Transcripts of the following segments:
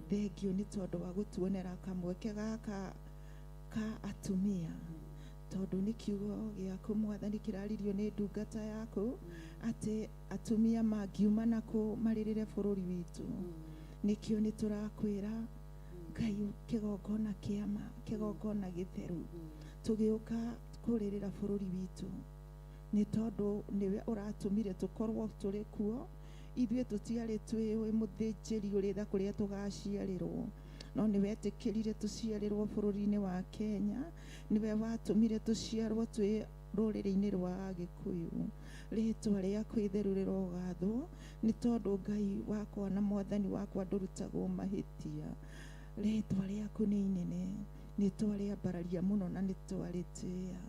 Thengio nĩ tondũ wa gũtuonera kamweke gaka ka atumia, tondũ nĩ kiugo gĩaku Mwathani kĩraririo nĩ ndungata yaku atĩ atumia mangiuma nakũ marĩrĩre bũrũri witũ. Nĩkĩo nĩ tũrakwĩra Ngai, kĩgongona kĩama, kĩgongona gĩtheru, tũgĩũka kũrĩrĩra bũrũri witũ nĩ tondũ nĩwe ũratũmire tũkorwo tũrĩ kuo. Ithuĩ tũtiarĩ twĩũĩ mũthĩnjĩri ũrĩ tha kũrĩa tũgaciarĩrwo, no nĩ wetĩkĩrire tũciarĩrwo bũrũri-inĩ wa Kenya. Nĩwe watũmire tũciarwo twĩ rũrĩrĩ-inĩ rwa Agĩkũyũ. Rĩtwa rĩaku itheru rĩrogathwo, nĩ tondũ Ngai wakwa na Mwathani wakwa ndũrutagwo mahĩtia. Rĩtwa rĩaku nĩ inene, nĩ twarĩambararia mũno na nĩ twarĩtĩĩa.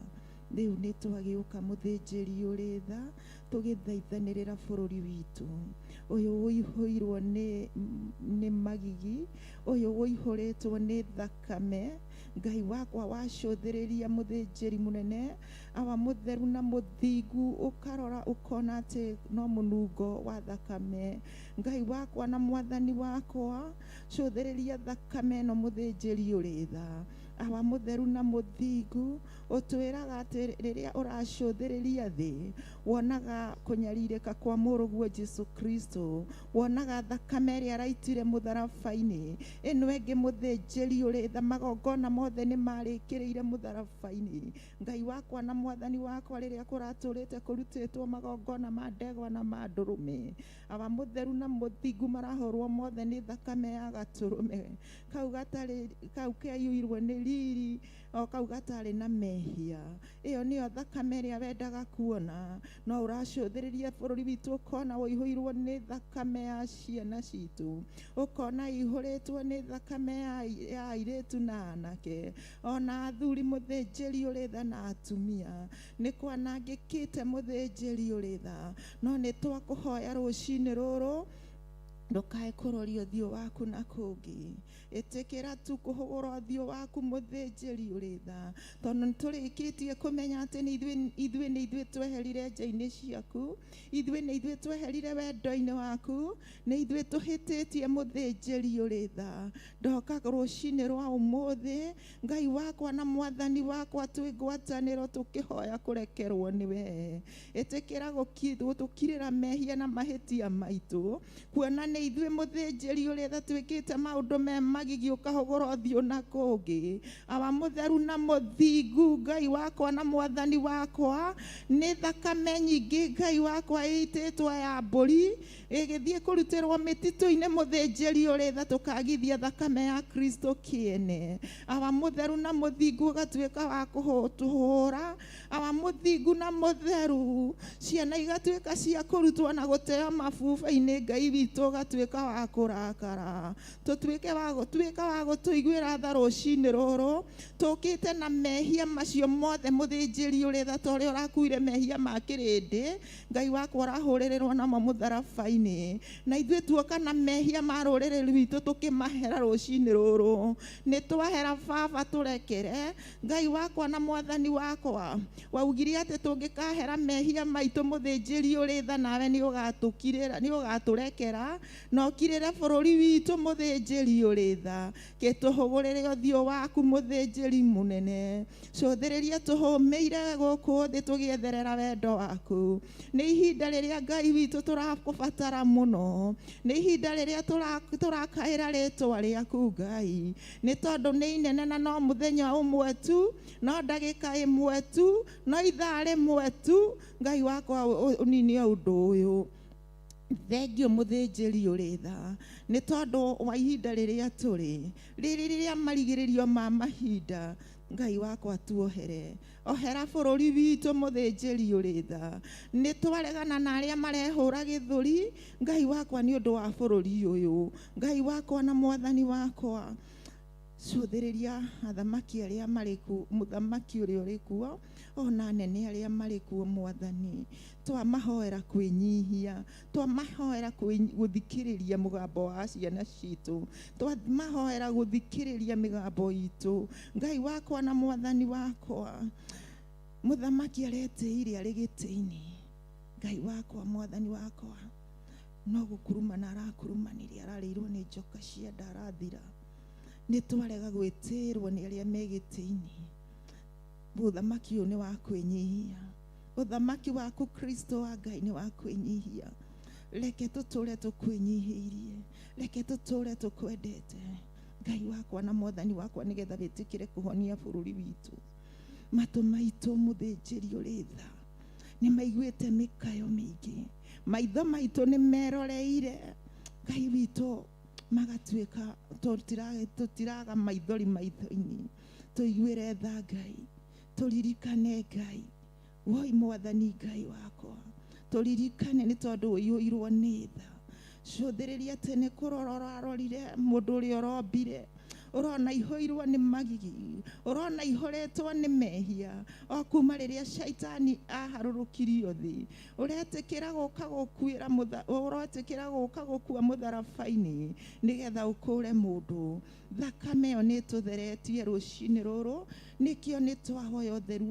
Rĩu nĩ twagĩũka mũthĩnjĩri ũrĩ tha, tũgĩthaithanĩrĩra bũrũri witũ ũyũ ũihũirwo nĩ magigi, ũyũ ũihũrĩtwo nĩ thakame. Ngai wakwa, wacũthĩrĩria mũthĩnjĩri mũnene, awa mũtheru na mũthingu, ũkarora ũkona atĩ no mũnungo wa thakame. Ngai wakwa na Mwathani wakwa, cũthĩrĩria thakame ĩno mũthĩnjĩri ũrĩ tha. Awa mũtheru na mũthingu, ũtwĩraga atĩ rĩrĩa ũracũthĩrĩria thĩ wonaga kũnyarirĩka kwa mũrũguo Jesu Kristo, wonaga thakame ĩrĩa araitire mũtharaba-inĩ. Ĩno ĩngĩ mũthĩnjĩri ũrĩ tha, magongona mothe nĩ marĩkĩrĩire mũtharaba-inĩ. Ngai wakwa na Mwathani wakwa, rĩrĩa kũratũrĩte kũrutĩtwo magongona ma ndegwa na ma ndũrũme, awa mũtheru na mũthingu, marahũrwo mothe nĩ thakame ya gatũrũme kau gatarĩ kau kaiyũirwo nĩ riri, o kau gatarĩ na mehia. Ĩyo nĩyo thakame ĩrĩa wendaga kuona, no ũracũthĩrĩria bũrũri witũ ũkona ũihũirwo nĩ thakame ya ciana citũ, ũkona ihũrĩtwo nĩ thakame ya airĩtu na anake ona athuri, mũthĩnjĩri ũrĩ tha, na atumia. Nĩ kwanangĩkĩte mũthĩnjĩri ũrĩ tha, no nĩ twakũhoya rũcinĩ rũrũ ndũkae kũroria ũthiũ waku na kũngĩ. Ĩtĩkĩra tu kũhũgũra ũthiũ waku mũthĩnjĩri ũrĩ tha, tondũ nĩ tũrĩkĩtie kũmenya atĩ nĩ ithuĩ, nĩ ithuĩ tweherire nja-inĩ ciaku, ithuĩ nĩ ithuĩ tweherire wendo-inĩ waku, nĩ ithuĩ tũhĩtĩtie mũthĩnjĩri ũrĩ tha. Ndoka rũcinĩ rwa ũmũthĩ, Ngai wakwa na Mwathani wakwa, twĩ ngwatanĩro tũkĩhoya kũrekerwo nĩwe. Ĩtĩkĩra gũtũkirĩra mehia na mahĩtia maitũ, kuona nĩ ithuĩ mũthĩnjĩri ũrĩ tha twĩkĩte maũndũ me magigi, ũkahũgũra ũthiũ na kũngĩ. Awa mũtheru na mũthingu, Ngai wakwa na Mwathani wakwa, nĩ thakame nyingĩ, Ngai wakwa, ĩitĩtwo ya mbũri ĩgĩthiĩ kũrutĩrwo mĩtitũ-inĩ mũthĩnjĩri ũrĩ tha, tũkagithia thakame ya Kristo kĩene. Awa mũtheru na mũthingu, ũgatuĩka wa kũtũhũra. Awa mũthingu na mũtheru, ciana igatuĩka cia kũrutwo na gũteo mabuba-inĩ. Ngai witũ, ũgatuĩka wa kũrakara. Tũtuĩke wa gũtuĩka wa gũtũiguĩra tha rũcinĩ rũrũ tũkĩte na mehia macio mothe mũthĩnjĩri ũrĩ tha, ta ũrĩa ũrakuire mehia ma kĩrĩndĩ, Ngai wakwa, ũrahũrĩrĩrwo namo mũtharaba-inĩ, na ithuĩ tuoka na mehia ma rũrĩrĩ rwitũ tũkĩmahera rũcinĩ rũrũ. Nĩ twahera Baba, tũrekere. Ngai wakwa na Mwathani wakwa, waugire atĩ tũngĩkahera mehia maitũ mũthĩnjĩri ũrĩ tha, nawe nĩ ũgatũkirĩra, nĩ ũgatũrekera na ũkirĩre bũrũri witũ. Mũthĩnjĩri ũrĩ tha, kĩtũhũgũrĩre ũthiũ waku. Mũthĩnjĩri mũnene, cũthĩrĩria tũhũmĩire gũkũ thĩ tũgĩetherera wendo waku. Nĩ ihinda rĩrĩa, Ngai witũ, tũrakũbatara mũno. Nĩ ihinda rĩrĩa tũrakaĩra rĩtwa rĩaku, Ngai, nĩ tondũ nĩ inene, na no mũthenya ũmwe tu, no ndagĩka ĩmwe tu, no ithaa rĩmwe tu, Ngai wakwa, ũninie ũndũ ũyũ. Thengio mũthĩnjĩri ũrĩ tha, nĩ tondũ wa ihinda rĩrĩa tũrĩ, rĩrĩ rĩrĩa marigĩrĩrio ma mahinda. Ngai wakwa, tuohere, ohera bũrũri witũ. Mũthĩnjĩri ũrĩ tha, nĩ twaregana na arĩa marehũra gĩthũri, Ngai wakwa, nĩ ũndũ wa bũrũri ũyũ. Ngai wakwa na Mwathani wakwa, cũthĩrĩria athamaki arĩa marĩ kuo, mũthamaki ũrĩa ũrĩ kuo, ona anene arĩa marĩ kuo. Mwathani, twamahoera kwĩnyihia, twamahoera gũthikĩrĩria mũgambo wa ciana citũ, twamahoera gũthikĩrĩria mĩgambo itũ. Ngai wakwa na Mwathani wakwa, mũthamaki aretĩire arĩ gĩtĩ-inĩ. Ngai wakwa, Mwathani wakwa. No gũkurumana arakurumanire ararĩirwo nĩ njoka cia nda arathira. Nĩ twarega gwĩtĩrwo nĩ arĩa me gĩtĩ-inĩ. Ũthamaki ũyũ nĩ wa kwĩnyihia. Ũthamaki waku Kristo wa Ngai nĩ wa kwĩnyihia. Reke tũtũre tũkwĩnyihĩirie. Reke tũtũre tũkwendete. Ngai wakwa na mwathani wakwa nĩgetha wĩtĩkĩre kũhonia bũrũri witũ. Matũ maitũ mũthĩnjĩri ũrĩ tha nĩ maiguĩte mĩkayo mĩingĩ. Maitho maitũ nĩ meroreire Ngai witũ magatuĩka tũtiraga maithori maitho-inĩ. Tũiguĩre tha Ngai, tũririkane Ngai. Woi mwathani Ngai wakwa, tũririkane nĩ tondũ ũiyũirwo nĩ tha. Cũthĩrĩria tene kũrora ũrarorire mũndũ ũrĩa ũrombire. Ũrona ihũirwo nĩ magigi, ũrona ihũrĩtwo nĩ mehia o kuma rĩrĩa shaitani aharũrũkirio thĩ. Ũretĩkĩra gũka gũkuĩra ũretĩkĩra gũka gũkua mũtharaba-inĩ nĩgetha ũkũre mũndũ. Thakame ĩyo nĩ ĩtũtheretie rũcinĩ rũrũ, nĩkĩo nĩ twahoya ũtheru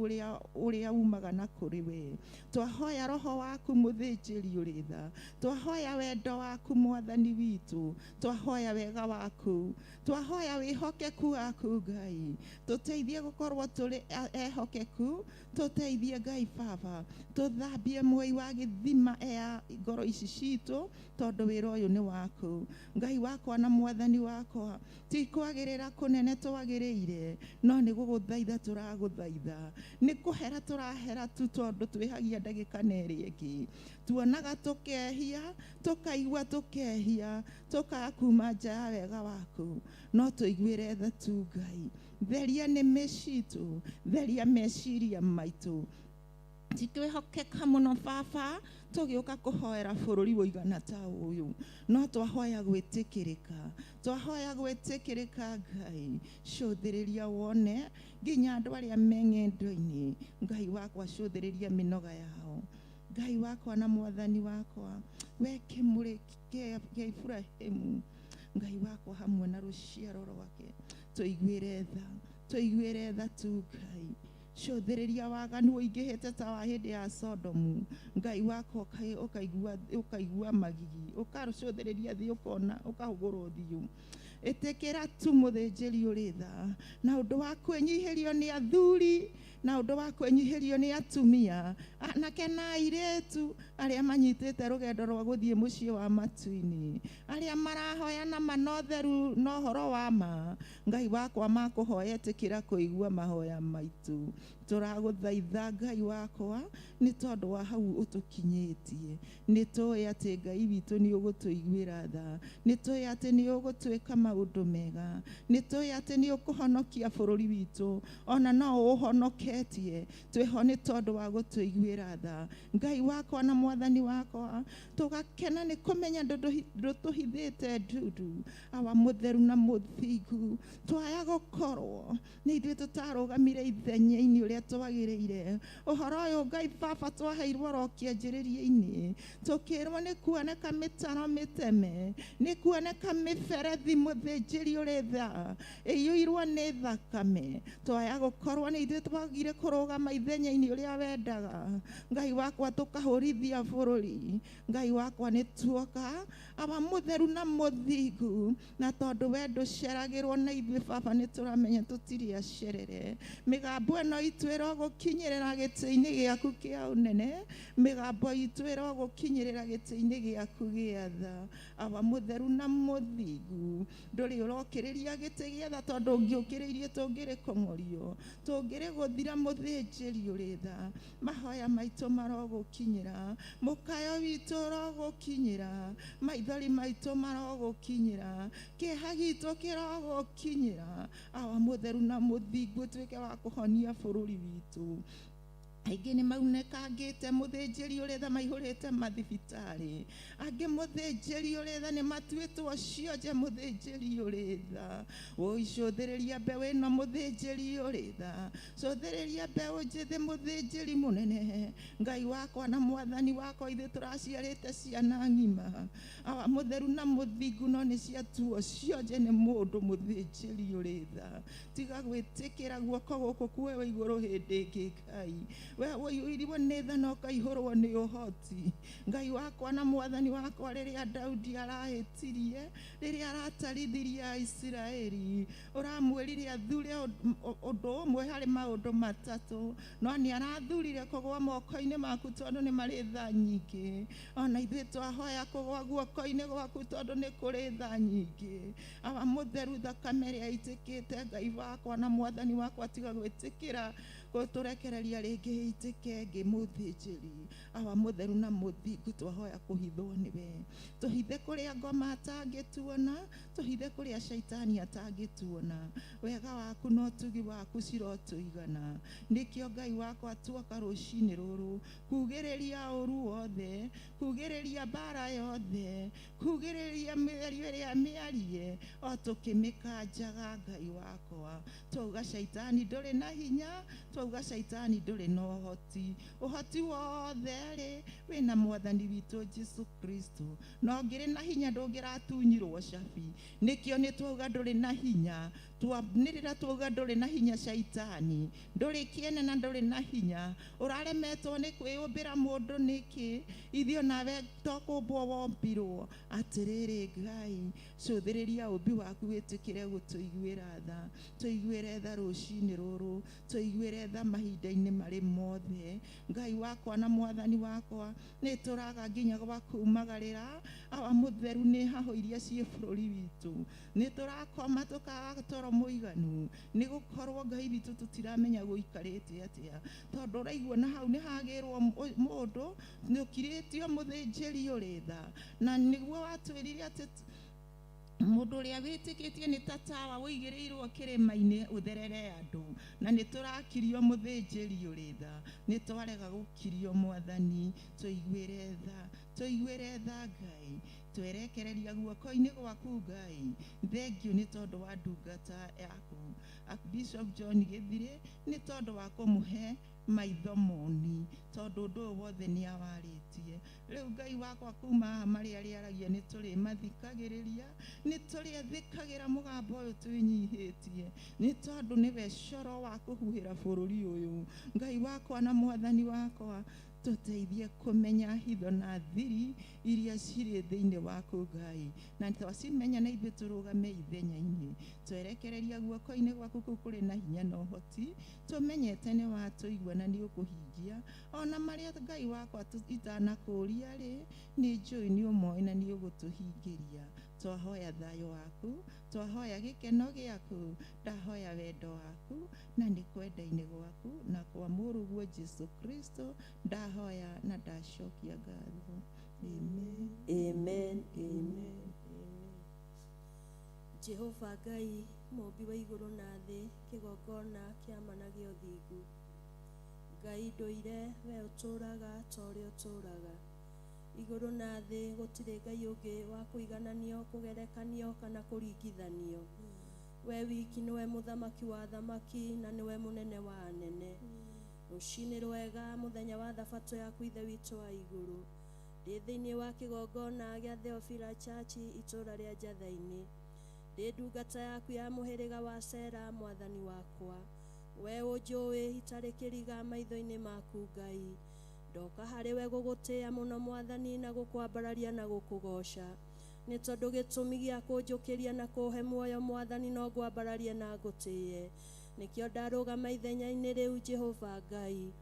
ũrĩa umaga na kũrĩ we. Twahoya roho waku mũthĩnjĩri ũrĩ tha, twahoya wendo waku mwathani witũ, twahoya wega waku, twahoya wĩhokeku waku Ngai. Tũteithie gũkorwo tũrĩ ehokeku, tũteithie Ngai Baba, tũthambie mwei wa gĩthima ya ngoro ici citũ, tondũ wĩra ũyũ nĩ waku. Ngai wakwa na mwathani wakwa, ti kwagĩrĩra kũnene twagĩrĩire, no nĩ gũgũthaitha tũragũthaitha. Nĩ kũhera tũrahera tu tondũ twĩhagia ndagĩka na ĩrĩa ĩngĩ. Tuonaga tũkehia, tũkaigua tũkehia, tũkaga kuma nja ya wega waku. No tũiguĩre tha tu Ngai. Theria nĩmĩ citũ, theria meciria maitũ. Ti twĩhokeka mũno Baba, tũgĩũka kũhoera bũrũri ũigana ta ũyũ. No twahoya gwĩtĩkĩrĩka, twahoya gwĩtĩkĩrĩka Ngai. Cũthĩrĩria wone nginya andũ arĩa me ng'endo-inĩ. Ngai wakwa cũthĩrĩria mĩnoga yao. Ngai wakwa na mwathani wakwa, we kĩmũrĩ kĩa Iburahĩmu, Ngai wakwa hamwe na rũciaro rwake, tũiguĩre tha, tũiguĩre tha tu Ngai. Cũthĩrĩria waganu ũingĩhĩte ta wa hĩndĩ ya Sodomu. Ngai wakwa ũkaigua magigi, ũkacũthĩrĩria thĩ ũkona, ũkahũgũra ũthiũ. Ĩtĩkĩra tu mũthĩnjĩri ũrĩ tha, na ũndũ wa kwĩnyihĩrio nĩ athuri, na ũndũ wa kwĩnyihĩrio nĩ atumia, anake na airĩtu arĩa manyitĩte rũgendo rwa gũthiĩ mũciĩ wa matu-inĩ, arĩa marahoya na ma na ũtheru na ũhoro wa ma. Ngai wakwa makũhoya ĩtĩkĩra kũigua mahoya maitũ. Tũragũthaitha Ngai wakwa nĩ tondũ wa hau ũtũkinyĩtie. Nĩ tũĩ atĩ Ngai witũ nĩ ũgũtũiguĩra tha, nĩ tũĩ atĩ nĩ ũgũtwĩka maũndũ mega, nĩ tũĩ atĩ nĩ ũkũhonokia bũrũri witũ, ona no ũũhonoketie. Twĩho nĩ tondũ wa gũtũiguĩra tha. Ngai wakwa na mwathani wakwa, tũgakena nĩ kũmenya ndũtũhithĩte ndundu. Awa mũtheru na mũthingu, twaya gũkorwo nĩ ithuĩ tũtarũgamire ithenya-inĩ ũrĩa twagĩrĩire. Ũhoro ũyũ Ngai Baba twaheirwo oro kĩanjĩrĩria-inĩ, tũkĩrwo nĩ kuoneka mĩtaro mĩteme, nĩ kuoneka mĩberethi mũthĩnjĩri ũrĩ tha ĩiyũirwo nĩ thakame. Twaya gũkorwo nĩ ithuĩ twagire kũrũgama ithenya-inĩ ũrĩa wendaga. Ngai wakwa tũkahũrithia bũrũri. Ngai wakwa nĩ tuoka awa mũtheru na mũthingu, na tondũ we ndũceragĩrwo na ithuĩ Baba nĩ tũramenya tũtirĩ acerere. Mĩgambo ĩno itũ ĩrogũkinyĩrĩra gĩtĩ-inĩ gĩaku kĩa ũnene, mĩgambo itũ ĩrogũkinyĩrĩra gĩtĩ-inĩ gĩaku gĩa tha. Awa mũtheru na mũthingu, ndũrĩ ũrokĩrĩria gĩtĩ gĩa tha, tondũ ũngĩũkĩrĩirie tũngĩrĩ kũng'ũrio, tũngĩrĩ gũthira mũthĩnjĩri ũrĩ tha. Mahoya maitũ marogũkinyĩra, mũkayo witũ ũrogũkinyĩra, maithori maitũ marogũkinyĩra, kĩeha gitũ kĩrogũkinyĩra. Awa mũtheru na mũthingu, ũtuĩke wa kũhonia bũrũri witũ. Aingĩ nĩ maunĩkangĩte mũthĩnjĩri ũrĩ tha, maihũrĩte mathibitarĩ. Angĩ mũthĩnjĩri ũrĩ tha nĩ matuĩtwo cionje mũthĩnjĩri ũrĩ tha. Woi cũthĩrĩria mbeũ ĩno mũthĩnjĩri ũrĩ tha, cũthĩrĩria mbeũ njĩthĩ mũthĩnjĩri mũnene. Ngai wakwa na mwathani wakwa, ithuĩ tũraciarĩte ciana ng'ima. Awa mũtheru na mũthingu, no nĩ ciatuo cionje nĩ mũndũ mũthĩnjĩri ũrĩ tha. Tiga gwĩtĩkĩra guoko gũkũ kuoywo igũrũ hĩndĩ ĩngĩ Ngai. We ũiyũirwo nĩ tha na ũkaihũrwo nĩ ũhoti. Ngai wakwa na mwathani wakwa, rĩrĩa Daudi arahĩtirie, rĩrĩa aratarithirie Aisiraeli, ũramwĩrire athure ũndũ ũmwe harĩ maũndũ matatũ, no nĩ arathurire kũgwa moko-inĩ maku tondũ nĩ marĩ tha nyingĩ. Ona ithuĩ twahoya kũgwa guoko-inĩ gwaku tondũ nĩ kũrĩ tha nyingĩ. Awa mũtheru, thakame ĩrĩa ĩitĩkĩte, Ngai wakwa na mwathani wakwa, tiga gwĩtĩkĩra gũtũrekereria rĩngĩ ĩitĩke ĩngĩ mũthĩnjĩri. Awa mũtheru na mũthingu, twahoya kũhithwo nĩwe. Tũhithe kũrĩa ngoma atangĩtuona, tũhithe kũrĩa caitani atangĩtuona. Wega waku na ũtugi waku cirotũigana. Nĩkĩo Ngai wakwa tuoka rũcinĩ rũrũ kugĩrĩria ũru wothe, kugĩrĩria mbara yothe, kugĩrĩria mĩario ĩrĩa mĩarie, o tũkĩmĩkanjaga Ngai wakwa. Twauga caitani ndũrĩ na hinya, twauga caitani ndũrĩ na ũhoti. Ũhoti wothe rĩ wĩna mwathani witũ Jesu Kristo. No ngĩrĩ na hinya ndũngĩratunyirwo cabi. Nĩkĩo nĩ twauga ndũrĩ na hinya. Twanĩrĩra twauga ndũrĩ na hinya caitani, ndũrĩ kĩene na ndũrĩ na hinya. Ũraremetwo nĩ kwĩyũmbĩra mũndũ nĩkĩ? Ithuĩ onawe to kũmbwo wombirwo. Atĩrĩrĩ Ngai, cũthĩrĩria ũmbi waku wĩtĩkĩre gũtũiguĩra tha. Tũiguĩre tha rũcinĩ rũrũ, tũiguĩre tha mahinda-inĩ marĩ mothe. Ngai wakwa na mwathani wakwa, nĩ tũraga nginya gwa kumagarĩra. Awa mũtheru, nĩ hahũ iria ciĩ bũrũri witũ, nĩ tũrakoma tũkaga toro mũiganu, nĩ gũkorwo Ngai witũ tũtiramenya gũikarĩte atĩa, tondũ ũraigua na hau nĩ hagĩrwo mũndũ nĩ ũkirĩtio mũthĩnjĩri ũrĩ tha, na nĩguo watwĩrire atĩ mũndũ ũrĩa wĩtĩkĩtie nĩ ta tawa ũigĩrĩirwo kĩrĩma-inĩ ũtherere andũ, na nĩ tũrakirio mũthĩnjĩri ũrĩ tha. Nĩ twarega gũkirio mwathani, tũiguĩre tha, tũiguĩre tha Ngai. Twerekereria guoko-inĩ gwaku Ngai. Thengiũ nĩ tondũ wa ndungata yaku Bishop John Gĩthirĩ, nĩ tondũ wa kũmũhe maitho moni, tondũ ũndũ ũyũ wothe nĩ awarĩtie. Rĩu Ngai wakwa, kuma haha marĩa arĩaragia nĩ tũrĩmathikagĩrĩria, nĩ tũrĩathĩkagĩra mũgambo ũyũ twĩnyihĩtie, nĩ tondũ nĩwe coro wa kũhuhĩra bũrũri ũyũ. Ngai wakwa na mwathani wakwa, tũteithie kũmenya hitho na thiri iria cirĩ thĩinĩ waku Ngai, na twacimenya na ithuĩ tũrũgame ithenya-inĩ. Twerekereria guoko-inĩ gwaku kũu kũrĩ na hinya na ũhoti, tũmenyete nĩ watũigua na nĩ ũkũhingia ona marĩa Ngai wakwa itanakũria rĩ, nĩ njũĩ nĩ ũmoĩ na nĩ ũgũtũhingĩria. Twahoya thayũ waku, twahoya gĩkeno gĩaku, ndahoya wendo waku, na nĩ kwenda-inĩ gwaku na kwa mũrũguo Jesu Kristo ndahoya na ndacokia ngatho. Amen. Amen. Amen. Jehova Ngai mũmbi wa igũrũ na thĩ, kĩgongona kĩa ma na gĩa ũthingu. Ngai ndũire, we ũtũũraga ta ũrĩa ũtũũraga. Igũrũ na thĩ gũtirĩ Ngai ũngĩ wa kũigananio, kũgerekanio kana kũringithanio. We wiki nĩwe mũthamaki wa athamaki na nĩwe mũnene wa anene. Rũcinĩ rwega mũthenya wa thabatũ yaku Ithe witũ wa igũrũ. Ndĩ thĩinĩ wa kĩgongona gĩa Theophila Church itũũra rĩa Njatha-inĩ. Ndĩ ndungata yaku ya mũhĩrĩga wa Sera mwathani wakwa. We ũnjũĩ itarĩ kĩriga maitho-inĩ maku Ngai. Ndoka harĩ we gũgũtĩĩa mũno mwathani na gũkwambararia na gũkũgoca. Nĩ tondũ gĩtũmi gĩa kũnjũkĩria na kũhe muoyo mwathani no ngwambararie na ngũtĩĩe. Nĩkĩo ndarũgama ithenya-inĩ rĩu Jehova Ngai,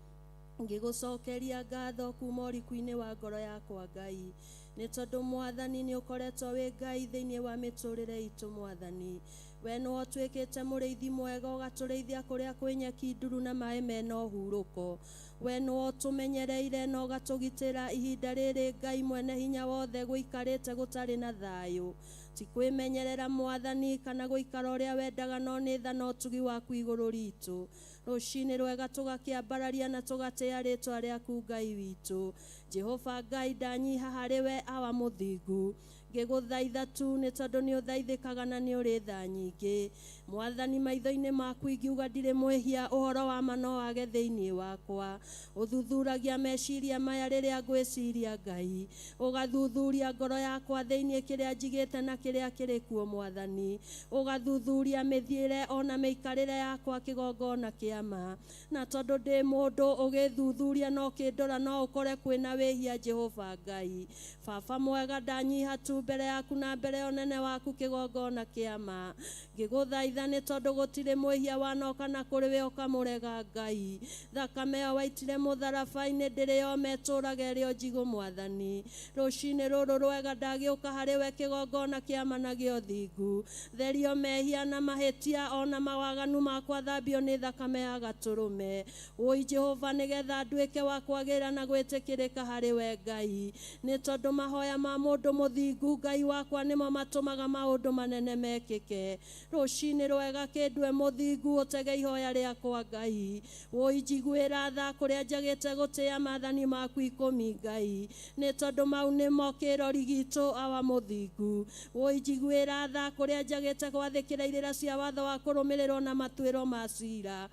ngĩgũcokeria ngatho kuma ũriku-inĩ wa ngoro yakwa Ngai. Nĩ tondũ mwathani nĩ ũkoretwo wĩ Ngai thĩinĩ wa mĩtũrĩre itũ mwathani. We nĩwe ũtuĩkĩte mũrĩithi mwega, ũgatũrĩithia kũrĩa kwĩ nyeki nduru na maĩ mena ũhurũko. We nĩwe ũtũmenyereire na ũgatũgitĩra ihinda rĩrĩ Ngai mwene hinya wothe gũikarĩte gũtarĩ na thayũ. Ti kwĩmenyerera mwathani kana gũikara ũrĩa wendaga, no nĩ tha na ũtugi waku igũrũ ritũ. Rũcinĩ rwega tũgakĩambararia na tũgatĩĩa rĩtwa rĩaku Ngai witũ. Jehova Ngai, ndanyiha harĩ we awa mũthingu. Ngĩgũthaitha tu nĩ tondũ nĩ ũthaithĩkaga na nĩ ũrĩ tha nyingĩ. Mwathani, maitho-inĩ maku ingiuga ndirĩ mwĩhia, ũhoro wa ma no wage thĩinĩ wakwa. Ũthuthuragia meciria maya rĩrĩa ngwĩciria Ngai, ũgathuthuria ngoro yakwa thĩinĩ kĩrĩa njigĩte na kĩrĩa kĩrĩ kuo Mwathani, ũgathuthuria mĩthiĩre ona mĩikarĩre yakwa kĩgongona kĩa ma. Na tondũ ndĩ mũndũ ũgĩthuthuria no kĩndora no ũkore kwĩna wĩhia Jehova Ngai. Baba mwega, ndanyiha tu mbere yaku na mbere ya ũnene waku kĩgongona kĩa ma. Ngĩgũthaitha nĩ tondũ gũtirĩ mwĩhia wanoka na kũrĩ we ũkamũrega Ngai. Thakame ĩyo waitire mũtharaba-inĩ ndĩrĩ yoma ĩtũũraga ĩrĩ o njigũ Mwathani. Rũcinĩ rũrũ rwega ndagĩũka harĩ we kĩgongona kĩa ma na gĩa ũthingu. Therio mehia na mahĩtia ona mawaganu makwa thambio nĩ thakame ya gatũrũme. Wũi Jehova, nĩgetha nduĩke wa kwagĩrĩra na gwĩtĩkĩrĩka harĩ we Ngai. Nĩ tondũ mahoya ma mũndũ mũthingu Ngai wakwa nĩmo matũmaga maũndũ manene mekĩke. Rũcinĩ rwega kĩndue mũthingu ũtege ihoya rĩakwa Ngai. Wũi njiguĩra tha kũrĩa njagĩte gũtĩa maathani maku ikũmi Ngai. Nĩ tondũ mau nĩmo kĩrori gitũ awa mũthingu. Wũi njiguĩra tha kũrĩa njagĩte gwathĩkĩra irĩra cia watho wa kũrũmĩrĩrwo na matuĩro ma cira.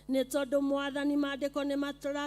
Nĩ tondũ Mwathani, maandĩko nĩ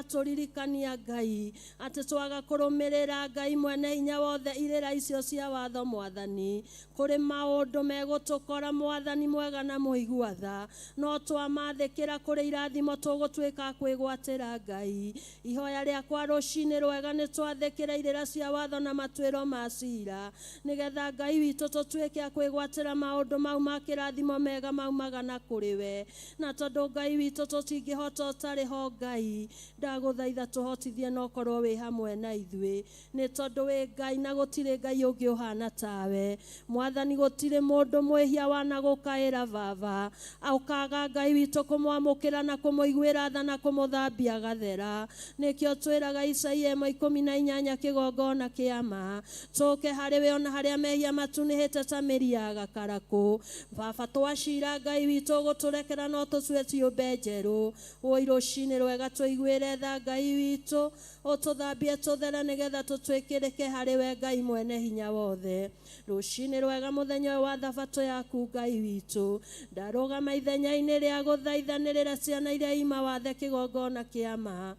maratũririkania Ngai atĩ twaga kũrũmĩrĩra Ngai mwene hinya wothe irĩra icio cia watho Mwathani, kũrĩ maũndũ megũtũkora Mwathani mwega na mũigua tha, no twamathĩkĩra kũrĩ irathimo tũgũtuĩka kwĩgwatĩra Ngai. Ihoya rĩakwa rũcinĩ rwega nĩ twathĩkĩra irĩra cia watho na matuĩro ma cira, nĩgetha Ngai witũ tũtuĩke a kwĩgwatĩra maũndũ mau ma kĩrathimo mega maumaga na kũrĩ we. Na tondũ Ngai witũ tũtingĩhota ũtarĩ ho Ngai, ndagũthaitha tũhotithie na ũkorwo wĩ hamwe na ithuĩ, nĩ tondũ wĩ Ngai na gũtirĩ Ngai ũngĩ ũhana tawe. Mwathani, gũtirĩ mũndũ mwĩhia wanagũkaĩra Baba, ũkaga Ngai witũ kũmwamũkĩra na kũmũiguĩra tha na kũmũthambia agathera. Nĩkĩo twĩraga Isaia 18 kĩgongona kĩa ma, tũke harĩ we ona harĩa mehia matunĩhĩte ta mĩri ya gakarakũ. Baba, twacira Ngai witũ ũgũtũrekera no tũtue ciũmbe njerũ. Wũi rũcinĩ rwega tũiguĩre tha Ngai witũ, ũtũthambie tũthere nĩgetha tũtuĩkĩrĩke harĩ we Ngai mwene hinya wothe. Rũcinĩ rwega mũthenya ũyũ wa thabatũ yaku Ngai witũ, ndarũgama ithenya-inĩ rĩa gũthaithanĩrĩra ciana iria ima wathe kĩgongona kĩa ma.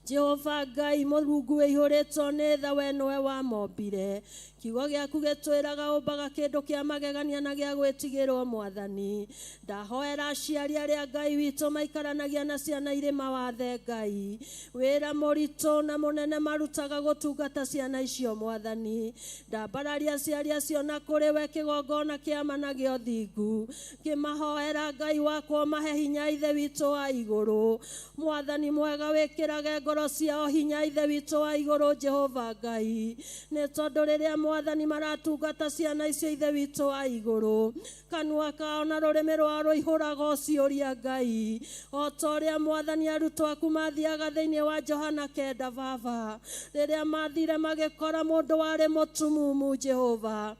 Jehova Ngai Mũrungu wĩihũrĩtwo nĩ tha, we nĩwe wamombire. Kiugo gĩaku gĩtwĩraga ũmbaga kĩndũ kĩa magegania na gĩa gwĩtigĩrwo Mwathani. Ndahoera aciari arĩa Ngai witũ maikaranagia na ciana irĩ mawathe Ngai. Wĩra mũritũ na mũnene marutaga gũtungata ciana icio Mwathani. Ndambararia aciari acio na kũrĩ we kĩgongona kĩa ma na gĩa ũthingu. Ngĩmahoera Ngai wakwa ũmahe hinya Ithe witũ wa igũrũ. Mwathani mwega wĩkĩrage ngoro ciao hinya Ithe witũ wa igũrũ Jehova Ngai. Nĩ tondũ rĩrĩa Mwathani maratungata ciana icio Ithe witũ wa igũrũ, kanua kao na rũrĩmĩ rwao rũihũraga ciũria Ngai. O ta ũrĩa Mwathani arutwo aku mathiaga thĩinĩ wa Johana 9 Baba, rĩrĩa mathire magĩkora mũndũ warĩ mũtumumu Jehova,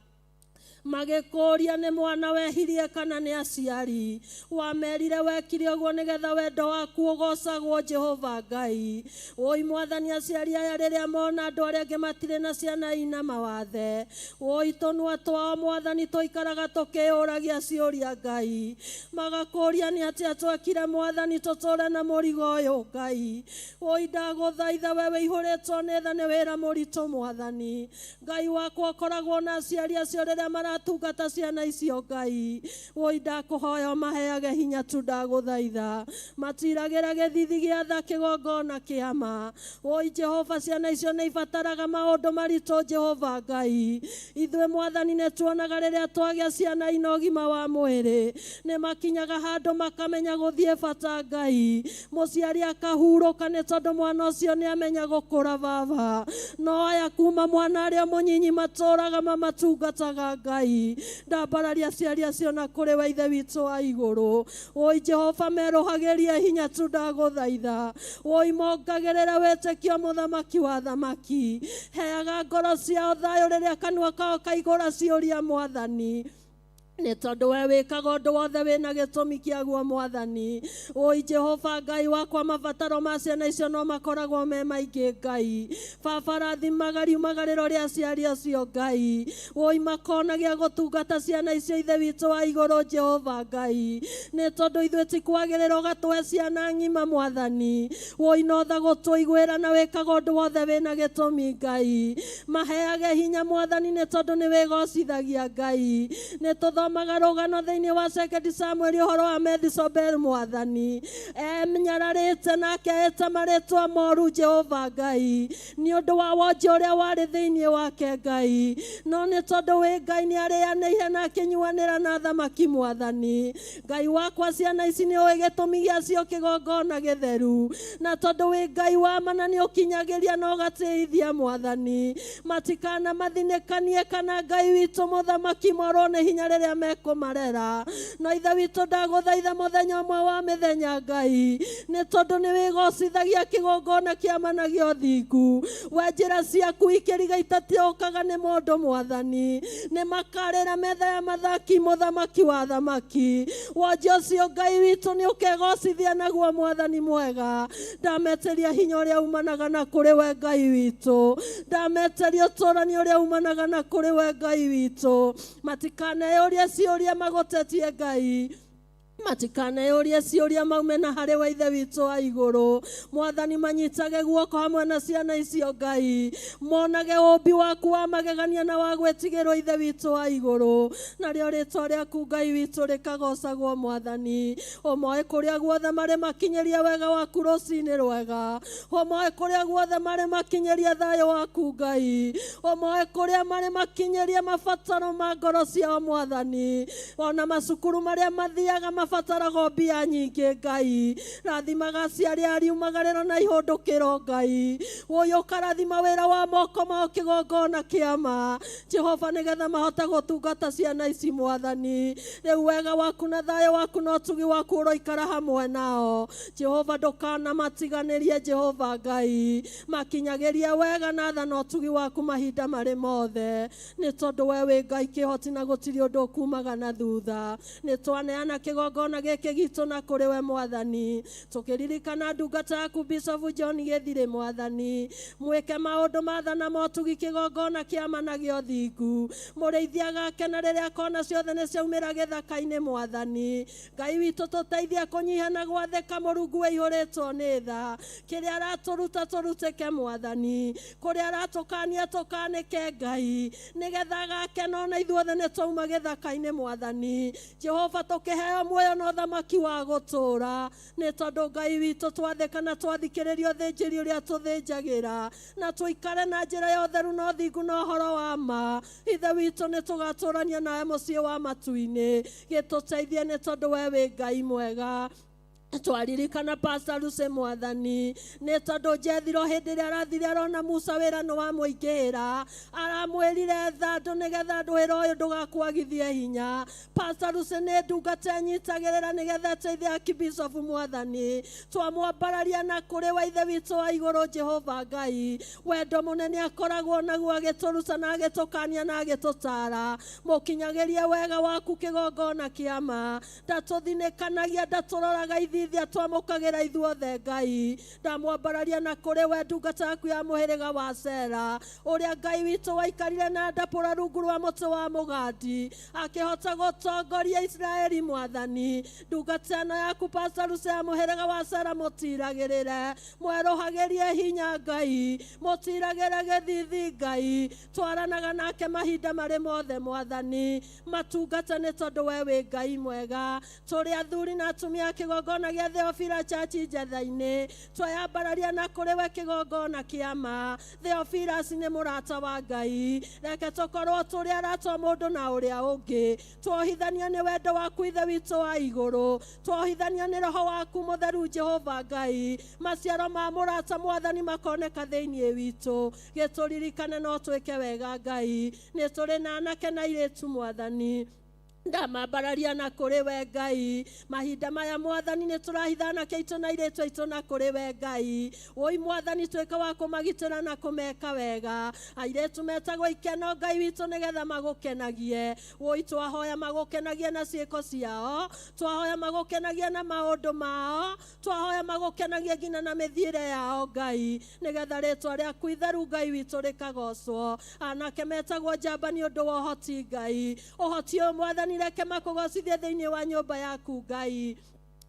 magĩkũũria nĩ mwana wehirie kana nĩ aciari. Wamerire wekire ũguo nĩgetha wendo waku ũgocagwo Jehova Ngai. Wũi Mwathani, aciari aya rĩrĩa mona andũ arĩa angĩ matirĩ na ciana ina mawathe, wũi tũnua twao Mwathani tũikaraga tũkĩyũragia ciũria Ngai, magakũũria nĩ atĩa twekire Mwathani tũtũre na mũrigo ũyũ Ngai. Wũi ndagũthaitha we wĩihũrĩtwo nĩ tha, nĩ wĩra mũritũ Mwathani. Ngai wakwa ũkoragwo na aciari acio rĩrĩa maratungata ciana icio Ngai. Wũi ndakũhoya ũmaheage hinya tu ndagũthaitha, matiragĩra gĩthithi gĩa tha kĩgongona kĩa ma. Wũi Jehova, ciana icio nĩ ibataraga maũndũ maritũ Jehova Ngai. Ithuĩ Mwathani nĩ tuonaga rĩrĩa twagĩa ciana ina ũgima wa mwĩrĩ, nĩ makinyaga handũ makamenya gũthiĩ bata Ngai. Mũciari akahurũka nĩ tondũ mwana ũcio nĩ amenya gũkũra Baba. No aya kuma mwana arĩa mũnyinyi matũraga mamatungataga Ngai. Ndambararia aciari acio na kũrĩ we Ithe witũ wa igũrũ. Wũi Jehova, merũhagĩrie hinya tu ndagũthaitha. Wũi mongagĩrĩre wĩtĩkio mũthamaki wa thamaki. Heaga ngoro ciao thayũ rĩrĩa kanua kao kaihũra ciũria Mwathani. Nĩ tondũ we wĩkaga ũndũ wothe wĩna gĩtũmi kĩaguo mwathani. Oi Jehova Ngai wakwa, mabataro ma ciana icio no makoragwo me maingĩ Ngai. Baba, rathimaga riumagarĩro rĩa aciari acio Ngai. Oi makona gĩa gũtungata ciana icio Ithe witũ wa igũrũ Jehova Ngai. Nĩ tondũ ithuĩ ti kwagĩrĩra ũgatũhe ciana ng'ima mwathani. Oi no tha gũtũiguĩra na wĩkaga ũndũ wothe wĩna gĩtũmi Ngai. Maheage hinya mwathani nĩ tondũ nĩ wĩgocithagia Ngai. Nĩ tũthomaga rũgano thĩinĩ wa Second Samuel ũhoro wa Methisobel mwathani. Emnyararĩte na akeĩta marĩtwa moru Jehova Ngai nĩ ũndũ wa wonje ũrĩa warĩ thĩinĩ wake Ngai. No nĩ tondũ wĩ Ngai nĩ arĩanĩire na akĩnyuanĩra na thamaki mwathani. Ngai wakwa, ciana ici nĩ ũĩ gĩtũmi gĩacio kĩgongona gĩtheru, na tondũ wĩ Ngai wa ma na nĩ ũkinyagĩria na ũgatĩithia mwathani. Matikana mathinĩkanie kana Ngai witũ mũthamaki morwo nĩ hinya rĩrĩa mekũmarera. No Ithe witũ ndagũthaitha mũthenya ũmwe wa mĩthenya Ngai, nĩ tondũ nĩ wĩgocithagia kĩgongona kĩa ma na gĩa ũthingu. We njĩra ciaku ikĩriga itatĩũkaga nĩ mũndũ mwathani. Nĩ makarĩra metha ya mathaki mũthamaki wa thamaki. Wonje ũcio Ngai witũ nĩ ũkegocithia naguo mwathani mwega. Ndametĩria hinya ũrĩa umanaga na kũrĩ we Ngai witũ. Ndametĩria ũtũrani ũrĩa umanaga na kũrĩ we Ngai witũ. Matikaneyũrie ciũria magũtetie Ngai. Matikaneyũrie ciũria maume na harĩ we Ithe witũ wa igũrũ. Mwathani, manyitage guoko hamwe na ciana icio Ngai. Monage ũũmbi waku wa magegania na wa gwĩtigĩrwo Ithe witũ wa igũrũ. Narĩo rĩtwa rĩaku Ngai witũ rĩkagocagwo mwathani. Ũmoe kũrĩa guothe marĩ makinyĩrie wega waku rũcinĩ rwega. Ũmoe kũrĩa guothe marĩ makinyĩrie thayũ waku Ngai. Ũmoe kũrĩa marĩ makinyĩrie mabataro ma ngoro ciao mwathani. Ona macukuru marĩa mathiaga mabataraga mbia nyingĩ Ngai. Rathimaga aciari a riumagarĩro na ihũndũkĩro Ngai. Ũyũ ũkarathima wĩra wa moko mao kĩgongona kĩa ma Jehova, nĩgetha mahote gũtungata ciana ici mwathani. Rĩu wega waku na thayũ waku na ũtugi waku ũroikara hamwe nao Jehova. Ndũkanamatiganĩrie Jehova Ngai. Makinyagĩrie wega na tha na ũtugi waku mahinda marĩ mothe, nĩ tondũ we wĩ Ngai kĩhoti na gũtirĩ ũndũ ũkumaga na thutha. Nĩ twaneana kĩgongona gĩkĩ gitũ na kũrĩ we mwathani, tũkĩririkana ndungata yaku Bishop John Gĩthirĩ mwathani. Mwĩke maũndũ ma tha na motugi kĩgongona kĩa ma na gĩa ũthingu. Mũrĩithi agakena rĩrĩa akona ciothe nĩ ciaumĩra gĩthaka-inĩ mwathani. Ngai witũ, tũteithie kũnyiha na gwathĩka Mũrungu wĩihũrĩtwo nĩ tha. Kĩrĩa aratũruta tũrutĩke mwathani, kũrĩa aratũkania tũkanĩke Ngai, nĩgetha agakena ona ithuothe nĩ twauma gĩthaka-inĩ mwathani. Jehova, tũkĩheo muoyo na ũthamaki wa gũtũũra, nĩ tondũ Ngai witũ twathĩka na twathikĩrĩria ũthĩnjĩri ũrĩa tũthĩnjagĩra, na tũikare na njĩra ya ũtheru na ũthingu na ũhoro wa ma, Ithe witũ nĩ tũgatũrania nawe mũciĩ wa matu-inĩ. Gĩtũteithie nĩ tondũ we wĩ Ngai mwega. Twaririkana Pastor Lucy mwathani, nĩ tondũ Jethiro hĩndĩ ĩrĩa arathire arona Musa wĩra nĩ wamũingĩhĩra, aramwĩrire etha andũ nĩgetha andũ wĩra ũyũ ndũgakwagithie hinya. Pastor Lucy nĩ ndungata ĩnyitagĩrĩra nĩgetha ĩteithie Archbishop mwathani. Twamwambararia na kũrĩ wa Ithe witũ wa igũrũ Jehova Ngai. Wendo mũnene akoragwo naguo agĩtũruta na agĩtũkania na agĩtũtaara. Mũkinyagĩrie wega waku kĩgongona kĩa ma. Ndatũthinĩkanagia, ndatũroraga ithithia, twamũkagĩra ithuothe Ngai. Ndamwambararia na kũrĩ we ndungata yaku ya mũhĩrĩga wa Sera, ũrĩa Ngai witũ waikarire na ndapũra rungu rwa mũtĩ wa mũgandi akĩhota gũtongoria Isiraeli mwathani. Ndungata ĩno yaku Pastor Lucy ya mũhĩrĩga wa Sera, mũtiragĩrĩre, mwerũhagĩrie hinya Ngai, mũtiragĩre gĩthithi Ngai, twaranaga nake mahinda marĩ mothe mwathani. Matungata nĩ tondũ we wĩ Ngai mwega. Tũrĩ athuri na atumia a kĩgongona gĩa Theophila Church Njetha-inĩ, tweyambararia na kũrĩ we kĩgongona kĩa ma. Theophilus nĩ mũrata wa Ngai, reke tũkorwo tũrĩ arata o mũndũ na ũrĩa ũngĩ. Twohithania nĩ wendo waku Ithe witũ wa igũrũ, twohithania nĩ roho waku mũtheru Jehova Ngai, maciaro ma mũrata mwathani makoneka thĩinĩ witũ. Gĩtũririkane no twĩke wega Ngai. Nĩ tũrĩ na anake na airĩtu mwathani. Ndamambararia na kũrĩ we Ngai mahinda maya mwathani nĩ tũrahitha anake aitũ na airĩtu aitũ na kũrĩ we Ngai woi mwathani tuĩka wa kũmagitĩra na kũmeka wega airĩtu metagwo ikeno Ngai witũ nĩgetha magũkenagie woi twahoya magũkenagie na ciĩko ciao twahoya magũkenagie na maũndũ mao twahoya magũkenagie nginya na mĩthiĩre yao Ngai nĩgetha rĩtwa rĩaku itheru Ngai witũ rĩkagocwo anake metagwo njamba nĩ ũndũ wa ũhoti Ngai ũhoti ũyũ mwathani reke makũgocithie thĩinĩ wa nyũmba yaku Ngai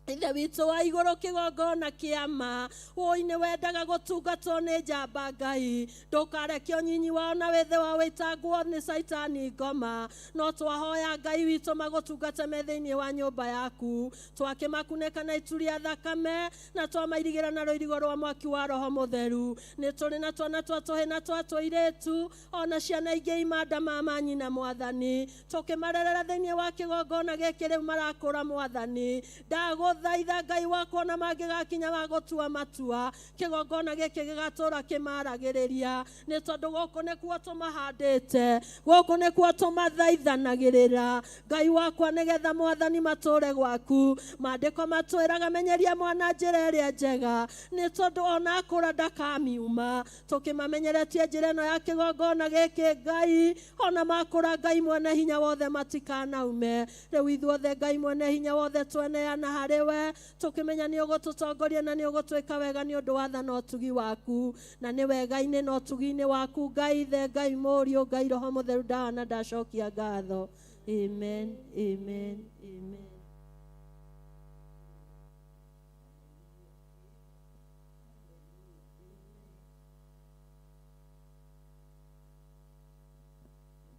ithe witũ wa igũrũ kĩgongona kĩama woi nĩ wendaga gũtungatwo nĩ njamba Ngai ndũkareke ũnyinyi wao na wĩthĩ wao wĩtangwo nĩ caitani ngoma no twahoya Ngai witũ magũtungate me thĩinĩ wa nyũmba yaku twakĩmakunĩka na itu rĩa thakame na twamairigĩra na rũirigo rwa mwaki wa roho mũtheru nĩ tũrĩ na twana twa tũhĩ na twa tũirĩtu ona ciana ingĩ imanda ma manyina mwathani tũkĩmarerera thĩinĩ wa kĩgongona gĩkĩ rĩu marakũra mwathani ndagũ thaitha Ngai wakwa na mangĩgakinya wa gũtua matua kĩgongona gĩkĩ gĩgatũra kĩmaragĩrĩria nĩ tondũ gũkũ nĩkuo tũmahandĩte gũkũ nĩkuo tũmathaithanagĩrĩra Ngai wakwa nĩgetha mwathani matũre gwaku maandĩko matwĩraga menyeria mwana njĩra ĩrĩa njega nĩ tondũ ona akũra ndakamiuma tũkĩmamenyeretie njĩra ĩno ya kĩgongona gĩkĩ Ngai ona makũra Ngai mwene hinya wothe matikanaume rĩu ithuothe Ngai mwene hinya wothe tweneana harĩ we tukimenya ni ũgũtũtongoria na nĩ ũgũtwĩka wega nĩ ũndũ wa tha na ũtugi waku na nĩ wega-inĩ na ũtugi-inĩ waku Ngai Ithe Ngai Mũriũ Ngai Roho Mũtheru ndawa na ndacokia ngatho. Amen, amen, amen.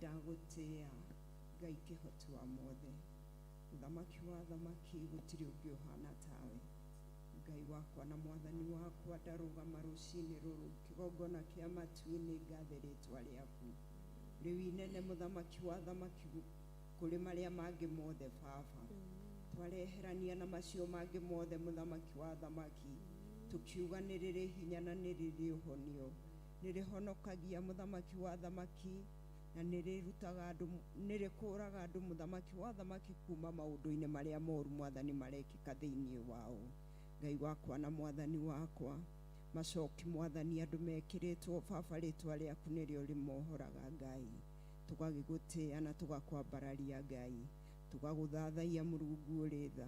Ndagũtĩĩa Ngai kĩhoti wa mothe mũthamaki wa thamaki gũtirĩ ũngĩ ũhana tawe Ngai wakwa na mwathani wakwa ndarũgama rũcinĩ rũrũ kĩgongona kĩa matu-inĩ ngathe rĩtwa rĩaku rĩu inene mũthamaki wa thamaki kũrĩ marĩa mangĩ mothe baba twareherania na macio mangĩ mothe mũthamaki wa thamaki tukiuga nĩ rĩrĩ hinya na nĩ rĩrĩ ũhonio nĩ rĩhonokagia mũthamaki wa thamaki na nĩ rĩrutaga andũ nĩ rĩkũraga andũ mũthamaki wa thamaki kuma maũndũ-inĩ marĩa moru mwathani marekĩka thĩinĩ wao Ngai wakwa na mwathani wakwa macoki mwathani andũ mekĩrĩtwo baba rĩtwa rĩaku nĩrĩo rĩmohoraga Ngai tũgagĩgũtĩĩa na tũgakwambararia Ngai tũgagũthathaiya Mũrungu ũrĩ tha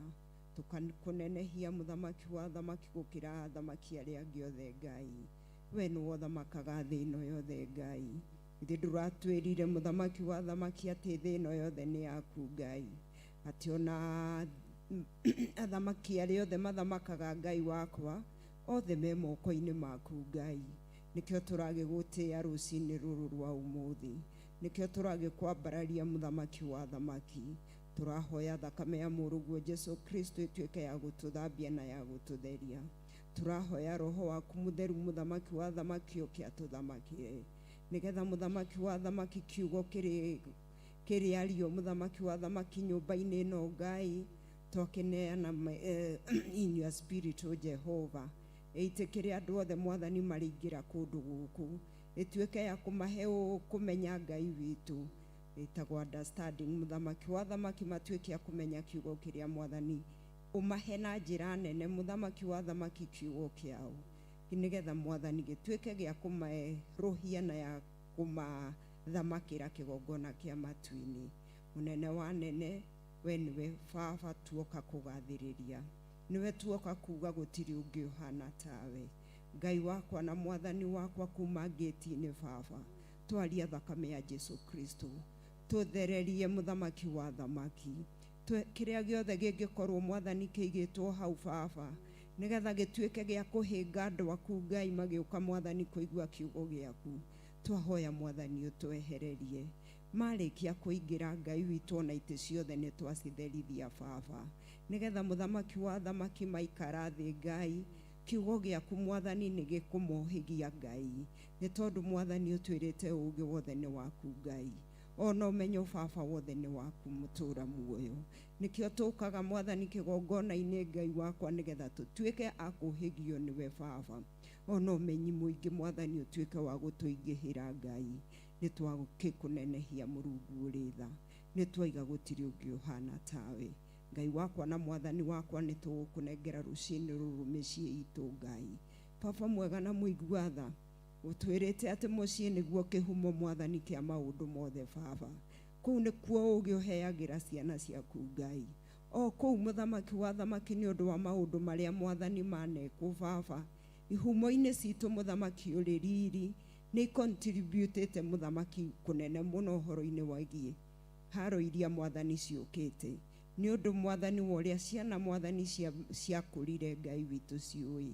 tũkakũnenehia mũthamaki wa thamaki gũkĩra athamaki arĩa angĩ othe Ngai we nĩwe ũthamakaga thĩ ĩno yothe Ngai ithe ndũratwĩrire mũthamaki wa thamaki atĩ thĩ ĩno yothe nĩ yaku Ngai atĩ ona athamaki arĩa othe mathamakaga Ngai wakwa othe me moko-inĩ maku Ngai nĩkĩo tũragĩgũtĩĩa rũcinĩ rũrũ rwa ũmũthĩ nĩkĩo tũragĩkwambararia mũthamaki wa thamaki tũrahoya thakame ya mũrũguo Jesu Kristo ĩtuĩke ya gũtũthambia na ya gũtũtheria tũrahoya roho waku mũtheru mũthamaki wa thamaki ũke atũthamakĩre nĩgetha mũthamaki wa thamaki kiugo kĩrĩario mũthamaki wa thamaki nyũmba-inĩ ĩno Ngai twakĩneana in your spirit o Jehova ĩitĩkĩre andũ othe mwathani marĩingĩra kũndũ gũkũ ĩtuĩke ya kũmahe kũmenya Ngai witũ ĩtagwo understanding mũthamaki wa thamaki matuĩke a kũmenya kiugo kĩrĩa mwathani ũmahe na njĩra nene mũthamaki wa thamaki kiugo kĩao nĩgetha mwathani gĩtuĩke gĩa kũmerũhia na ya kũmathamakĩra kĩgongona kĩa matu-inĩ mũnene wa nene we nĩwe baba tuoka kũgathĩrĩria nĩwe tuoka kuga gũtirĩ ũngĩ ũhana tawe Ngai wakwa na mwathani wakwa kuma ngĩti-inĩ baba twaria thakame ya Jesu Kristo tũthererie mũthamaki wa thamaki kĩrĩa gĩothe gĩngĩkorwo mwathani kĩigĩtwo hau baba nĩgetha gĩtuĩke gĩa kũhĩnga andũ aku Ngai magĩũka mwathani kũigua kiugo gĩaku twahoya mwathani ũtwehererie marĩkia kũingĩra Ngai witũ ona itĩ ciothe nĩ twacitherithia baba nĩgetha mũthamaki wa thamaki maikara thĩ Ngai kiugo gĩaku mwathani nĩ gĩkũmohĩgia Ngai nĩ tondũ mwathani ũtwĩrĩte ũũgĩ wothe nĩ waku Ngai ona ũmenyo baba wothe nĩ waku mũtũra muoyo nĩkĩo tũkaga mwathani kĩgongona-inĩ Ngai wakwa nĩgetha tũtuĩke a kũhĩgio nĩwe baba ona ũmenyi mũingĩ mwathani ũtuĩke wa gũtũingĩhĩra Ngai nĩ twagĩkũnenehia Mũrungu ũrĩ tha Nĩ twaiga gũtirĩ ũngĩ ũhana tawe. Ngai wakwa na mwathani wakwa, nĩ tũgũkũnengera rũcinĩ rũrũ mĩciĩ itũ Ngai. Baba mwega na mũigua tha, ũtwĩrĩte atĩ mũciĩ nĩguo kĩhumo mwathani kĩa maũndũ mothe baba. Kũu nĩkuo ũũgĩ ũheagĩra ciana ciaku Ngai. O kũu mũthamaki wa thamaki nĩ ũndũ wa maũndũ marĩa mwathani manekwo baba. Ihumo-inĩ citũ mũthamaki ũrĩ riri nĩ contributĩte mũthamaki kũnene mũno ũhoro-inĩ wĩgiĩ haro iria mwathani ciũkĩte. Nĩ ũndũ mwathani wa ũrĩa ciana mwathani ciakũrire Ngai witũ ciũĩ.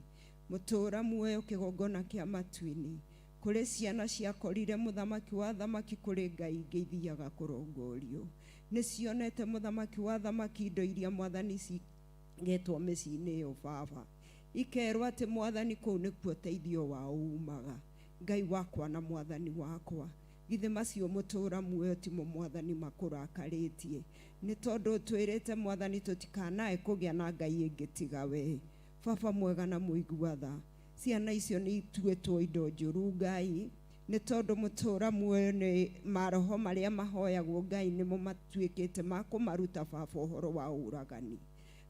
Mũtũũra muoyo kĩgongona kĩa matu-inĩ. Kũrĩ ciana ciakorire mũthamaki wa thamaki kũrĩ Ngai ingĩ ithiaga kũrongorio. Nĩ cionete mũthamaki wa thamaki indo iria mwathani cigetwo mĩciĩ-inĩ ĩyo baba. Ikerwo atĩ mwathani kũu nĩkuo ũteithio wao umaga. Ngai wakwa na mwathani wakwa, githĩ macio mũtũũra muoyo timo mwathani makũrakarĩtie. Nĩ tondũ ũtwĩrĩte mwathani tũtikanae kũgĩa na Ngai ĩngĩ tiga we. Baba mwega na mũigua tha, ciana icio nĩ ituĩtwo indo njũru Ngai, nĩ tondũ mũtũũra muoyo nĩ maroho marĩa mahoyagwo Ngai nĩmo matuĩkĩte ma kũmaruta baba ũhoro wa ũragani.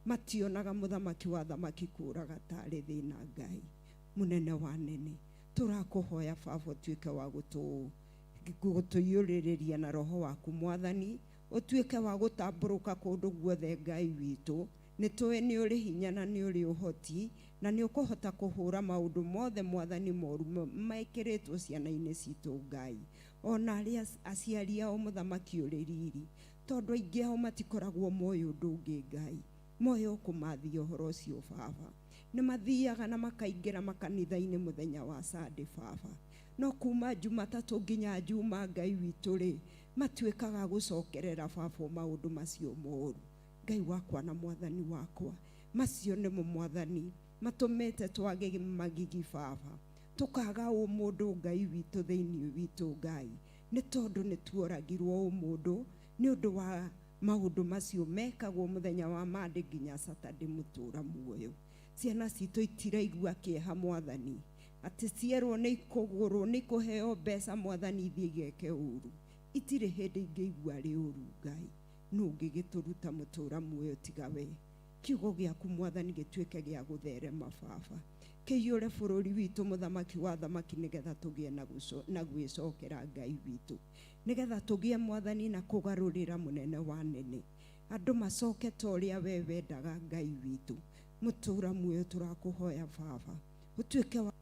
Mationaga mũthamaki wa thamaki kũraga tarĩ thĩna Ngai. Mũnene wa nene, tũrakũhoya baba ũtuĩke wa gũtũiyũrĩrĩria na roho waku mwathani, ũtuĩke wa gũtambũrũka kũndũ guothe Ngai witũ. Nĩ tũĩ nĩ ũrĩ hinya na nĩ ũrĩ ũhoti, na nĩ ũkũhota kũhũra maũndũ mothe mwathani moru mekĩrĩtwo ciana-inĩ citũ Ngai. Ona arĩa aciari ao mũthamaki ũrĩ riri, tondũ aingĩ ao matikoragwo moĩ ũndũ ũngĩ Ngai. Moĩ o kũmathia ũhoro ũcio baba. Nĩ mathiaga na makaingĩra makanitha-inĩ mũthenya wa Sunday baba. No kuma Jumatatũ nginya Juma Ngai witũ rĩ, matuĩkaga gũcokerera baba maũndũ macio moru. Ngai wakwa na mwathani wakwa, macio nĩmo mwathani matũmĩte twage magigi baba. Tũkaga ũmũndũ Ngai witũ thĩinĩ witũ Ngai. Nĩ tondũ nĩ tuoragirwo ũmũndũ nĩ ũndũ wa maũndũ macio mekagwo mũthenya wa Monday nginya Saturday mũtũũra muoyo. Ciana citũ itiraigua kĩeha mwathani, atĩ cierwo nĩ ikũgũrwo nĩ ikũheo mbeca mwathani ithiĩ igeke ũru. Itirĩ hĩndĩ ingĩigua arĩ ũru Ngai. Nũ ũngĩgĩtũruta mũtũũra muoyo tiga we. Kiugo gĩaku mwathani gĩtuĩke gĩa gũtherema baba. Kĩiyũre bũrũri witũ mũthamaki wa thamaki nĩgetha tũgĩe na gwĩcokera Ngai witũ. Nĩgetha tũgĩe mwathani na kũgarũrĩra mũnene wa nene. Andũ macoke ta ũrĩa we wendaga Ngai witũ. Mũtũũra muoyo tũrakũhoya baba. Ũtuĩke wa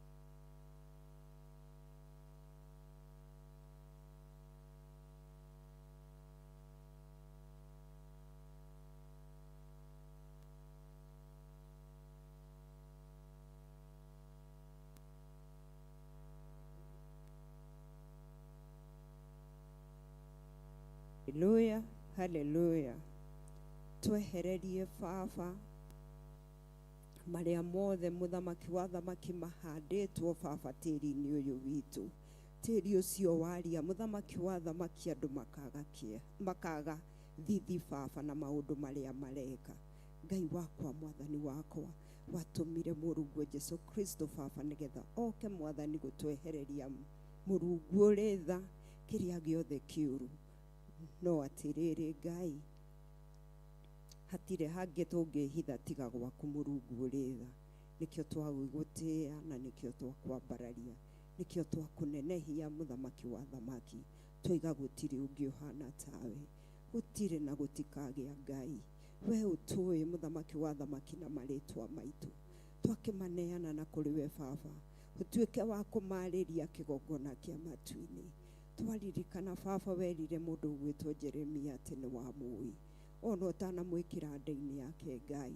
Haleluya, haleluya. Twehererie baba marĩa mothe mũthamaki wa thamaki mahandĩtwo baba tĩri-inĩ ũyũ witũ. Tĩri ũcio waria mũthamaki wa thamaki andũ makaga thithi baba na maũndũ marĩa mareka. Ngai wakwa mwathani wakwa, watũmire mũrungu Jesu Kristo baba nĩgetha oke mwathani gũtwehereria mũrungu ũrĩ tha kĩrĩa gĩothe kĩũru. No atĩrĩrĩ Ngai, hatirĩ hangĩ tũngĩhitha tiga gwaku mũrungu ũrĩ tha. Nĩkĩo twagũgũtĩĩa na nĩkĩo twakwambararia, nĩkĩo twakũnenehia mũthamaki wa thamaki. Twaiga gũtirĩ ũngĩ ũhana tawe, gũtirĩ na gũtikagĩa Ngai. We ũtũĩ mũthamaki wa thamaki na marĩtwa maitũ, twakĩmaneana na kũrĩ we baba, ũtuĩke wa kũmarĩria kĩgongona kĩa matu-inĩ. Twaririkana baba werire mũndũ ũgwĩtwo Jeremia atĩ nĩ wamũĩ, ona ũtanamwĩkĩra nda-inĩ yake Ngai.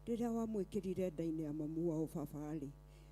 Rĩrĩa wamwĩkĩrire nda-inĩ ya mamu wao baba-rĩ,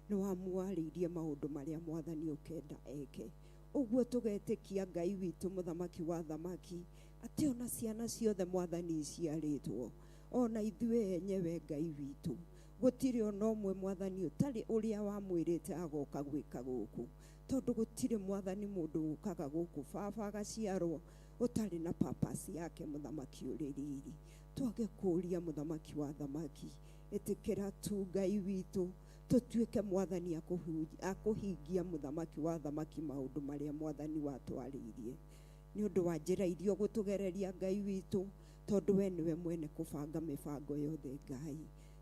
nĩ wamwarĩirie maũndũ marĩa mwathani ũkenda eke. Ũguo tũgetĩkia Ngai witũ mũthamaki wa thamaki, atĩ ona ciana ciothe mwathani iciarĩtwo, ona ithuĩ enyewe Ngai witũ, gũtirĩ ona ũmwe mwathani ũtarĩ ũrĩa wamwĩrĩte agoka gwĩka gũkũ. Tondũ gũtirĩ mwathani mũndũ ũkaga gũkũ baba agaciarwo ũtarĩ na purpose yake mũthamaki ũrĩ riri. Twage kũũria mũthamaki wa thamaki, ĩtĩkĩra tu Ngai witũ tũtuĩke mwathani akũhingia mũthamaki wa thamaki maũndũ marĩa mwathani watwarĩirie. Nĩ ũndũ wa njĩra iria ũgũtũgereria Ngai witũ, tondũ we nĩwe mwene kũbanga mĩbango yothe Ngai.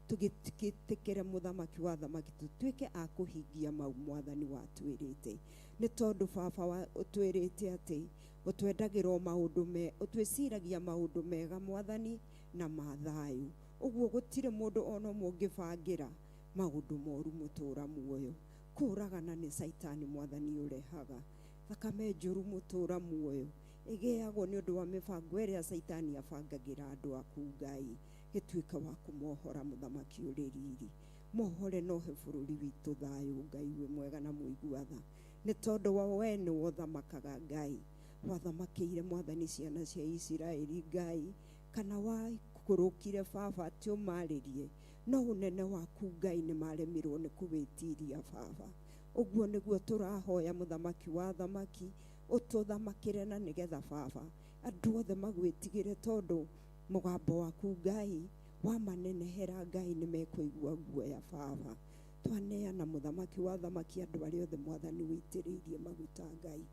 Tũgĩtĩkĩre mũthamaki wa thamaki tũtuĩke a kũhingia mau mwathani watwĩrĩte. Nĩ tondũ baba ũtwĩrĩte atĩ ũtwendagĩra maũndũ me ũtwĩciragia maũndũ mega mwathani na ma thayũ. Ũguo gũtirĩ mũndũ ona ũmwe ũngĩbangĩra maũndũ moru mũtũra muoyo. Kũragana nĩ Caitani mwathani ũrehaga. Thakame njũru mũtũra muoyo ĩgĩagwo nĩ ũndũ wa mĩbango ĩrĩa Caitani abangagĩra andũ aku Ngai. Gĩtuĩke wa kũmohora mũthamaki ũrĩ riri. Mohore nohe bũrũri witũ thayũ Ngai wĩ mwega na mũigua tha. Nĩ tondũ wa we nĩwe ũthamakaga Ngai. Wathamakĩire mwathani ciana cia Isiraeli Ngai, kana wakũrũkire baba atĩ ũmarĩrie, no ũnene waku Ngai nĩ maremirwo nĩ kũwĩtiria baba. Ũguo nĩguo tũrahoya mũthamaki wa thamaki ũtũthamakĩre na nĩgetha baba andũ othe magwĩtigĩre, tondũ mũgambo waku Ngai wamanenehera Ngai nĩ mekũigua guoya baba. Twaneana mũthamaki wa thamaki andũ arĩa othe mwathani wĩitĩrĩirie maguta Ngai.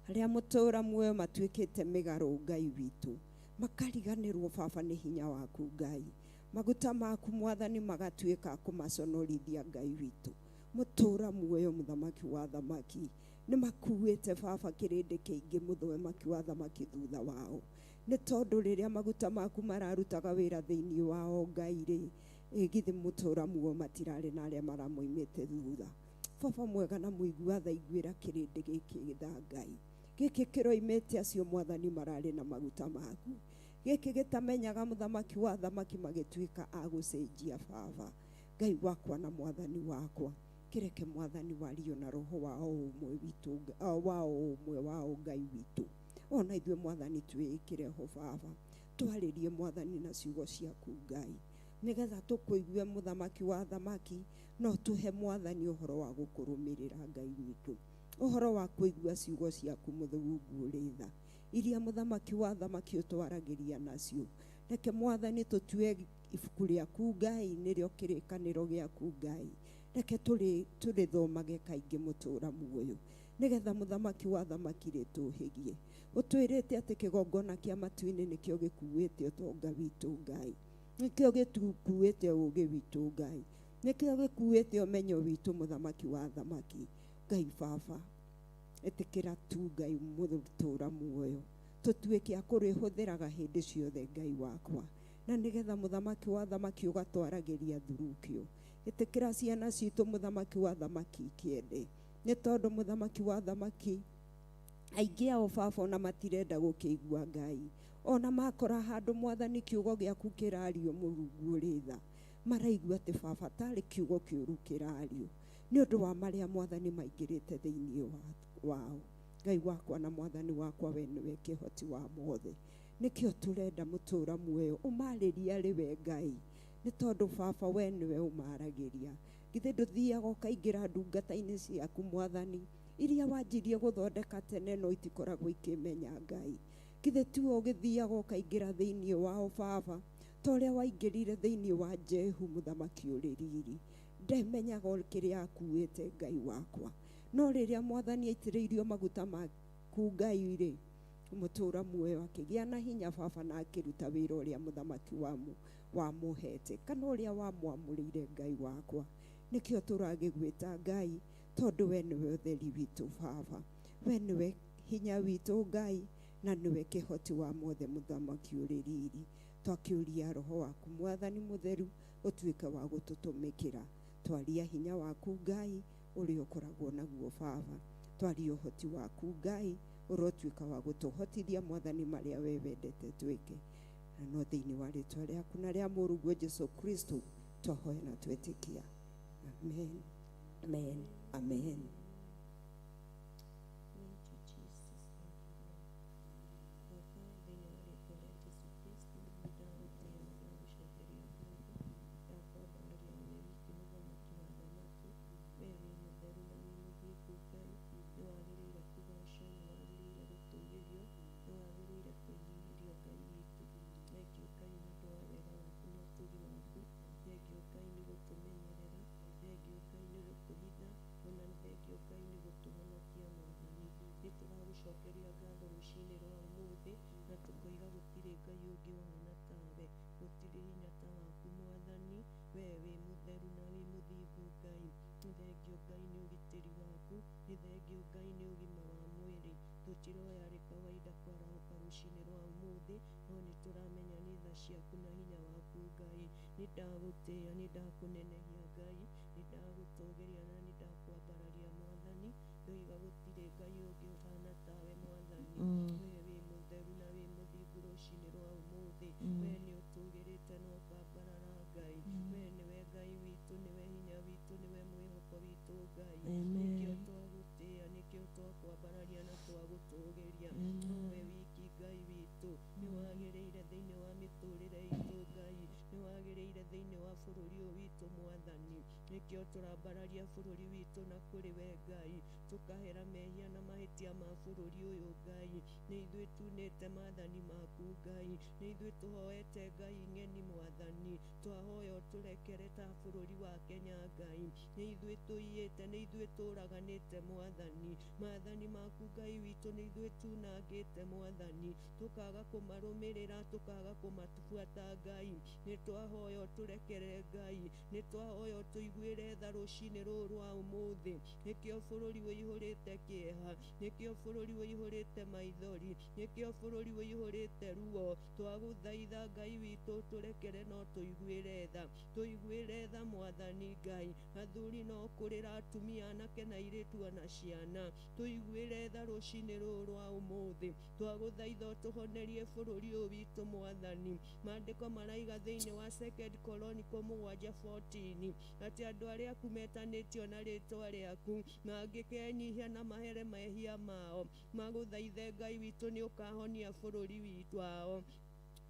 Arĩa mũtũra muoyo matuĩkĩte mĩgarũ Ngai witũ, makariganĩrwo baba nĩ hinya waku Ngai. Maguta maku mwathani magatuĩka kũmaconorithia Ngai witũ. Mũtũra muoyo mũthamaki wa thamaki nĩ makuĩte baba kĩrĩndĩ kĩingĩ mũthamaki wa thamaki thutha wao. Nĩ tondũ rĩrĩa maguta maku mararutaga wĩra thĩinĩ wao Ngai rĩ, githĩ mũtũra muoyo matirarĩ na arĩa maramoimĩte thutha. Baba mwega na mũigua tha, iguĩra kĩrĩndĩ gĩkĩ tha Ngai. Gĩkĩ kĩroimĩte acio mwathani mararĩ na maguta maku. Gĩkĩ gĩtamenyaga mũthamaki wa thamaki magĩtuĩka a gũcenjia baba. Ngai wakwa na mwathani wakwa, kĩreke mwathani wario na roho wa o ũmwe witũ, wa o ũmwe wao Ngai witũ. Ona ithuĩ mwathani twĩĩkĩre ho baba. Twarĩrie mwathani na ciugo ciaku Ngai, nĩgetha tũkũigue mũthamaki wa thamaki, no tũhe mwathani ũhoro wa gũkũrũmĩrĩra Ngai witũ, ũhoro wa kũigua ciugo ciaku Mũrungu ũrĩ tha, iria mũthamaki wa thamaki ũtwaragĩria nacio. Reke mwathani tũtue ibuku rĩaku Ngai nĩrĩo kĩrĩkanĩro gĩaku Ngai. Reke tũrĩthomage kaingĩ mũtũra muoyo, nĩgetha mũthamaki wa thamaki rĩtũhĩgie. Ũtwĩrĩte atĩ kĩgongona kĩa matu-inĩ nĩkĩo gĩkuĩte ũtonga witũ Ngai, nĩkĩo gĩtukuĩte ũũgĩ witũ Ngai, nĩkĩo gĩkuĩte ũmenyo witũ mũthamaki wa thamaki. Ngai baba, ĩtĩkĩra tu Ngai mũtũra muoyo tũtuĩke a kũrĩhũthĩraga hĩndĩ ciothe Ngai wakwa, na nĩgetha mũthamaki wa thamaki ũgatwaragĩria thurukio. Ĩtĩkĩra ciana citũ mũthamaki wa thamaki ikĩende, nĩ tondũ mũthamaki wa thamaki aingĩ ao baba ona matirenda gũkĩigua Ngai. Ona makora handũ mwathani kiugo gĩaku kĩrario Mũrungu ũrĩ tha, maraigua atĩ baba tarĩ kiugo kĩũru kĩrario, nĩ ũndũ wa marĩa mwathani maingĩrĩte thĩinĩ wao. Ngai wakwa na mwathani wakwa, we nĩwe kĩhoti wa mothe. Nĩkĩo tũrenda mũtũra muoyo ũmarĩrie arĩ we Ngai, nĩ tondũ baba we nĩwe ũmaragĩria. Githĩ ndũthiaga ũkaingĩra ndungata-inĩ ciaku mwathani iria wanjirie gũthondeka tene no itikoragwo ikĩmenya Ngai. Githĩ tiwe ũgĩthiaga ũkaingĩra thĩinĩ wao baba, ta ũrĩa waingĩrire thĩinĩ wa Jehu mũthamaki ũrĩ riri. Ndemenyaga kĩrĩa akuĩte Ngai wakwa, no rĩrĩa mwathani aitĩrĩirio maguta maku Ngai rĩ, mũtũra muoyo akĩgĩa na hinya baba na akĩruta wĩra ũrĩa mũthamaki wamũhete kana ũrĩa wamwamũrĩire Ngai wakwa. Nĩkĩo tũragĩgwĩta Ngai, tondũ we nĩwe ũtheri witũ baba, we nĩwe hinya witũ Ngai, na nĩwe kĩhoti wa mothe mũthamaki ũrĩ riri. Twakĩũria roho waku mwathani mũtheru ũtuĩke wa gũtũtũmĩkĩra. Twaria hinya waku Ngai ũrĩa ũkoragwo naguo baba, twaria ũhoti waku Ngai ũrotuĩka wa gũtũhotithia mwathani marĩa we wendete twĩke. Na no thĩinĩ wa rĩtwa rĩaku na rĩa mũrũguo Jesu Kristo twahoya na twetĩkia. Amen, amen, amen. Thank you, Jesus. Thank you, Lord. Baba, thĩinĩ wa rĩĩtwa rĩa Jesu Kristo, nĩndagũtĩĩa na ndagũcokeria ngatho. Ndakwambararia we wiki mũthamaki wa thamaki, we wĩ mũtheru na wĩ mũthingu Ngai, nĩwagĩrĩire kũgocwo, nĩwagĩrĩire gũtũũgĩrio, nĩwagĩrĩire kwĩnyihĩrio Ngai witũ. Thengiũ Ngai nĩ ũndũ wa wega waku na ũtugi waku. Thengiũ Ngai nĩ gũtũmenyerera. Thengiũ Ngai nĩ gũtũhitha. Ona thengiũ ũngĩ hinya ta waku Mwathani. We wĩ mũtheru na wĩ mũthingu Ngai. Nĩ thengio Ngai nĩ ũgitĩri waku, nĩ thengio Ngai nĩ ũgima wa mwĩrĩ. Tũtiroya arĩ kawaida kwarahũka rũcinĩ rwa ũmũthĩ, no nĩ tũramenya nĩ tha ciaku na hinya waku Ngai. Nĩ ndagũtĩĩa, nĩ ndakũnenehia Ngai, nĩ ndagũtũgĩria na nĩ ndakwambararia Mwathani. Ndoiga gũtirĩ Ngai ũngĩ ũhana tawe Mwathani. We wĩ mũtheru na wĩ mũthingu rũcinĩ rwa ũmũthĩ. We nĩ ũtũgĩrĩte na ũkambarara Ngai. We nĩwe Ngai witũ, nĩwe hinya witũ, nĩwe mwĩhoko witũ Ngai. Nĩkĩo twagũtĩĩa, nĩkĩo twakwambararia na twagũtũgĩria. Nowe wiki Ngai witũ, nĩ wagĩrĩire thĩinĩ wa mĩtũrĩre itũ Ngai, nĩ wagĩrĩire thĩinĩ wa bũrũri ũyũ witũ Mwathani. Nĩkĩo tũrambararia bũrũri witũ na kũrĩ we Ngai, tũkahera mehia na mahĩtia ma bũrũri ũyũ Ngai. Nĩ ithuĩ tunĩte maathani maku Ngai, nĩ ithuĩ tũhoete Ngai ng'eni Mwathani, twahoya ũtũrekere ta bũrũri wa Kenya Ngai. Nĩ ithuĩ tũiyĩte, nĩ ithuĩ tũraganĩte Mwathani. Maathani maku Ngai witũ nĩ ithuĩ tunangĩte Mwathani, tũkaga kũmarũmĩrĩra, tũkaga kũmabuata Ngai. Nĩ twahoya ũtũrekere Ngai, nĩ twahoya ũtũiguĩre tha rũcinĩ rũrũ rwa ũmũthĩ. Nĩkĩo bũrũri ũihũrĩte kĩeha, nĩkĩo bũrũri ũihũrĩte maithori, nĩkĩo bũrũri ũihũrĩte ruo. Twagũthaitha Ngai witũ tũrekere no tũiguĩre tha, tũiguĩre tha Mwathani Ngai. Athuri no kũrĩra, atumia, anake na airĩtu ona ciana, tũiguĩre tha rũcinĩ rũrũ rwa ũmũthĩ. Twagũthaitha ũtũhonerie bũrũri ũyũ witũ Mwathani. Maandĩko maraiga thĩinĩ wa Second Chronicle 7:14 atĩ andũ arĩa aku metanĩtio na rĩtwa rĩaku mangĩkenyihia na mahere mehia mao, magũthaithe Ngai witũ nĩ ũkahonia bũrũri witũ wao.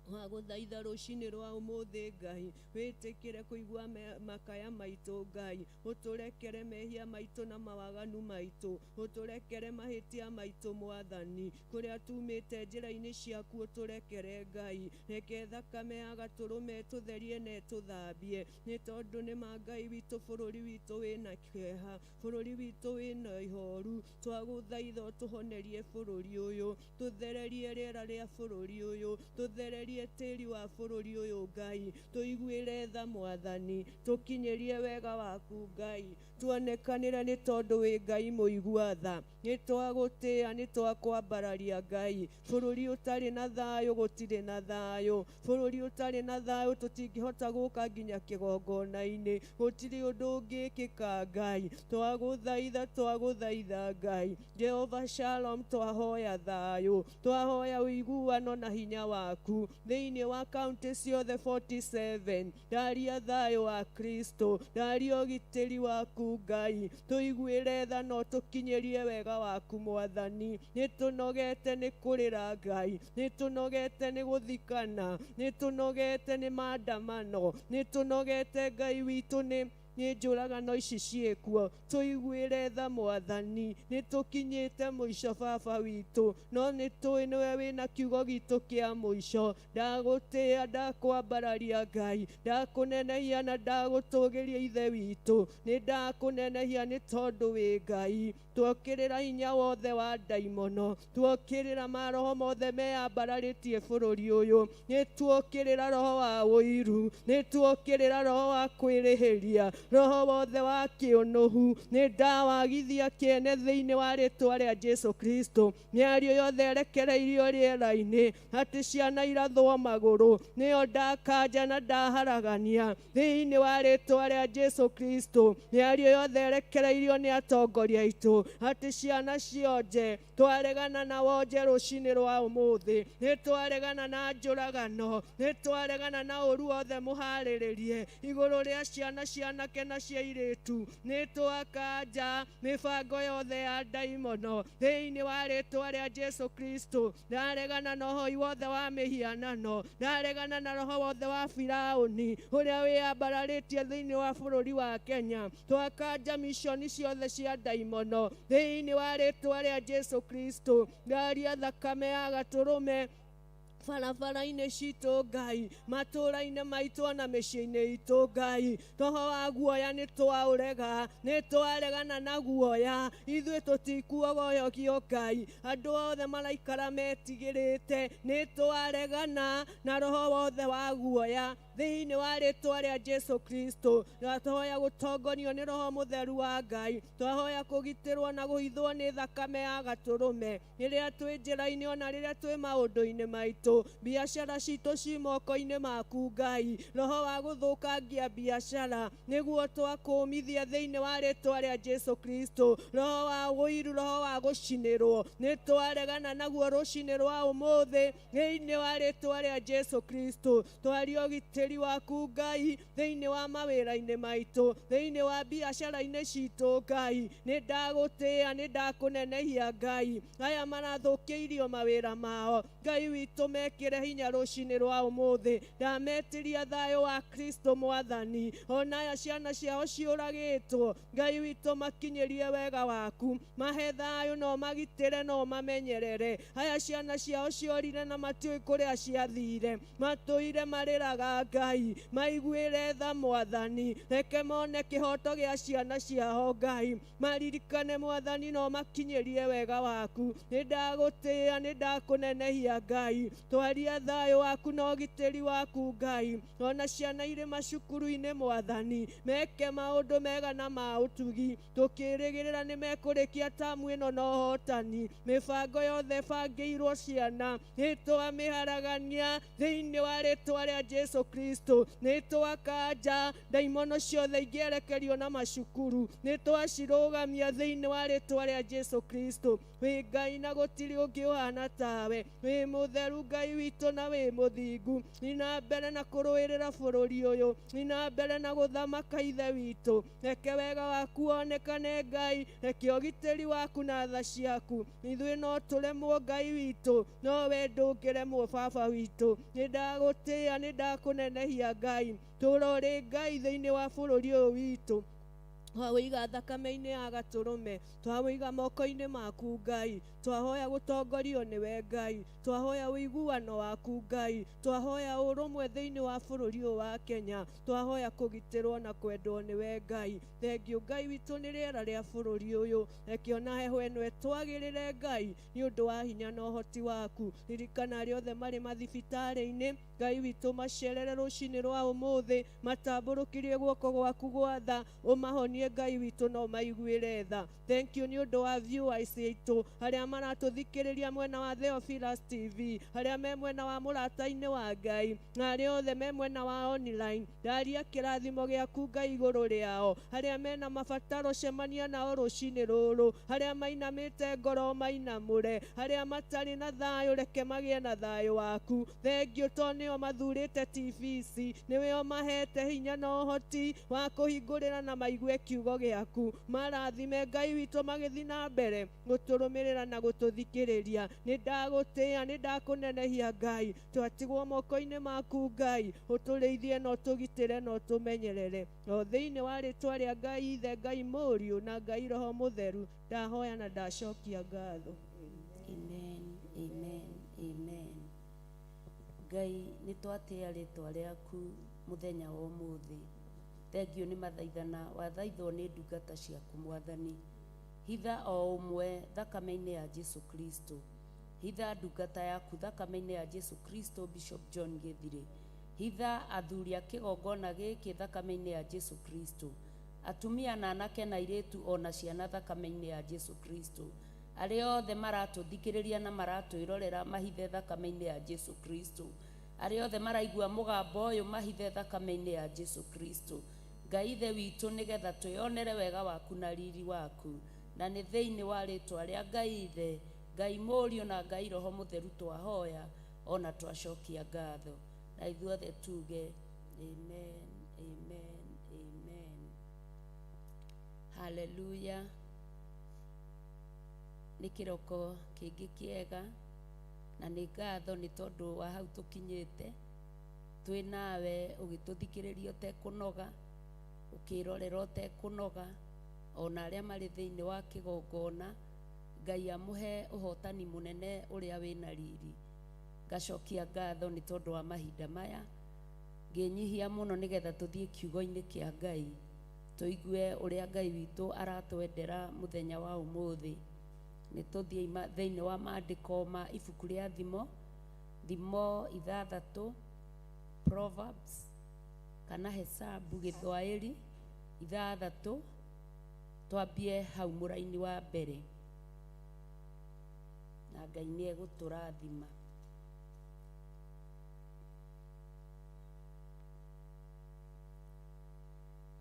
Wagũthaitha rũcinĩ rwa ũmũthĩ Ngai, wĩtĩkĩre kũigua makaya maitũ Ngai, ũtũrekere mehia maitũ na mawaganu maitũ, ũtũrekere mahĩtia maitũ Mwathani, kũrĩa tumĩte njĩra-inĩ ciaku ũtũrekere Ngai. Reke thakame ya gatũrũme ĩtũtherie na ĩtũthambie, nĩ tondũ nĩ ma Ngai witũ bũrũri witũ wĩna kĩeha, bũrũri witũ wĩna ihoru. Twagũthaitha ũtũhonerie bũrũri ũyũ, tũthererie rĩera rĩa bũrũri ũyũ, tũthererie tĩri wa bũrũri ũyũ Ngai, tũiguĩre tha Mwathani, tũkinyĩrie wega waku Ngai, tuonekanĩre nĩ tondũ wĩ Ngai mũigua tha. Nĩ twagũtĩĩa, nĩ twakwambararia Ngai. Bũrũri ũtarĩ na thayũ gũtirĩ na thayũ, bũrũri ũtarĩ na thayũ tũtingĩhota gũka nginya kĩgongona-inĩ, gũtirĩ ũndũ ũngĩkĩka Ngai. Twagũthaitha, twagũthaitha Ngai. Jehova Shalom, twahoya thayũ, twahoya ũiguano na hinya waku thĩinĩ wa kaunti ciothe 47. Ndaria thayũ wa Kristo, ndaria ũgitĩri waku Ngai, tũiguĩre tha na ũtũkinyĩrie wega waku Mwathani. Nĩ tũnogete nĩ kũrĩra Ngai, nĩ tũnogete nĩ gũthikana, nĩ tũnogete nĩ maandamano, nĩ tũnogete Ngai witũ nĩ njũragano ici ciĩkuo. Tũiguĩre tha Mwathani, nĩ tũkinyĩte mũico baba witũ, no nĩ tũĩ nĩwe wĩna kiugo gitũ kĩa mũico. Ndagũtĩĩa, ndakwambararia Ngai, ndakũnenehia na ndagũtũgĩria Ithe witũ. Nĩ ndakũnenehia nĩ tondũ wĩ Ngai. Tuokĩrĩra hinya wothe wa ndaimono, tuokĩrĩra maroho mothe meyambararĩtie bũrũri ũyũ, nĩ tuokĩrĩra roho wa ũiru, nĩ tuokĩrĩra roho wa kwĩrĩhĩria, roho wothe wa kĩũnũhu, nĩ ndawagithia kĩene thĩinĩ wa rĩtwa rĩa Jesu Kristo. Mĩario yothe ĩrekereirio rĩera-inĩ atĩ ciana irathwo magũrũ, nĩyo ndakanja na ndaharagania thĩinĩ wa rĩtwa rĩa Jesu Kristo. Mĩario yothe ĩrekereirio nĩ atongoria aitũ atĩ ciana cionje, twaregana na wonje rũcinĩ rwa ũmũthĩ, nĩ twaregana na njũragano, nĩ twaregana na ũru wothe mũharĩrĩrie igũrũ rĩa ciana cianake na cia airĩtu, nĩ twakanja mĩbango yothe ya ndaimono thĩinĩ wa rĩtwa rĩa Jesu Kristo. Ndaregana na ũhoi wothe wa mĩhianano, ndaregana na roho wothe wa Firaũni ũrĩa wĩyambararĩtie thĩinĩ wa bũrũri wa Kenya. Twakanja micioni ciothe cia ndaimono thĩinĩ wa rĩtwa rĩa Jesu Kristo. Ndaria thakame ya gatũrũme barabara-inĩ citũ Ngai, matũũra-inĩ maitũ ona mĩciĩ-inĩ itũ Ngai. Roho wa guoya nĩ twaũrega, nĩ twaregana na guoya, ithuĩ tũtikuogoyogio Ngai. Andũ othe maraikara metigĩrĩte, nĩ twaregana na roho wothe wa guoya Thĩinĩ wa rĩtwa rĩa Jesu Kristo twahoya gũtongorio nĩ Roho Mũtheru wa Ngai, twahoya kũgitĩrwo na kũhithwo nĩ thakame ya gatũrũme rĩrĩa twĩ njĩra-inĩ ona rĩrĩa twĩ maũndũ-inĩ maitũ. Biacara citũ ci moko-inĩ maku Ngai, roho wa gũthũkangia biacara nĩguo twakũmithia thĩinĩ wa rĩtwa rĩa Jesu Kristo. Roho wa ũiru, roho wa gũcinĩrwo nĩ twaregana naguo rũcinĩ rwa ũmũthĩ thĩinĩ wa rĩtwa rĩa Jesu Kristo. Twaria ũgitĩri waku Ngai thĩinĩ wa mawĩra-inĩ maitũ, thĩinĩ wa biacara-inĩ citũ Ngai. Nĩ ndagũtĩĩa, nĩ ndakũnenehia Ngai. Aya marathũkĩirio mawĩra mao Ngai witũ, mekĩre hinya rũcinĩ rwa ũmũthĩ. Ndametĩria thayũ wa Kristo Mwathani. Ona aya ciana ciao ciũragĩtwo Ngai witũ, makinyĩrie wega waku, mahe thayũ no magitĩre no mamenyerere. Aya ciana ciao ciorire na matiũĩ kũrĩa ciathire, matũire marĩraga Ngai, maiguĩre tha Mwathani. Reke mone kĩhoto gĩa ciana ciao Ngai, maririkane Mwathani no makinyĩrie wega waku. Nĩ ndagũtĩĩa, nĩ ndakũnenehia Ngai. Twaria thayũ waku na ũgitĩri waku Ngai. Ona ciana irĩ macukuru-inĩ Mwathani, meke maũndũ mega na ma ũtugi, tũkĩrĩgĩrĩra nĩ mekũrĩkia tamu ĩno na ũhotani. Mĩbango yothe ĩbangĩirwo ciana nĩ twamĩharagania thĩinĩ wa rĩtwa rĩa Jesu Kristo. Nĩ twakanja ndaimono ciothe ingĩerekerio na macukuru, nĩ twacirũgamia thĩinĩ wa rĩtwa rĩa Jesu Kristo. Wĩ Ngai na gũtirĩ ũngĩ ũhana tawe, wĩ mũtheru Ngai witũ na wĩ mũthingu. Nĩ mbere na kũrũĩrĩra bũrũri ũyũ, nĩ mbere na gũthamaka Ithe witũ. Reke wega waku wonekane Ngai, reke ũgitĩri waku na tha ciaku. Ithuĩ no tũremwo Ngai witũ, no we ndũngĩremwo Baba witũ. Nĩ ndagũtĩĩa, nĩ ndakũnenehia Ngai. Tũũra ũrĩ Ngai thĩinĩ wa bũrũri ũyũ witũ. Twawĩiga thakame-inĩ ya gatũrũme, twawĩiga moko-inĩ maku Ngai. Twahoya gũtongorio nĩwe Ngai, twahoya ũiguano waku Ngai, twahoya ũrũmwe thĩinĩ wa bũrũri ũyũ wa Kenya, twahoya kũgitĩrwo na kwendwo nĩwe Ngai. Thengiũ Ngai witũ nĩ rĩera rĩa bũrũri ũyũ, reke ona heho ĩno ĩtwagĩrĩre Ngai nĩ ũndũ wa hinya na ũhoti waku. Ririkana arĩa othe marĩ mathibitarĩ-inĩ Ngai witũ, macerere rũcinĩ rwa ũmũthĩ, matambũrũkĩrie guoko gwaku gwa tha, ũmahonie Ngai witũ no maiguĩre tha. Thank you nĩ ũndũ wa viewers aitũ arĩa maratũthikĩrĩria mwena wa Theophilus TV, arĩa me mwena wa mũrata-inĩ wa Ngai, na arĩa othe me mwena wa online. Ndaria kĩrathimo gĩaku Ngai igũrũ rĩao, arĩa mena mabataro cemania nao rũcinĩ rũrũ, arĩa mainamĩte ngoro mainamũre, arĩa matarĩ na thayũ reke magĩe na thayũ waku. Thengiũ tondũ nĩo mathurĩte TV ici, nĩwe ũmahete hinya na ũhoti wa kũhingũrĩra na maigue kiugo gĩaku. Marathime Ngai witũ magĩthiĩ na mbere gũtũrũmĩrĩra na gũtũthikĩrĩria. Nĩ ndagũtĩĩa, nĩ ndakũnenehia Ngai. Twatigwo moko-inĩ maku Ngai, ũtũrĩithie na ũtũgitĩre na ũtũmenyerere. O thĩinĩ wa rĩtwa rĩa Ngai Ithe, Ngai Mũriũ na Ngai Roho Mũtheru, ndahoya na ndacokia ngatho. Amen, amen, amen. Ngai nĩ twatĩĩa rĩtwa rĩaku mũthenya wa ũmũthĩ. Thengiũ nĩ mathaithana wathaithwo nĩ ndungata ciaku Mwathani. Hitha o ũmwe thakame-inĩ ya Jesu Kristo. Hitha ndungata yaku thakame-inĩ ya Jesu Kristo, Bishop John Gĩthirĩ. Hitha athuri a kĩgongona gĩkĩ thakame-inĩ ya Jesu Kristo. Atumia na anake na airĩtu ona ciana thakame-inĩ ya Jesu Kristo. Arĩa othe maratũthikĩrĩria na maratwĩrorera mahithe thakame-inĩ ya Jesu Kristo. Arĩa othe maraigua mũgambo ũyũ mahithe thakame-inĩ ya Jesu Kristo. Ngai Ithe witũ, nĩgetha twĩonere wega waku na riri waku. Na nĩ thĩinĩ wa rĩtwa rĩa Ngai Ithe, Ngai Mũriũ na Ngai Roho Mũtheru twahoya ona twacokia ngatho. Na ithuothe tuge amen, amen, amen. Hallelujah. Nĩ kĩroko kĩngĩ kĩega na nĩ ngatho nĩ tondũ wa hau tũkinyĩte. Twĩ nawe ũgĩtũthikĩrĩria ũtekũnoga, ũkĩrorera ũtekũnoga, ona arĩa marĩ thĩinĩ wa kĩgongona. Ngai amũhe ũhotani mũnene ũrĩa wĩna riri. Ngacokia ngatho nĩ tondũ wa mahinda maya, ngĩnyihia mũno nĩgetha tũthiĩ kiugo-inĩ kĩa Ngai, tũigue ũrĩa Ngai witũ aratwendera mũthenya wa ũmũthĩ. Nĩ tũthiĩ thĩinĩ wa maandĩko ma ibuku rĩa Thimo, Thimo 6, Proverbs Kana Hesabu Gĩthwaĩri 6, twambie hau mũraini wa mbere, na Ngai nĩ egũtũrathima.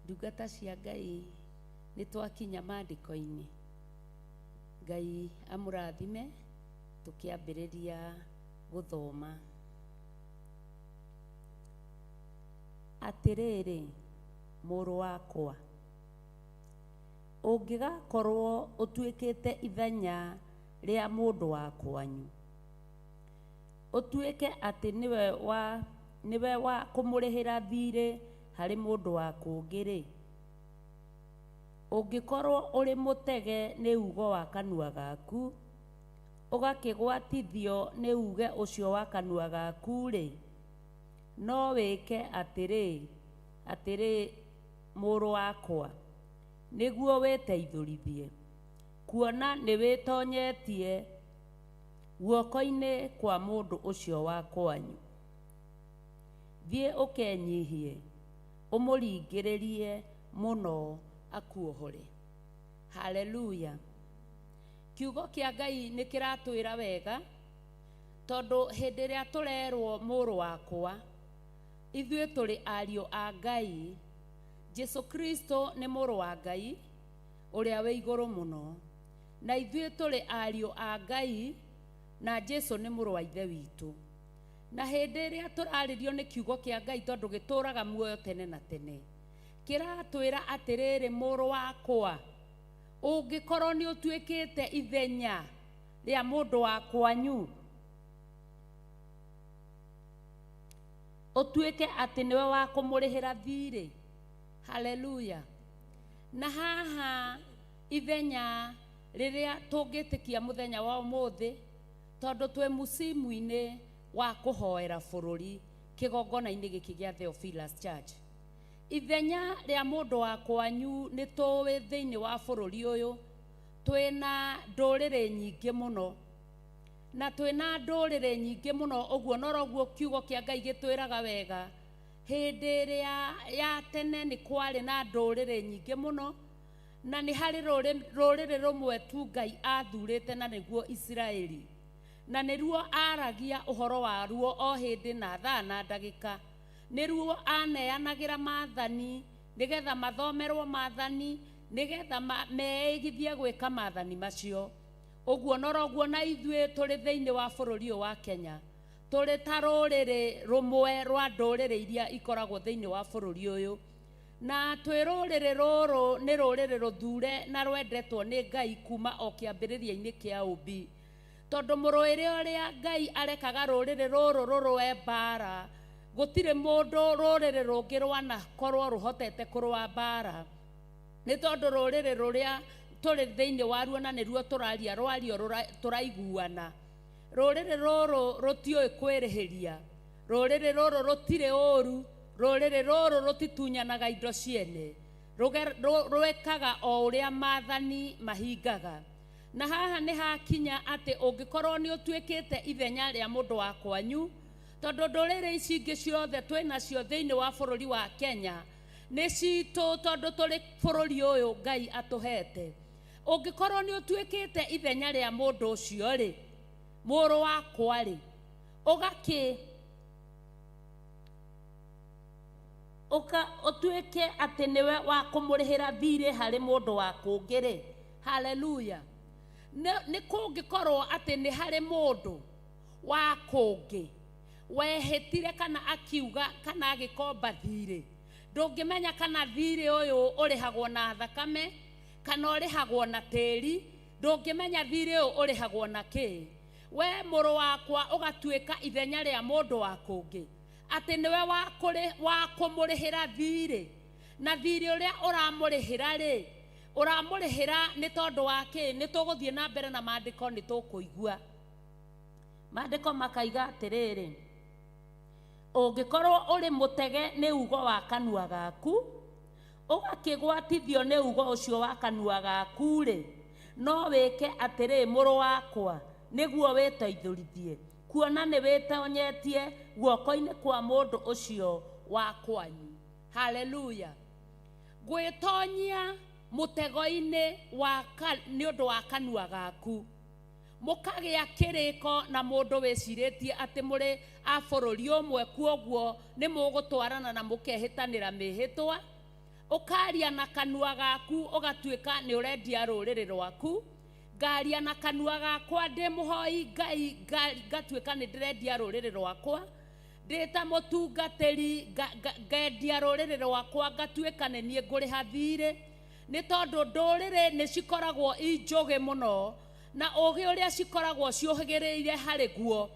Ndungata cia Ngai, nĩ twakinya maandĩko-inĩ. Ngai amũrathime tũkĩambĩrĩria gũthoma. Atĩrĩrĩ, mũrũ wakwa, ũngĩgakorwo ũtuĩkĩte ithenya rĩa mũndũ wa kwanyu, ũtuĩke atĩ nĩwe wa kũmũrĩhĩra thiirĩ harĩ mũndũ wa kũngĩ-rĩ, ũngĩkorwo ũrĩ mũtege nĩ ugo wa kanua gaku, ũgakĩgwatithio nĩ uge ũcio wa kanua gaku-rĩ, no wĩke atĩrĩ, atĩrĩ mũrũ wakwa, nĩguo wĩteithũrithie, kuona nĩwĩtonyetie guoko-inĩ kwa mũndũ ũcio wa kwanyu. Thiĩ ũkenyihie, ũmũringĩrĩrie mũno akuohore. Haleluya. Kiugo kĩa Ngai nĩ kĩratwĩra wega, tondũ hĩndĩ ĩrĩa tũrerwo mũrũ wakwa, ithuĩ tũrĩ ariũ a Ngai. Jesu Kristo nĩ mũrũ wa Ngai ũrĩa wĩ igũrũ mũno, na ithuĩ tũrĩ ariũ a Ngai, na Jesu nĩ mũrũ wa Ithe witũ. Na hĩndĩ ĩrĩa tũrarĩrio nĩ kiugo kĩa Ngai, tondũ gĩtũraga muoyo tene na tene, kĩratwĩra atĩrĩrĩ, mũrũ wakwa, ũngĩkorwo nĩ ũtuĩkĩte ithenya rĩa mũndũ wa kwanyu, ũtuĩke atĩ nĩwe wa kũmũrĩhĩra thiirĩ. Haleluya. Na haha ithenya rĩrĩa tũngĩtĩkia mũthenya wa ũmũthĩ, tondũ twĩ musimu-inĩ wa kũhoera bũrũri kĩgongona-inĩ gĩkĩ gĩa Theophilus Church, ithenya rĩa mũndũ wa kwanyu nĩ tũĩ thĩinĩ wa bũrũri ũyũ twĩna ndũrĩrĩ nyingĩ mũno, na twĩna ndũrĩrĩ nyingĩ mũno. Ũguo noroguo kiugo kĩa Ngai gĩtwĩraga wega, hĩndĩ ĩrĩa ya tene nĩ kwarĩ na ndũrĩrĩ nyingĩ mũno, na nĩ harĩ rũrĩrĩ rũmwe tu Ngai athurĩte, na nĩguo Isiraeli, na nĩruo aragia ũhoro waruo o hĩndĩ na thaa na ndagĩka. Nĩruo aneanagĩra maathani nĩgetha mathomerwo maathani, nĩgetha meigithie gwĩka maathani macio. Ũguo noroguo na ithuĩ tũrĩ thĩinĩ wa bũrũri ũyũ wa Kenya, tũrĩ ta rũrĩrĩ rũmwe rwa ndũrĩrĩ iria ikoragwo thĩinĩ wa bũrũri ũyũ, na twĩ rũrĩrĩ rũrũ nĩ rũrĩrĩ rũthure na rwendetwo nĩ Ngai kuma o kĩambĩrĩria-inĩ kĩa ũmbi, tondũ mũrũĩre ũrĩa Ngai arekaga rũrĩrĩ rũrũ rũrũe mbara, gũtirĩ mũndũ rũrĩrĩ rũngĩ rwanakorwo rũhotete kũrũa mbara, nĩ tondũ rũrĩrĩ rũrĩa tũrĩ thĩinĩ waruo na nĩruo tũraria rwario tũraiguana. Rũrĩrĩ rũrũ rũtiũĩ kwĩrĩhĩria, rũrĩrĩ rũrũ rũtirĩ ũru, rũrĩrĩ rũrũ rũtitunyanaga indo ciene, rwĩkaga o ũrĩa maathani mahingaga. Na haha nĩ hakinya atĩ ũngĩkorwo nĩ ũtuĩkĩte ithenya rĩa mũndũ wa kwanyu, tondũ ndũrĩrĩ ici ingĩ ciothe twĩnacio thĩinĩ wa bũrũri wa Kenya nĩ citũ, tondũ tũrĩ bũrũri ũyũ Ngai atũhete. Ũngĩkorwo nĩ ũtuĩkĩte ithenya rĩa mũndũ ũcio rĩ, mũrũ wakwa rĩ, ũgakĩ ũka ũtuĩke atĩ nĩwe wa kũmũrĩhĩra thiirĩ harĩ mũndũ wa kũngĩ rĩ. Haleluya. Nĩ kũngĩkorwo atĩ nĩ harĩ mũndũ wa kũngĩ wehĩtire kana akiuga kana agĩkomba thiirĩ, ndũngĩmenya kana thiirĩ ũyũ ũrĩhagwo na thakame kana ũrĩhagwo na tĩri, ndũngĩmenya thiirĩ ũyũ ũrĩhagwo na kĩ. We mũrũ wakwa ũgatuĩka ithenya rĩa mũndũ wa kũngĩ, atĩ nĩwe wa kũmũrĩhĩra thiirĩ, na thiirĩ ũrĩa ũramũrĩhĩra rĩ, ũramũrĩhĩra nĩ tondũ wa kĩ? Nĩ tũgũthiĩ na mbere na maandĩko, nĩ tũkũigua maandĩko makaiga atĩrĩrĩ, ũngĩkorwo ũrĩ mũtege nĩ ugo wa kanua gaku, ũgakĩgwatithio nĩ ugo ũcio wa kanua gaku rĩ, no wĩke atĩrĩ, mũrũ wakwa, nĩguo wĩteithũrithie, kuona nĩ wĩtonyetie guoko-inĩ kwa mũndũ ũcio wa kwanyu. Haleluya. Gwĩtonyia mũtego-inĩ wa nĩ ũndũ wa kanua gaku, mũkagĩa kĩrĩko na mũndũ wĩcirĩtie atĩ mũrĩ a bũrũri ũmwe, kuoguo nĩ mũgũtwarana na mũkehĩtanĩra mĩhĩtwa. Ũkaria na kanua gaku ũgatuĩka nĩ ũrendia rũrĩrĩ rwaku. Ngaria na kanua gakwa ndĩ mũhoi Ngai, ngatuĩka nĩ ndĩrendia rũrĩrĩ rwakwa. Ndĩ ta mũtungatĩri ngendia rũrĩrĩ rwakwa, ngatuĩka nĩ niĩ ngũrĩha thirĩ, nĩ tondũ ndũrĩrĩ nĩ cikoragwo i njũgĩ mũno, na ũgĩ ũrĩa cikoragwo ciũhĩgĩrĩire harĩ guo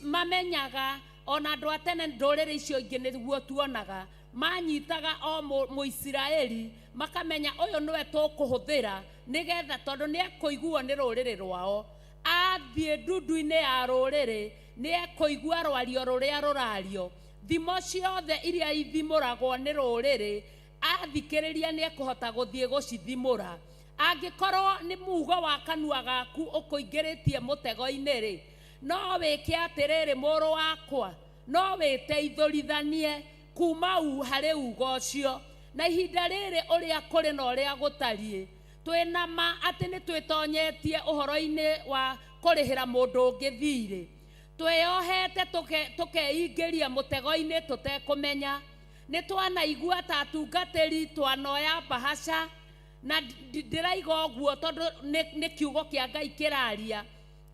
mamenyaga ona andũ a tene ndũrĩrĩ icio ingĩ nĩguo tuonaga manyitaga o Mũisiraeli, makamenya ũyũ nĩwe tũkũhũthĩra nĩgetha, tondũ nĩ ekũiguo nĩ rũrĩrĩ rwao. Athiĩ ndundu-inĩ ya rũrĩrĩ nĩ ekũigua rwario rũrĩa rũrario, thimo ciothe iria ithimũragwo nĩ rũrĩrĩ athikĩrĩria nĩ ekũhota gũthiĩ gũcithimũra. Angĩkorwo nĩ mugo wa kanua gaku ũkũingĩrĩtie mũtego-inĩ rĩ, no wĩke atĩrĩrĩ mũrũ wakwa, no wĩteithũrithanie kuma harĩ ugo ũcio. Na ihinda rĩrĩ ũrĩa kũrĩ na ũrĩa gũtariĩ, twĩna ma atĩ nĩ twĩtonyetie ũhoro-inĩ wa kũrĩhĩra mũndũ ũngĩ thirĩ, twĩyohete tũkeingĩria mũtego-inĩ tũtekũmenya. Nĩ twanaigua ta atungatĩri twanoya bahaca, na ndĩraiga ũguo tondũ nĩ kiugo kĩa Ngai kĩraria,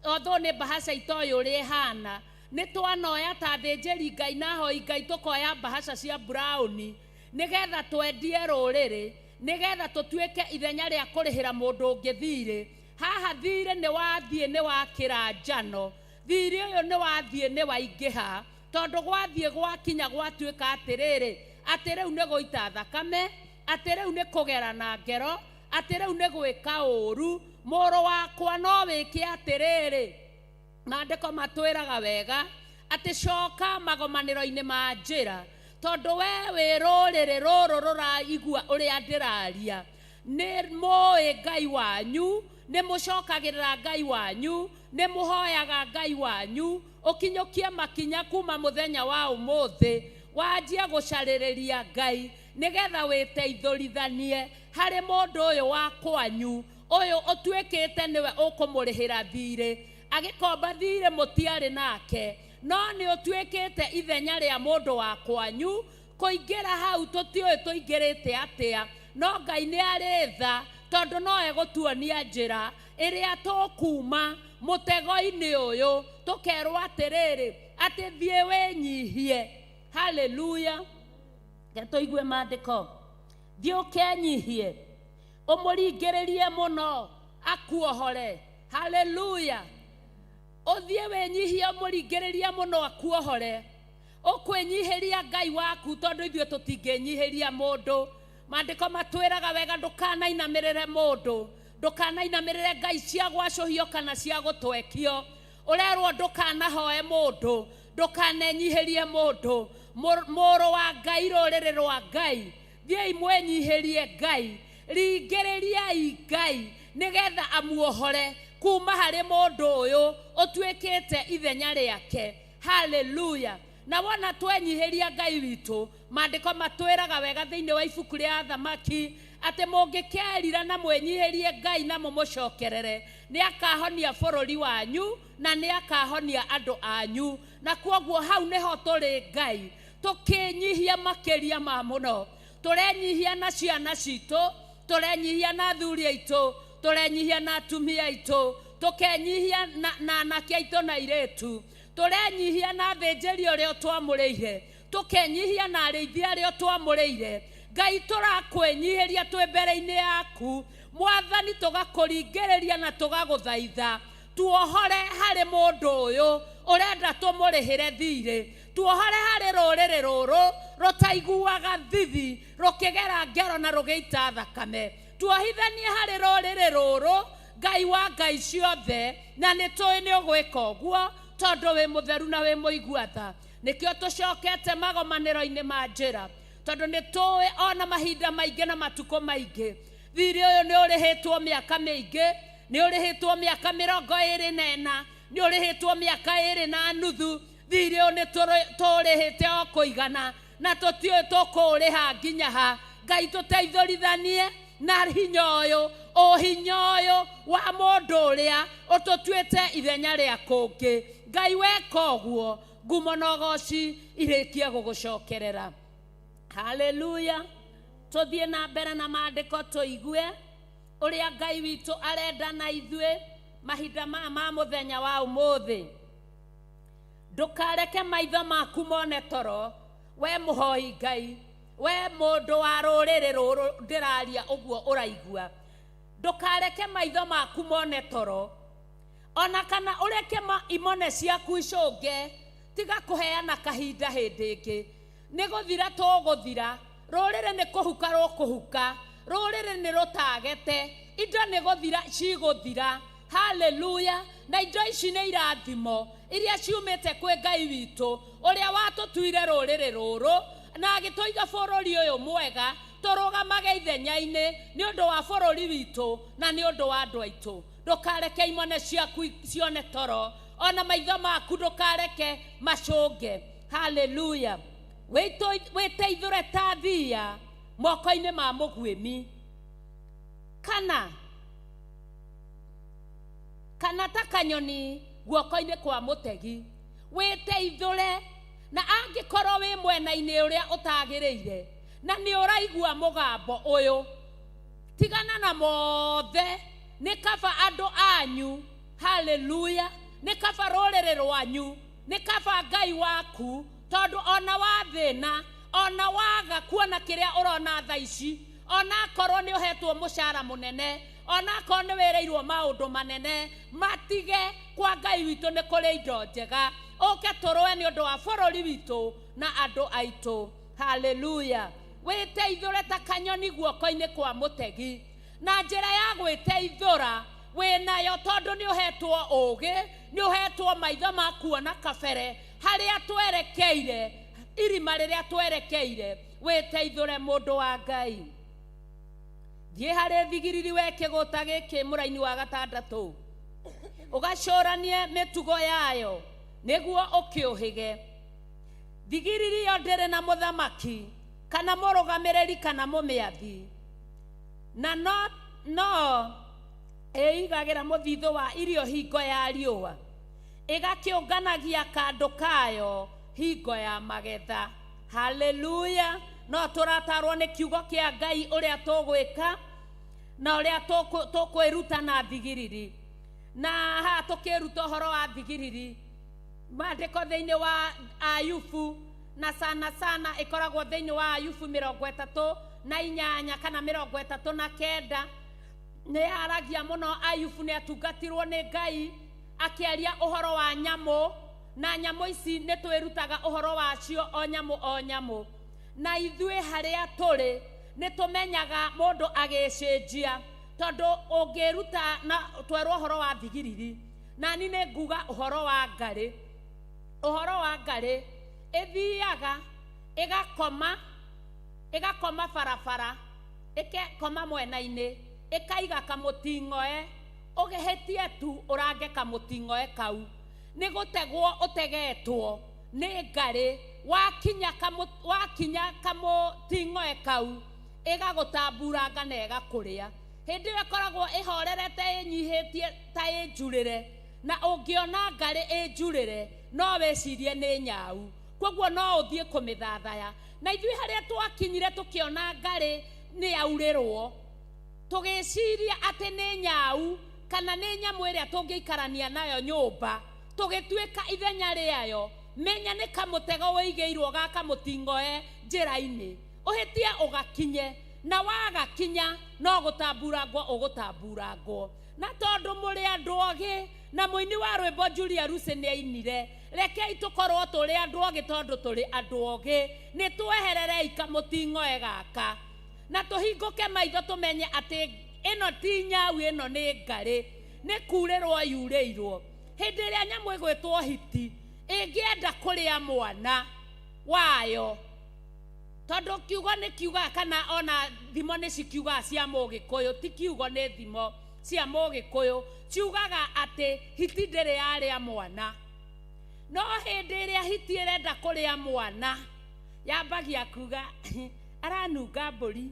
although nĩ bahaca itoĩ ũrĩa ĩhana. Nĩ twanoya ta athĩnjĩri Ngai na ahoi Ngai tũkoya bahaca cia brown nĩgetha twendie rũrĩrĩ, nĩgetha tũtuĩke ithenya rĩa kũrĩhĩra mũndũ ũngĩ thirĩ. Haha thirĩ nĩ wathiĩ nĩ wakĩra njano, thirĩ ũyũ nĩ wathiĩ nĩ waingĩha, tondũ gwathiĩ gwakinya gwatuĩka atĩrĩrĩ, atĩ rĩu nĩ gũita thakame, atĩ rĩu nĩ kũgera na ngero, atĩ rĩu nĩ gwĩka ũũru. Mũrũ wakwa no wĩke atĩrĩrĩ, maandĩko matwĩraga wega atĩ coka magomanĩro-inĩ ma njĩra, tondũ we wĩ rũrĩrĩ rũrũ rũraigua ũrĩa ndĩraria. Nĩ mũĩ Ngai wanyu, nĩ mũcokagĩrĩra Ngai wanyu, nĩ mũhoyaga Ngai wanyu. Ũkinyũkie makinya kuma mũthenya wa ũmũthĩ, wanjie gũcarĩrĩria Ngai nĩgetha wĩteithũrithanie harĩ mũndũ ũyũ wa kwanyu, ũyũ ũtuĩkĩte nĩwe ũkũmũrĩhĩra thirĩ. Agĩkomba thirĩ mũtiarĩ nake, no nĩ ũtuĩkĩte ithenya rĩa mũndũ wa kwanyu. Kũingĩra hau tũtiũĩ tũingĩrĩte atĩa, no Ngai nĩ arĩ tha, tondũ no egũtuonia njĩra ĩrĩa tũkuma mũtego-inĩ ũyũ, tũkerwo atĩrĩrĩ, atĩ thiĩ wĩnyihie. Haleluya. Reke tũigue maandĩko. Thiĩ ũkenyihie, ũmũringĩrĩrie mũno akuohore. Haleluya. Ũthiĩ wĩnyihie, ũmũringĩrĩrie mũno akuohore. Ũkwĩnyihĩria Ngai waku, tondũ ithuĩ tũtingĩnyihĩria mũndũ. Maandĩko matwĩraga wega, ndũkanainamĩrĩre mũndũ, ndũkanainamĩrĩre ngai cia gwacũhio kana cia gũtwekio. Ũrerwo ndũkanahoe mũndũ, ndũkanenyihĩrie mũndũ. Mũrũ wa Ngai, rũrĩrĩ rwa Ngai, thiĩi mwĩnyihĩrie Ngai, ringĩrĩriai Ngai nĩgetha amuohore kuma harĩ mũndũ ũyũ ũtuĩkĩte ithenya rĩake. Haleluya. Na wona twenyihĩria Ngai witũ, maandĩko matwĩraga wega thĩinĩ wa ibuku rĩa Athamaki atĩ mũngĩkerira na mwĩnyihĩrie Ngai na mũmũcokerere, nĩ akahonia bũrũri wanyu na nĩ akahonia andũ anyu. Na kwoguo hau nĩho tũrĩ Ngai, tũkĩnyihia makĩria ma mũno. Tũrenyihia na ciana citũ, tũrenyihia na athuri aitũ, tũrenyihia na atumia aitũ, tũkenyihia na anake aitũ na airĩtu, tũrenyihia na athĩnjĩri ũrĩa ũtwamũrĩire, tũkenyihia na arĩithi arĩa ũtwamũrĩire. Ngai, tũrakwĩnyihĩria twĩ mbere-inĩ yaku Mwathani, tũgakũringĩrĩria na tũgagũthaitha tuohore harĩ mũndũ ũyũ ũrenda tũmũrĩhĩre thirĩ, tuohore harĩ rũrĩrĩ rũrũ rũtaiguaga thithi rũkĩgera ngero na rũgĩita thakame, tuohithanie harĩ rũrĩrĩ rũrũ Ngai wa ngai ciothe, na nĩ tũĩ nĩ ũgwĩka ũguo tondũ wĩ mũtheru na wĩ mũigua tha. Nĩkĩo tũcokete magomanĩro-inĩ ma njĩra, tondũ nĩ tũĩ ona mahinda maingĩ na matukũ maingĩ thirĩ ũyũ nĩ ũrĩhĩtwo mĩaka mĩingĩ, nĩ ũrĩhĩtwo mĩaka 24, nĩ ũrĩhĩtwo mĩaka 2.5. Thirĩ ũyũ nĩ tũrĩhĩte o kũigana. Na tũtiũĩ tũkũũrĩha nginya ha. Ngai tũteithũrithanie na hinya ũyũ, ũhinya ũyũ wa mũndũ ũrĩa ũtũtuĩte ithenya rĩa kũngĩ. Ngai weka ũguo, ngumo na ũgoci irĩkie gũgũcokerera. Haleluya. Tũthiĩ na mbere na maandĩko tũigue ũrĩa Ngai witũ arenda na ithuĩ mahinda maya ma mũthenya wa ũmũthĩ. Ndũkareke maitho maku mone toro, we mũhoi Ngai, we mũndũ wa rũrĩrĩ rũrũ ndĩraria ũguo ũraigua. Ndũkareke maitho maku mone toro, ona kana ũreke imone ciaku icũnge. Tiga kũheana kahinda hĩndĩ ĩngĩ. Nĩ gũthira tũgũthira, rũrĩrĩ nĩ kũhuka rũkũhuka, rũrĩrĩ nĩ rũtagete, indo nĩ gũthira cigũthira. Haleluya. Na indo ici nĩ irathimo iria ciumĩte kwĩ Ngai witũ ũrĩa watũtuire rũrĩrĩ rũrũ na agĩtũiga bũrũri ũyũ mwega, tũrũgamage ithenya-inĩ nĩ ũndũ wa bũrũri witũ na nĩ ũndũ wa andũ aitũ. Ndũkareke imone ciaku cione toro, ona maitho maku ndũkareke macũnge. Haleluya. Wĩteithũre ta thiia moko-inĩ ma mũguĩmi, kana ta kanyoni guoko-inĩ kwa mũtegi. Wĩteithũre, na angĩkorwo wĩ mwena-inĩ ũrĩa ũtagĩrĩire na nĩ ũraigua mũgambo ũyũ, tigana na mothe, nĩ kaba andũ anyu. Haleluya. Nĩ kaba rũrĩrĩ rwanyu, nĩ kaba Ngai waku, tondũ ona wa thĩna, ona waga kuona kĩrĩa ũrona thaa ici, ona akorwo nĩ ũhetwo mũcara mũnene, ona akorwo nĩ wĩrĩirwo maũndũ manene, matige. Kwa Ngai witũ nĩ kũrĩ indo njega. Ũke tũrũe nĩ ũndũ wa bũrũri witũ na andũ aitũ. Haleluya. Wĩteithũre ta kanyoni guoko-inĩ kwa mũtegi. Na njĩra ya gwĩteithũra wĩnayo, tondũ nĩ ũhetwo ũũgĩ, nĩ ũhetwo maitho ma kuona kabere harĩa twerekeire, irima rĩrĩa twerekeire. Wĩteithũre mũndũ wa Ngai. Thiĩ harĩ thigiriri we kĩgũta gĩkĩ mũraini wa gatandatũ, ũgacũranie mĩtugo yayo nĩguo ũkĩũhĩge. Thigiriri yo ndĩrĩ na mũthamaki kana mũrũgamĩrĩri kana mũmĩathi, na no ĩigagĩra mũthithũ wa irio hingo ya riũa, ĩgakĩũnganagia kandũ kayo hingo ya magetha. Haleluya. No tũratarwo nĩ kiugo kĩa Ngai ũrĩa tũgwĩka na ũrĩa tũkwĩruta na thigiriri. Na haha tũkĩruta ũhoro wa thigiriri, maandĩko thĩinĩ wa Ayubu, na sana sana ĩkoragwo thĩinĩ wa Ayubu 38 kana 39. Nĩ yaragia mũno. Ayubu nĩ atungatirwo nĩ Ngai akĩaria ũhoro wa nyamũ, na nyamũ ici nĩ twĩrutaga ũhoro wacio, o nyamũ o nyamũ. Na ithuĩ harĩa tũrĩ nĩ tũmenyaga mũndũ agĩcenjia, tondũ ũngĩruta na twerwo ũhoro wa thigiriri, nani nĩ nguga ũhoro wa ngarĩ. Ũhoro wa ngarĩ, ĩthiaga ĩgakoma, ĩgakoma barabara, ĩkekoma mwena-inĩ, ĩkaiga kamũting'oe. Ũgĩhĩtie tu ũrange kamũting'oe kau, nĩ gũtegwo ũtegetwo nĩ ngarĩ. Wakinya kamũting'oe kau, ĩgagũtamburanga na ĩgakũrĩa. Hĩndĩ ĩyo ĩkoragwo ĩhorerete, ĩnyihĩtie ta ĩnjurĩre, na ũngĩona ngarĩ ĩnjurĩre no wĩcirie nĩ nyau, koguo no ũthiĩ kũmĩthathaya. Na ithuĩ harĩa twakinyire tũkĩona ngarĩ nĩ yaurĩrwo, tũgĩciria atĩ nĩ nyau kana nĩ nyamũ ĩrĩa tũngĩikarania nayo nyũmba, tũgĩtuĩka ithenya rĩayo. Menya nĩ kamũtego wĩigĩirwo ga kamũting'oe njĩra-inĩ, ũhĩtie ũgakinye, na wagakinya no gũtamburangwo ũgũtamburangwo. Na tondũ mũrĩ andũ ogĩ, na mũini wa rwĩmbo Julia Lucy nĩ ainire, rekei tũkorwo tũrĩ andũ ogĩ, tondũ tũrĩ andũ ogĩ, nĩ twehererei kamũting'oe gaka na tũhingũke maitho tũmenye atĩ ĩno ti nyau, ĩno nĩ ngarĩ, nĩ kurĩrwo yurĩirwo. Hĩndĩ ĩrĩa nyamũ ĩgwĩtwo hiti ĩngĩenda kũrĩa mwana wayo, tondũ kiugo nĩ kiugaga, kana ona thimo nĩ cikiugaga cia Mũgĩkũyũ, ti kiugo nĩ thimo cia Mũgĩkũyũ, ciugaga atĩ hiti ndĩrĩ yarĩa mwana. No hĩndĩ ĩrĩa hiti ĩrenda kũrĩa mwana, Yambagia kuga aranunga mbũri.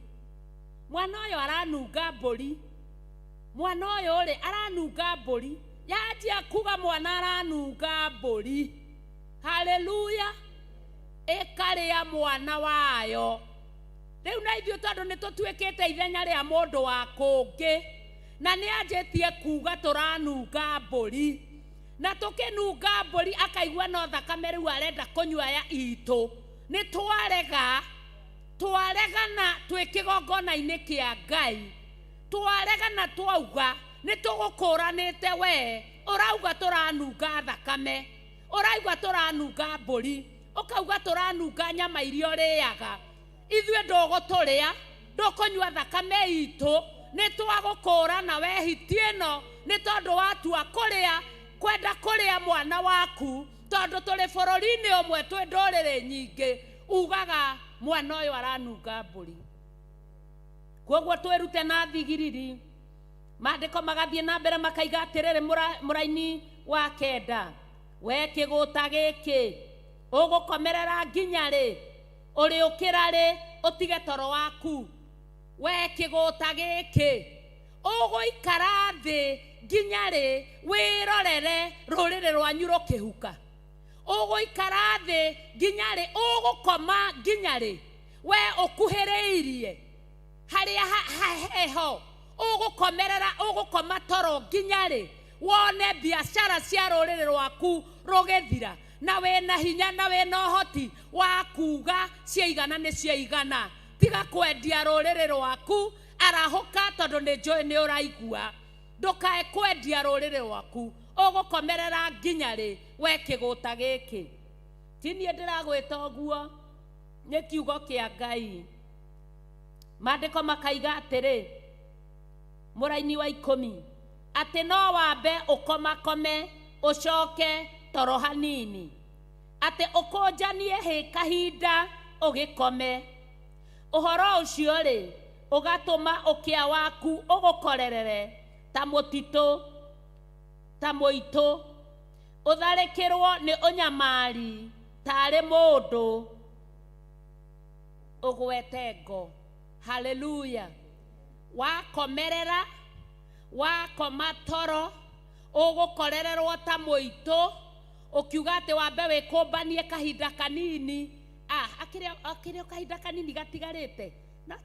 Mwana ũyũ aranunga mbũri. Mwana ũyũ rĩ aranunga mbũri. Yanjia kuga mwana aranunga mbũri. Haleluya. Ĩkarĩa mwana wayo. Rĩu na ithuĩ tondũ nĩ tũtuĩkĩte ithenya rĩa mũndũ wa kũngĩ na nĩ anjĩtie kuga tũranunga mbũri na tũkĩnunga mbũri akaigua no thakame rĩu arenda kũnyua ya itũ nĩ twarega twaregana twĩ kĩgongona-inĩ kĩa Ngai twaregana twauga nĩ tũgũkũranĩte we ũrauga tũranunga thakame ũrauga tũranunga mbũri ũkauga tũranunga nyama iria ũrĩaga ithuĩ ndũgũtũrĩa ndũkũnyua thakame itũ nĩ twagũkũrana we hiti ĩno nĩ tondũ watua kũrĩa kwenda kũrĩa mwana waku tondũ tũrĩ bũrũri-inĩ ũmwe twĩ ndũrĩrĩ nyingĩ ugaga mwana ũyũ aranunga mbũri. Koguo twĩrute na thigiriri. Maandĩko magathiĩ na mbere makaiga atĩrĩrĩ mũraini wa kenda we kĩgũta gĩkĩ ũgũkomerera nginya rĩ ũrĩũkĩra rĩ ũtige toro waku we kĩgũta gĩkĩ ũgũikara thĩ nginya rĩ wĩrorere rũrĩrĩ rwanyu rũkĩhuka ũgũikara thĩ nginya rĩ ũgũkoma nginya rĩ we ũkuhĩrĩirie harĩa heho ũgũkomerera ũgũkoma toro nginya rĩ wone biacara cia rũrĩrĩ rwaku rũgĩthira na wĩna hinya na wĩna ũhoti wa kuga ciaigana nĩ ciaigana tiga kwendia rũrĩrĩ rwaku arahũka tondũ nĩ njũĩ nĩ ũraigua ndũkae kwendia rũrĩrĩ rwaku ũgũkomerera nginya rĩ we kĩgũta gĩkĩ ti niĩ ndĩragwĩta ũguo nĩ kiugo kĩa Ngai. Maandĩko makaiga atĩrĩ mũraini wa 10 atĩ no wambe ũkomakome ũcoke toro hanini atĩ ũkũnjanie hĩ kahinda ũgĩkome ũhoro ũcio rĩ ũgatũma ũkĩa waku ũgũkorerere ta mũtitũ ta mũitũ ũtharĩkĩrwo nĩ ũnyamari tarĩ mũndũ ũgwete ngo. Haleluya. Wakomerera wakoma toro ũgũkorererwo ta mũitũ ũkiuga atĩ wambe wĩkũmbanie kahinda kanini akĩrĩ o kahinda kanini gatigarĩte no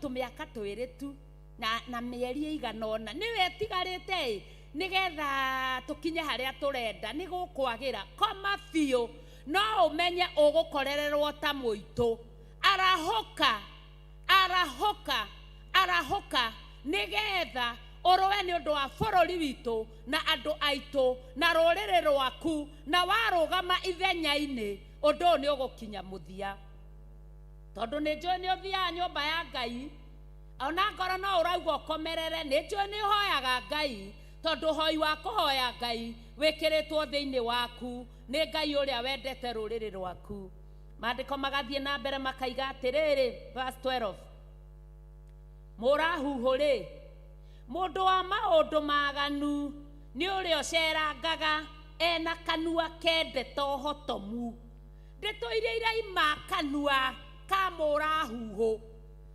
tũmĩaka twĩrĩ tu na mĩeri ĩigana ũna nĩwe ĩtigarĩte ĩ nĩgetha tũkinye harĩa tũrenda nĩ gũkwagĩra koma biũ no ũmenye ũgũkorererwo ta mũitũ. Arahũka arahũka arahũka nĩgetha ũrũe nĩ ũndũ wa bũrũri witũ na andũ aitũ na rũrĩrĩ rwaku na warũgama ithenya-inĩ ũndũ ũyũ nĩ ũgũkinya mũthia tondũ nĩ njũĩ nĩ ũthiaga nyũmba ya Ngai ona ngoro no ũrauga ũkomerere nĩ njũĩ nĩ ũhoyaga Ngai tondũ ũhoi wa kũhoya Ngai wĩkĩrĩtwo thĩinĩ waku nĩ Ngai ũrĩa wendete rũrĩrĩ rwaku. Maandĩko magathiĩ na mbere makaiga atĩrĩrĩ verse 12 mũrahuhũ rĩ mũndũ wa maũndũ maganu nĩ ũrĩa ũcerangaga ena kanua kendete ũhotomu ndeto iria iraima kanua ka mũrahuhũ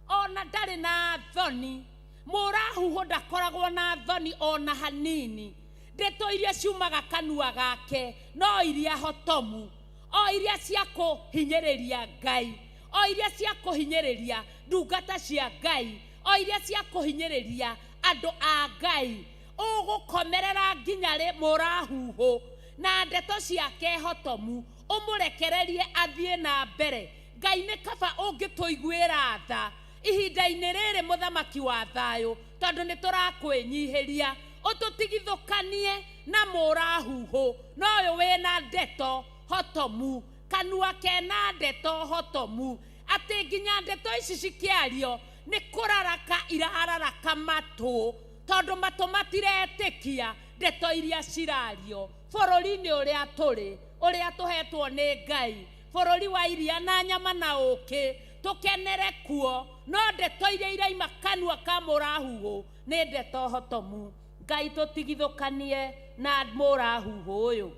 ona ndarĩ na thoni mũrahuhũ ndakoragwo na thoni ona hanini ndeto iria ciumaga kanua gake no iria hotomu o iria cia kũhinyĩrĩria Ngai o iria cia kũhinyĩrĩria ndungata cia Ngai o iria cia kũhinyĩrĩria andũ a Ngai ũgũkomerera nginya rĩ mũrahuhũ na ndeto ciake hotomu ũmũrekererie athiĩ na mbere. Ngai nĩ kaba ũngĩtũiguĩra tha ihinda-inĩ rĩrĩ mũthamaki wa thayũ tondũ nĩ tũrakwĩnyihĩria ũtũtigithũkanie na mũrahuhũ no ũyũ wĩna ndeto hotomu kanua kena ndeto hotomu atĩ nginya ndeto ici cikĩario nĩ kũraraka irararaka matũ tondũ matũ matiretĩkia ndeto iria cirario bũrũri-inĩ ũrĩa tũrĩ ũrĩa tũhetwo nĩ Ngai bũrũri wa iria na nyama na ũkĩ tũkenere kuo no ndeto iria iraima kanua ka mũrahuhũ nĩ ndeto hotomu. Ngai tũtigithũkanie na mũrahuhũ ũyũ.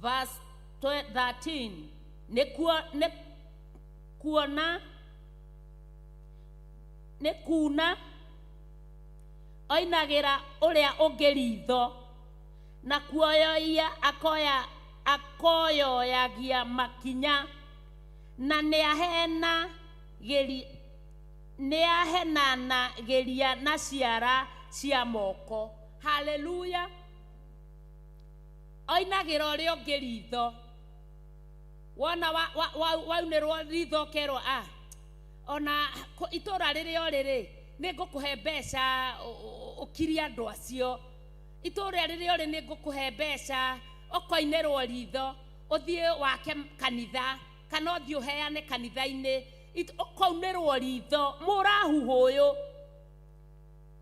Verse 13 Nĩ kuona nĩ kuna oinagĩra ũrĩa ũngĩ ritho na kuoyoia akoya akoyoyagia makinya na nĩahenanagĩria na ciara cia moko. Haleluya. Oinagĩra ũrĩa ũngĩ ritho. Wona waunĩrwo ritho ũkerwo a ona itũra rĩrĩa ũrĩ rĩ nĩ ngũkũhe mbeca ũkirie andũ acio. Itũra rĩrĩa ũrĩ nĩ ngũkũhe mbeca ũkoinĩrwo ritho ũthiĩ wake kanitha kana ũthiĩ ũheane kanitha-inĩ, ũkaunĩrwo ritho mũrahuhũ ũyũ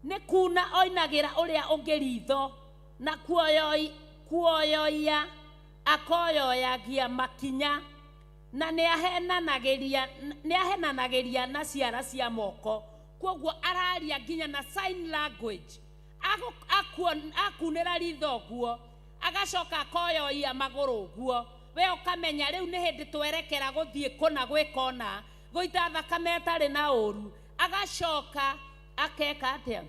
nĩ kuna oinagĩra ũrĩa ũngĩ ritho na kuoyoia akoyoyagia makinya na nĩahenanagĩria na ciara cia moko. Kwoguo araria nginya na sign language, akunĩra ritho ũguo agacoka akoyoia magũrũ ũguo, we ũkamenya rĩu nĩ hĩndĩ twerekera gũthiĩ kũna gwĩka ũna gũita thakame ĩtarĩ na ũru. Agacoka akeka atĩa?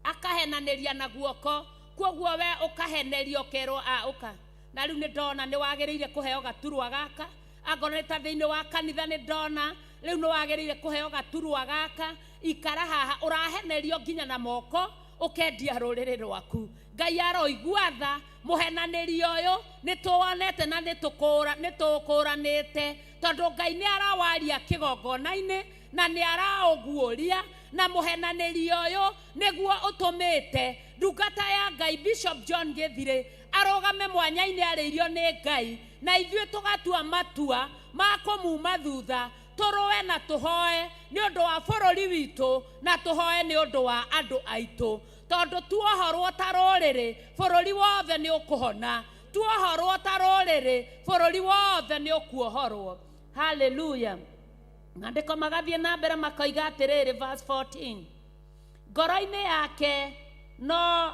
Akahenanĩria na guoko. Kwoguo we ũkahenerio ũkerwo a ũka na rĩu nĩ ndona nĩ wagĩrĩire kũheo gaturwa gaka, angorwo nĩ ta thĩinĩ wa kanitha nĩ ndona rĩu nĩ wagĩrĩire kũheo gaturwa gaka, ikara haha. Ũrahenerio nginya na moko ũkendia rũrĩrĩ rwaku. Ngai aroigua tha mũhenanĩri ũyũ nĩ tũwonete na nĩ tũkũranĩte, tondũ Ngai nĩ arawaria kĩgongona-inĩ na nĩ araũguũria, na mũhenanĩri ũyũ nĩguo ũtũmĩte ndungata ya Ngai Bishop John Gĩthirĩ arũgame mwanya-inĩ arĩirio nĩ Ngai, na ithuĩ tũgatua matua ma kũmuma thutha, tũrũe na tũhoe nĩ ũndũ wa bũrũri witũ na tũhoe nĩ ũndũ wa andũ aitũ, tondũ tuohorwo ta rũrĩrĩ bũrũri wothe nĩ ũkũhona, tuohorwo ta rũrĩrĩ bũrũri wothe nĩ ũkuohorwo. Haleluya. Maandĩko magathiĩ na mbere makoiga atĩrĩrĩ, verse 14, ngoro-inĩ yake no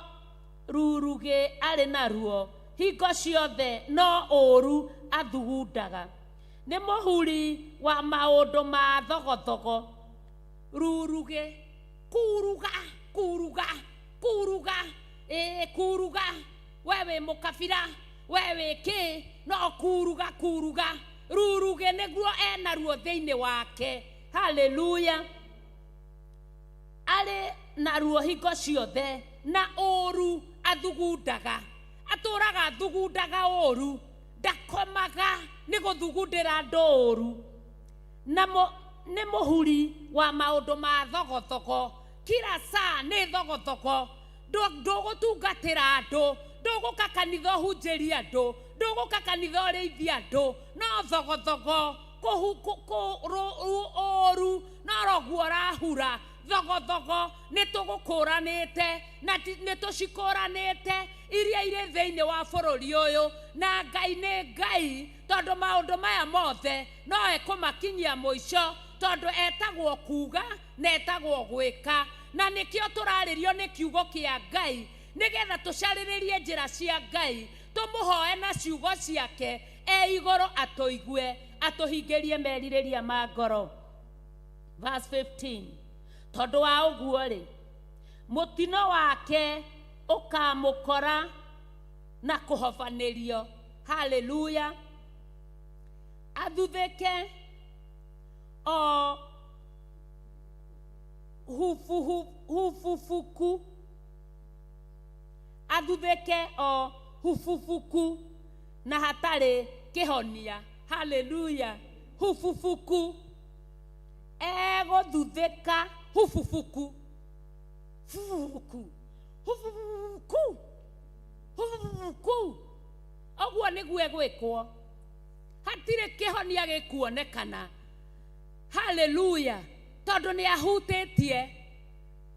rurugĩ arĩ naruo hingo ciothe no ũũru athugundaga, nĩ mũhuri wa maũndũ ma thogothogo. Rurugĩ, kuruga kuruga kuruga, ĩ kuruga, we wĩ mũkabira, we wĩ kĩ, no kuruga kuruga. Rurugĩ nĩguo enaruo thĩinĩ wake. Haleluya. Arĩ naruo hingo ciothe na ũũru athugundaga, atũraga athugundaga ũũru, ndakomaga nĩ gũthugundĩra andũ ũũru, na nĩ mũhuri wa maũndũ ma thogothogo. Kila saa nĩ thogothogo. Ndũgũtungatĩra andũ, ndũgũka kanitha ũhunjĩrie andũ, ndũgũka kanitha ũrĩithie andũ, no thogothogo ũũru no roguo ũrahura. Thogothogo nĩ tũgũkũranĩte na nĩ tũcikũranĩte iria irĩ thĩinĩ wa bũrũri ũyũ, na Ngai nĩ Ngai, tondũ maũndũ maya mothe no ekũmakinyia mũico, tondũ etagwo kuga na etagwo gwĩka, na nĩkĩo tũrarĩrio nĩ kiugo kĩa Ngai nĩgetha tũcarĩrĩrie njĩra cia Ngai, tũmũhoe na ciugo ciake e igũrũ atũigue, atũhingĩrie merirĩria ma ngoro. Verse 15, tondũ wa ũguo rĩ, mũtino wake ũkamũkora na kũhobanĩrio. Haleluya. Athuthĩke o hufufuku, athuthĩke o hufufuku na hatarĩ kĩhonia. Haleluya. Hufufuku, egũthuthĩka hufufuku, fufuku hufufuku hufufuku, ũguo nĩguo egwĩkwo, hatirĩ kĩhonia gĩkuonekana. Haleluya. Tondũ nĩ ahutĩtie.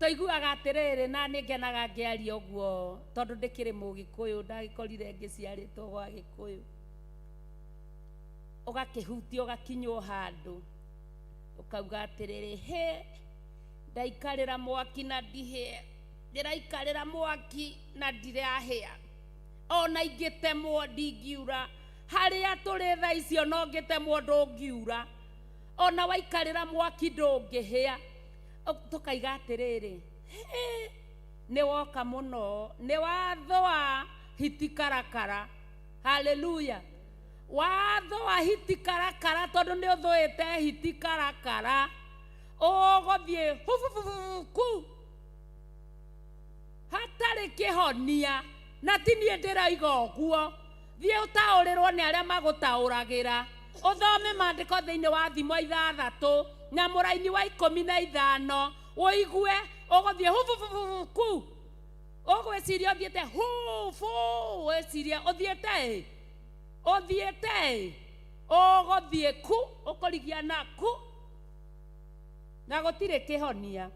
Tũiguaga atĩrĩrĩ, na nĩ ngenaga ngĩaria ũguo tondũ ndĩkĩrĩ mũgĩkũyũ, ndagĩkorire ngĩciarĩtwo gwa gĩkũyũ. Ũgakĩhutia ũgakinywo handũ ũkauga atĩrĩrĩ, hĩ, ndaikarĩra mwaki na ndihĩe, ndĩraikarĩra mwaki na ndirahĩa, ona ingĩtemwo ndingiura. Harĩa tũrĩ thaa icio no ngĩtemwo ndũngiura, ona waikarĩra mwaki ndũngĩhĩa. Tũkaiga atĩrĩrĩ, "Hĩ, nĩ woka mũno, nĩ wathũa hiti karakara." Haleluya! Wathũa hiti karakara, tondũ nĩ ũthũĩte hiti karakara, ũgũthiĩ hubububu hatarĩ kĩhonia. Na ti niĩ ndĩroiga ũguo, thiĩ ũtaũrĩrwo nĩ arĩa magũtaũragĩra, ũthome maandĩko thĩinĩ wa Thimo 6 na mũraini wa 15, ũigue ũgũthiĩ hubububu ku, ũgwĩciria ũthiĩte hubu, wĩciria ũthiĩte ĩ, ũthiĩte ĩ, ũgũthiĩ ku, ũkũrigia na ku, na gũtirĩ kĩhonia.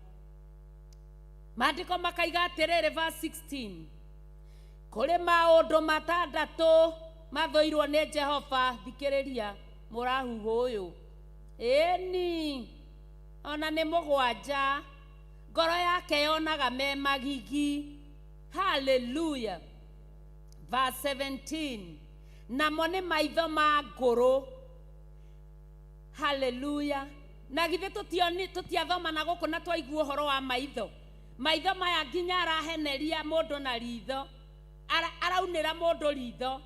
Maandĩko makaiga atĩrĩrĩ, verse 16, kũrĩ maũndũ 6 mathũirwo nĩ Jehova. Thikĩrĩria mũrahuhu ũyũ, ĩni ona nĩ 7, ngoro yake yonaga me magigi. Haleluya! Verse 17, namo nĩ maitho ma ngũrũ. Haleluya! Na githĩ tũtioni tũtiathoma na gũkũ na twaigua ũhoro wa maitho? Maitho maya nginya araheneria mũndũ na ritho, araunĩra mũndũ ritho,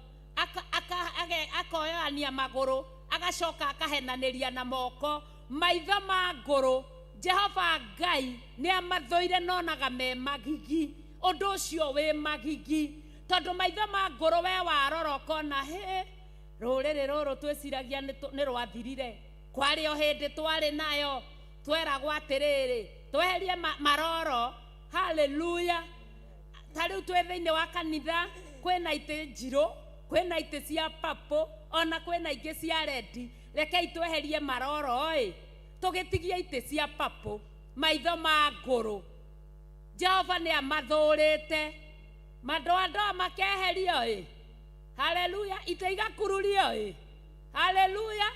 akoyoania magũrũ, agacoka akahenanĩria na moko. Maitho ma ngũrũ, Jehova Ngai nĩ amathũire, nonaga me magigi. Ũndũ ũcio wĩ magigi, tondũ maitho ma ngũrũ we warora ũkona, hĩ, rũrĩrĩ rũrũ twĩciragia nĩ rwathirire, kwarĩ o hĩndĩ twarĩ nayo, tweragwo atĩrĩrĩ, tweherie maroro. Haleluya! Ta rĩu twĩ thĩinĩ wa kanitha, kwĩna itĩ njirũ, kwĩna itĩ cia purple, ona kwĩna ingĩ cia red. Rekei tweherie maroro ĩ, tũgĩtigie itĩ cia purple. Maitho ma ngũrũ, Jehova nĩ amathũrĩte. Madoadoa makeherio ĩ. Haleluya! Itĩ igakururio ĩ. Haleluya!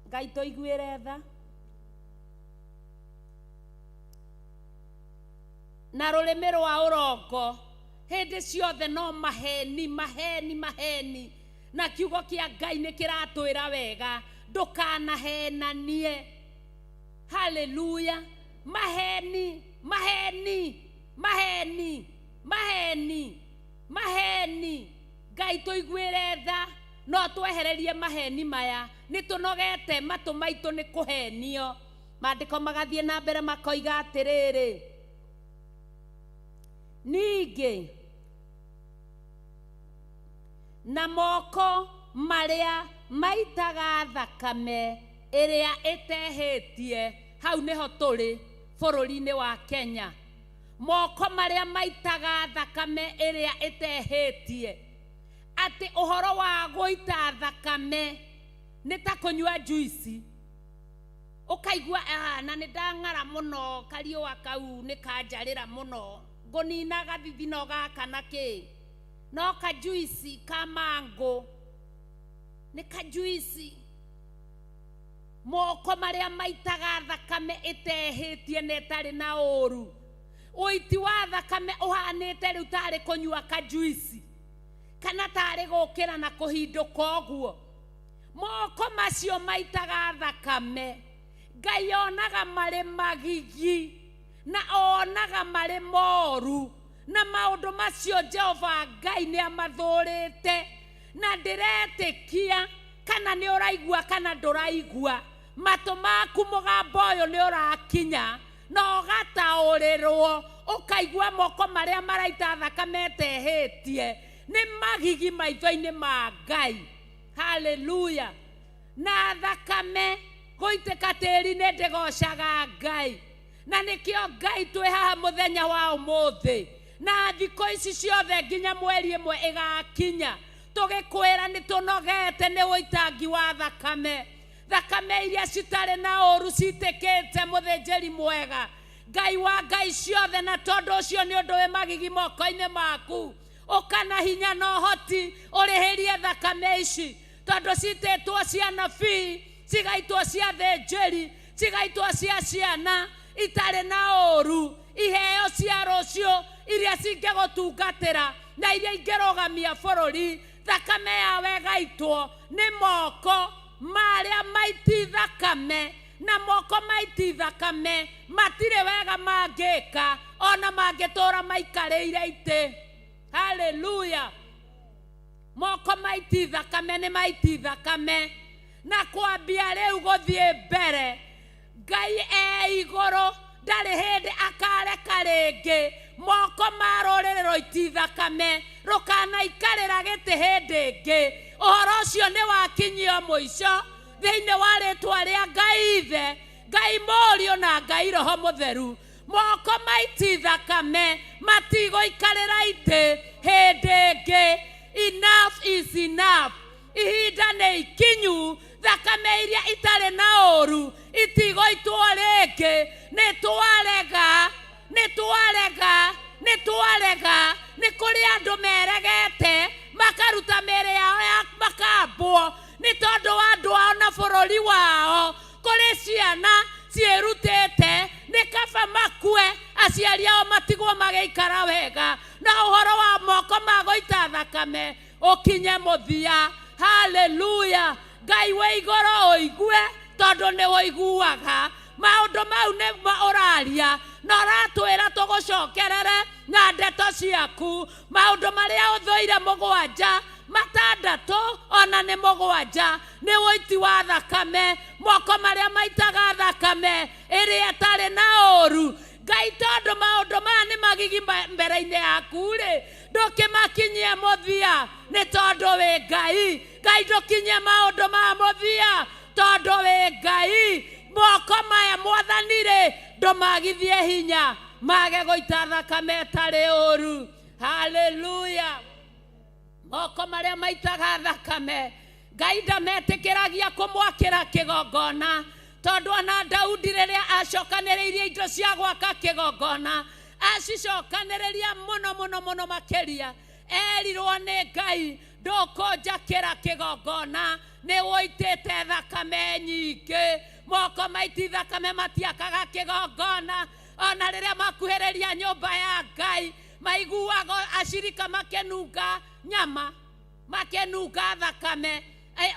Ngai tũiguĩre tha. Na rũrĩmĩ rwa ũrongo, hĩndĩ ciothe no maheni, maheni, maheni. Na kiugo kĩa Ngai nĩ kĩratwĩra wega, ndũkanahenanie. Haleluya! Maheni, maheni, maheni, maheni, maheni. Ngai tũiguĩre tha, no twehererie maheni maya, nĩ tũnogete matũ maitũ nĩ kũhenio. Maandĩko magathiĩ na mbere makoiga atĩrĩrĩ, ningĩ na moko marĩa maitaga thakame ĩrĩa ĩtehĩtie. Hau nĩho tũrĩ bũrũri-inĩ wa Kenya. Moko marĩa maitaga thakame ĩrĩa ĩtehĩtie, atĩ ũhoro wa gũita thakame nĩ ta kũnyua juici, ũkaigua, "Ah, na nĩ ndang'ara mũno, kariũa kau nĩ kanjarĩra mũno, ngũnina gathithino gaka na kĩ, no kajuici ka mango nĩ kajuici." Moko marĩa maitaga thakame ĩtehĩtie na ĩtarĩ na ũũru, ũiti wa thakame ũhanĩte rĩu tarĩ kũnyua kajuici, kana tarĩ gũkĩra na kũhindũka ũguo. Moko macio maitaga thakame, Ngai onaga marĩ magigi na onaga marĩ moru, na maũndũ macio Jehova Ngai nĩ amathũrĩte. Na ndĩretĩkia kana nĩ ũraigua kana ndũraigua, matũ maku mũgambo ũyũ nĩ ũrakinya na ũgataũrĩrwo, ũkaigua moko marĩa maraita thakame ĩtehĩtie nĩ magigi maitho-inĩ ma Ngai. Haleluya! Na thakame gũitĩka tĩri-inĩ ndĩgocaga Ngai. Na nĩkĩo Ngai twĩ haha mũthenya wa ũmũthĩ na thikũ ici ciothe nginya mweri 1 ĩgakinya, tũgĩkwĩra nĩ tũnogete nĩ ũitangi wa thakame. Thakame iria citarĩ na ũũru citĩkĩte mũthĩnjĩri mwega, Ngai wa ngai ciothe, na tondũ ũcio nĩ ũndũ wĩ magigi moko-inĩ maku, ũka na hinya na ũhoti ũrĩhĩrie thakame ici, tondũ citĩtwo cia nabii, cigaitwo cia thĩnjĩri, cigaitwo cia ciana itarĩ na ũũru, iheo cia rũciũ iria cingĩgũtungatĩra na iria ingĩrũgamia bũrũri. Thakame yao ĩgaitwo nĩ moko marĩa maiti thakame, na moko maiti thakame matirĩ wega mangĩka ona mangĩtũra maikarĩire itĩ. Haleluya. Moko maiti thakame nĩ maiti thakame, na kwambia rĩu gũthiĩ mbere Ngai e igũrũ ndarĩ hĩndĩ akareka rĩngĩ moko ma rũrĩrĩ rũiti thakame rũkanaikarĩra gĩtĩ hĩndĩ ĩngĩ. Ũhoro ũcio nĩ wakinyio mũico thĩinĩ wa rĩtwa rĩa Ngai Ithe, Ngai Mũriũ na Ngai Roho Mũtheru. Moko maiti thakame matigũikarĩra itĩ hĩndĩ ĩngĩ. Enough is enough. Ihinda nĩ ikinyu, thakame iria itarĩ na ũru itigũitwo rĩngĩ. Nĩ twarega, nĩ twarega, nĩ twarega. Nĩ kũrĩ andũ meregete makaruta mĩĩrĩ yao ya makambwo nĩ tondũ wa andũ ao na bũrũri wao. Kũrĩ ciana ciĩrutĩte nĩ kaba makue aciari ao matigwo magĩikara wega, na ũhoro wa moko ma gũita thakame ũkinye mũthia. Haleluya. Ngai wĩ igũrũ ũigue, tondũ nĩ ũiguaga maũndũ mau nĩ ũraria na ũratwĩra tũgũcokerere na ndeto ciaku. Maũndũ marĩa ũthũire mũgwanja, matandatũ ona nĩ mũgwanja, nĩ ũiti wa thakame, moko marĩa maitaga thakame ĩrĩa ĩtarĩ na ũru. Ngai, tondũ maũndũ maya nĩ magigi mbere-inĩ yaku rĩ, ndũkĩmakinyie mũthia nĩ tondũ wĩ Ngai. Ngai, ndũkinyie maũndũ maya mũthia tondũ wĩ Ngai. Moko maya Mwathani rĩ, ndũmagithie hinya mage gũita thakame ĩtarĩ ũru. Haleluya. Moko marĩa maitaga thakame Ngai ndametĩkĩragia kũmwakĩra kĩgongona, tondũ ona Daudi rĩrĩa acokanĩrĩirie indo cia gwaka kĩgongona, acicokanĩrĩria mũno mũno mũno makĩria, erirwo nĩ Ngai, ndũkũnjakĩra kĩgongona, nĩ ũitĩte thakame nyingĩ. Moko maiti thakame matiakaga kĩgongona. Ona rĩrĩa makuhĩrĩria nyũmba ya Ngai, maiguaga acirika makĩnunga nyama, makĩnunga thakame.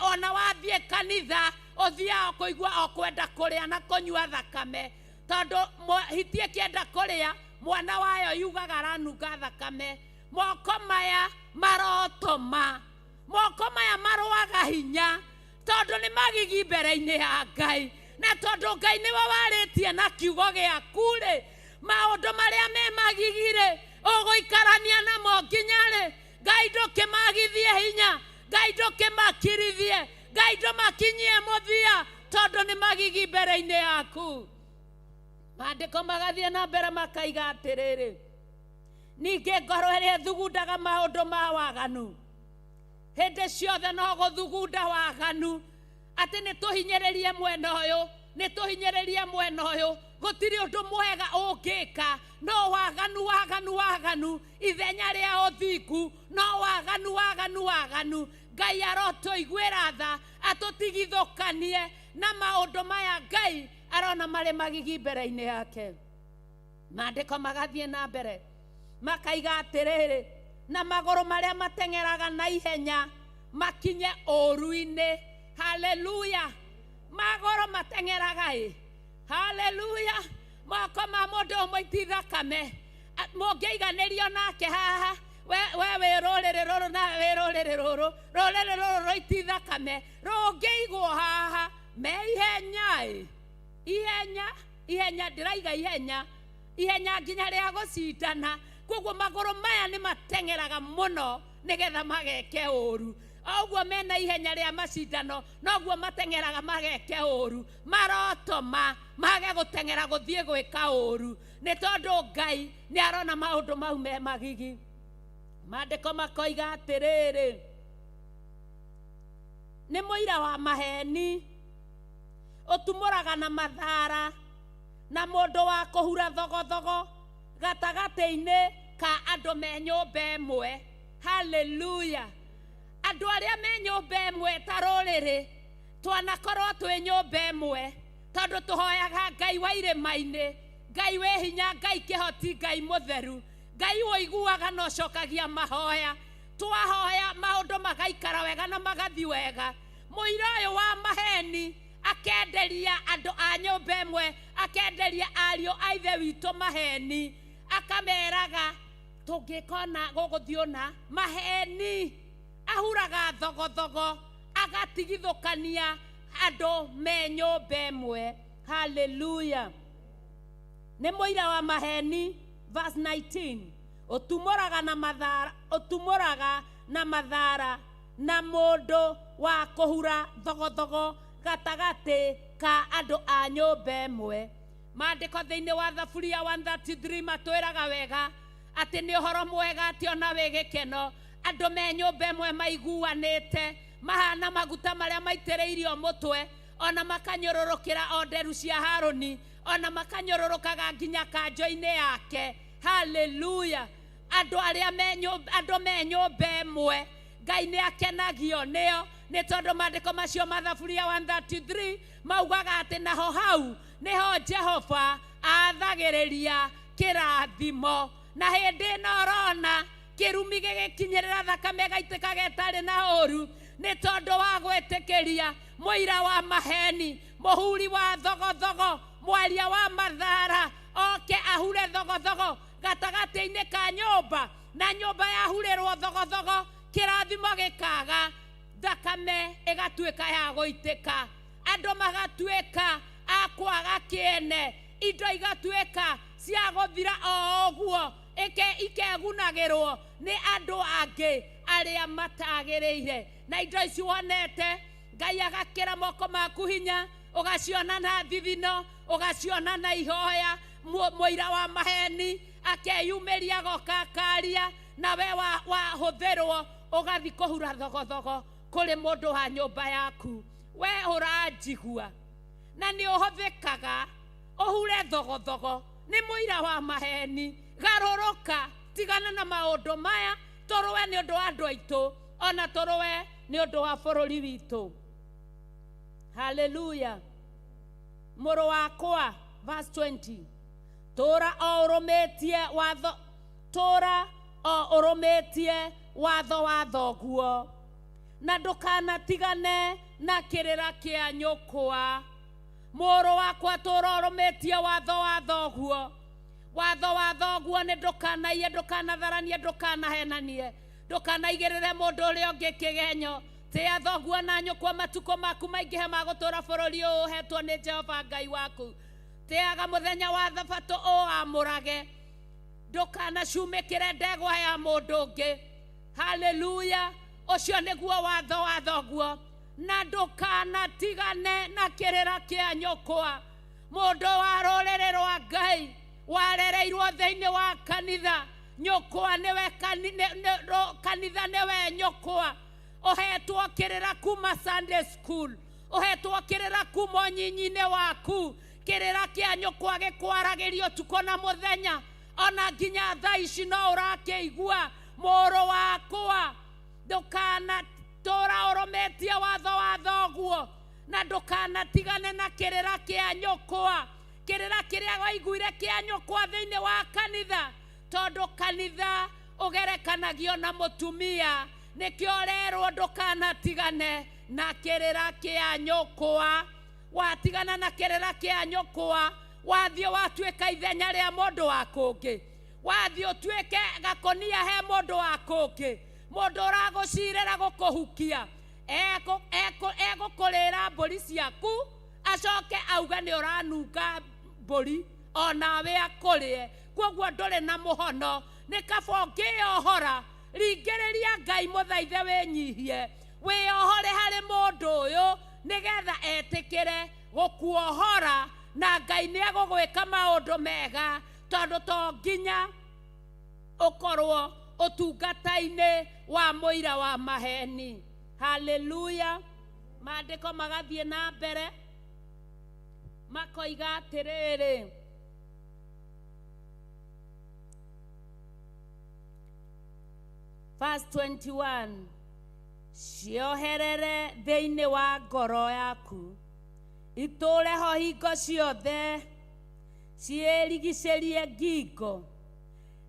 Ona wathiĩ kanitha ũthiaga kũigua o kwenda kũrĩa na kũnyua thakame, tondũ hiti ĩkĩenda kũrĩa mwana wayo yugaga aranunga thakame. Moko maya marotoma, moko maya marũaga hinya, tondũ nĩ magigi mbere-inĩ ya Ngai, na tondũ Ngai nĩwe warĩtie na kiugo gĩaku rĩ, maũndũ marĩa me magigi rĩ, ũgũikarania namo nginya rĩ? Ngai ndũkĩmagithie hinya, Ngai ndũkĩmakirithie, Ngai ndũmakinyie mũthia, tondũ nĩ magigi mbere-inĩ yaku. Maandĩko magathiĩ na mbere makaiga atĩrĩrĩ, ningĩ ngoro ĩrĩa ĩthugundaga maũndũ ma waganu hĩndĩ ciothe no gũthugunda waganu, atĩ nĩ tũhinyĩrĩrie mwena ũyũ, nĩ tũhinyĩrĩrie mwena ũyũ, gũtirĩ ũndũ mwega ũngĩka, no waganu waganu waganu, ithenya rĩa ũthingu no waganu waganu waganu. Ngai arotũiguĩra tha, atũtigithũkanie na maũndũ maya Ngai arona marĩ magigi mbere-inĩ yake. Maandĩko magathiĩ na mbere makaiga atĩrĩrĩ, na magũrũ marĩa mateng'eraga na ihenya makinye ũũru-inĩ. Haleluya. Magũrũ mateng'eraga ĩ. Haleluya. Moko ma mũndũ ũmwe iti thakame, mũngĩiganĩrio nake haha, we wĩ rũrĩrĩ rũrũ na wĩ rũrĩrĩ rũrũ, rũrĩrĩ rũrũ rũiti thakame, rũngĩigwo haha me ihenya ĩ, ihenya ihenya, ndĩraiga ihenya ihenya nginya rĩa gũcindana. Koguo magũrũ maya nĩ mateng'eraga mũno nĩgetha mageke ũru. Oguo mena ihenya rĩa macindano, noguo mateng'eraga mageke ũru, marotoma mage gũteng'era gũthiĩ gwĩka ũru, nĩ tondũ Ngai nĩ arona maũndũ mau me magigi. Maandĩko makoiga atĩrĩrĩ, nĩ mũira wa maheni, ũtumũraga na mathara, na mũndũ wa kũhura thogothogo gatagatĩ-inĩ ka andũ me nyũmba ĩmwe. Haleluya. Andũ arĩa me nyũmba ĩmwe ta rũrĩrĩ, twanakorwo twĩ nyũmba ĩmwe, tondũ tũhoyaga Ngai wa irĩma-inĩ, Ngai wĩ hinya, Ngai kĩhoti, Ngai mũtheru, Ngai ũiguaga na ũcokagia mahoya. Twahoya maũndũ magaikara wega na magathi wega. Mũira ũyũ wa maheni akenderia andũ a nyũmba ĩmwe, akenderia ariũ a ithe witũ maheni, akameraga tũngĩkona gũgũthiĩ ũna. Maheni ahuraga thogothogo agatigithũkania andũ me nyũmba ĩmwe. Haleluya. Nĩ mũira wa maheni. Verse 19, ũtumũraga na mathara, ũtumũraga na mathara na mũndũ wa kũhura thogothogo gatagatĩ ka andũ a nyũmba ĩmwe. Maandĩko thĩinĩ wa Thaburia 133 matwĩraga wega atĩ nĩ ũhoro mwega atĩ ona wĩ gĩkeno andũ me nyũmba ĩmwe maiguanĩte, mahana maguta marĩa maitĩrĩirio mũtwe, ona makanyũrũrũkĩra o nderu cia Harũni, ona makanyũrũrũkaga nginya kanjo-inĩ yake. Haleluya. Andũ arĩa me nyũmba, andũ me nyũmba ĩmwe, Ngai nĩ akenagio nĩo, nĩ tondũ maandĩko macio ma Thaburia 133 maugaga atĩ naho hau nĩho Jehova athagĩrĩria kĩrathimo. Na hĩndĩ ĩno ũrona kĩrumi gĩgĩkinyĩrĩra thakame ĩgaitĩkaga ĩtarĩ na ũru, nĩ tondũ wa gwĩtĩkĩria mũira wa maheni, mũhuri wa thogothogo, mwaria wa mathara oke ahure thogothogo gatagatĩ-inĩ ka nyũmba, na nyũmba yahurĩrwo thogothogo kĩrathimo gĩkaga, thakame ĩgatuĩka ya gũitĩka, andũ magatuĩka a kwaga kĩene, indo igatuĩka cia gũthira o ũguo, ikegunagĩrwo nĩ andũ angĩ arĩa matagĩrĩire. Na indo ici wonete, Ngai agakĩra moko maku hinya, ũgaciona na thithino, ũgaciona na ihoya. Mũira wa maheni akeyumĩria agoka akaria, nawe wahũthĩrwo ũgathi kũhura thogothogo kũrĩ mũndũ wa nyũmba yaku. We ũranjigua na nĩ ũhũthĩkaga ũhure thogothogo nĩ mũira wa maheni. Garũrũka, tigana na maũndũ maya, tũrũe nĩ ũndũ wa andũ aitũ, ona tũrũe nĩ ũndũ wa bũrũri witũ. Haleluya. Mũrũ wakwa, verse 20, tũra o ũrũmĩtie watho, tũra o ũrũmĩtie watho wa thoguo, na ndũkanatigane na kĩrĩra kĩa nyũkwa. Mũrũ wakwa, tũra ũrũmĩtie watho wa thoguo. Watho wa thoguo nĩ ndũkanaiye, ndũkanatharanie, ndũkanahenanie, ndũkanaigĩrĩre mũndũ ũrĩa ũngĩ kĩgenyo. Tĩa thoguo na nyũkwa matukũ maku maingĩhe ma gũtũũra bũrũri ũyũ ũhetwo nĩ Jehova Ngai waku. Tĩaga mũthenya wa thabatũ ũwamũrage, ndũkanacumĩkĩre ndegwa ya mũndũ ũngĩ. Haleluya. Ũcio nĩguo watho wa thoguo. Na ndũkanatigane na kĩrĩra kĩa nyũkwa. Mũndũ wa rũrĩrĩ rwa Ngai warereirwo thĩinĩ wa kanitha, nyũkwa nĩwe kanitha nĩwe nyũkwa. Ũhetwo kĩrĩra kuma Sunday school, ũhetwo kĩrĩra kuma ũnyinyi-inĩ waku. Kĩrĩra kĩa nyũkwa gĩkwaragĩrio ũtukũ na mũthenya, ona nginya thaa ici no ũrakĩigua. Mũrũ wakwa, ndũkanatũra ũrũmĩtie watho wa thoguo, na ndũkanatigane na kĩrĩra kĩa nyũkwa. Kĩrĩra kĩrĩa waiguire kĩa nyũkwa thĩinĩ wa kanitha, tondũ kanitha ũgerekanagio na mũtumia, nĩkĩo ũrerwo ndũkanatigane na kĩrĩra kĩa nyũkwa. Watigana na kĩrĩra kĩa nyũkwa, wathiĩ watuĩka ithenya rĩa mũndũ wa kũngĩ, wathiĩ ũtuĩke gakũnia he mũndũ wa kũngĩ, mũndũ ũragũcirĩra gũkũhukia, egũkũrĩra mbũri ciaku, acoke auge nĩ ũranunga mbũri onawe akũrĩe. Koguo ndũrĩ na mũhono, nĩ kaba ũngĩyohora. Ringĩrĩria Ngai mũthaithe wĩnyihie, wĩyohore harĩ mũndũ ũyũ nĩgetha etĩkĩre gũkuohora, na Ngai nĩ egũgwĩka maũndũ mega, tondũ to nginya ũkorwo ũtungata-inĩ wa mũira wa maheni. Haleluya. Maandĩko magathiĩ na mbere makoiga atĩrĩrĩ, verse 21, cioherere thĩinĩ wa ngoro yaku, itũũre ho hingo ciothe, ciĩrigicĩrie ngingo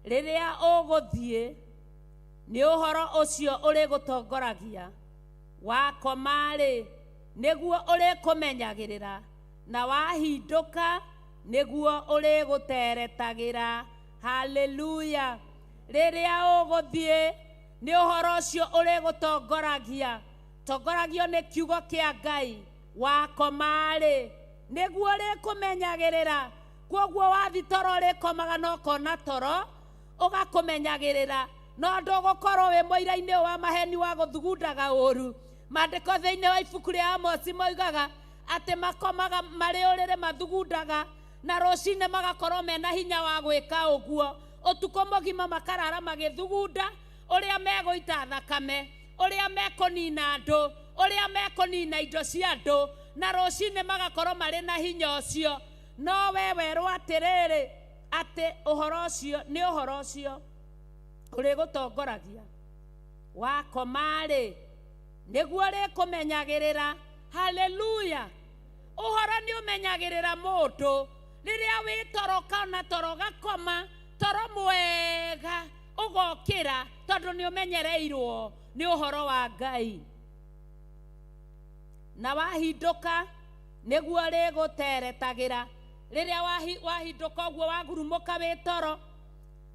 rĩrĩa ũgũthiĩ Nĩ ũhoro ũcio ũrĩgũtongoragia, wakoma-rĩ, nĩguo ũrĩkũmenyagĩrĩra, na wahindũka nĩguo ũrĩgũteretagĩra. Haleluya! Rĩrĩa ũgũthiĩ, nĩ ũhoro ũcio ũrĩgũtongoragia. Tongoragio nĩ kiugo kĩa Ngai. Wakoma-rĩ, nĩguo ũrĩkũmenyagĩrĩra. Kwoguo wathi toro ũrĩkomaga na ũkona toro ũgakũmenyagĩrĩra, no ndũgũkorwo wĩ mũira-inĩ ũyũ wa maheni wa gũthugundaga ũru. Maandĩko thĩinĩ wa ibuku rĩa Amosi moigaga atĩ makomaga marĩ ũrĩrĩ mathugundaga, na rũcinĩ magakorwo mena hinya wa gwĩka ũguo. Ũtukũ mũgima makarara magĩthugunda ũrĩa megũita thakame, ũrĩa mekũnina andũ, ũrĩa mekũnina indo cia andũ, na rũcinĩ magakorwo marĩ na hinya ũcio. No we werwo atĩrĩrĩ, atĩ ũhoro ũcio nĩ ũhoro ũcio ũrĩgũtongoragia, wakoma-rĩ, nĩguo ũrĩkũmenyagĩrĩra. Haleluya! Ũhoro nĩ ũmenyagĩrĩra mũndũ rĩrĩa wĩ toro, kana toro gakoma toro mwega ũgokĩra, tondũ nĩ ũmenyereirwo nĩ ũhoro wa Ngai. Na wahindũka nĩguo ũrĩgũteretagĩra. Rĩrĩa wahindũka ũguo wagurumũka wĩ toro,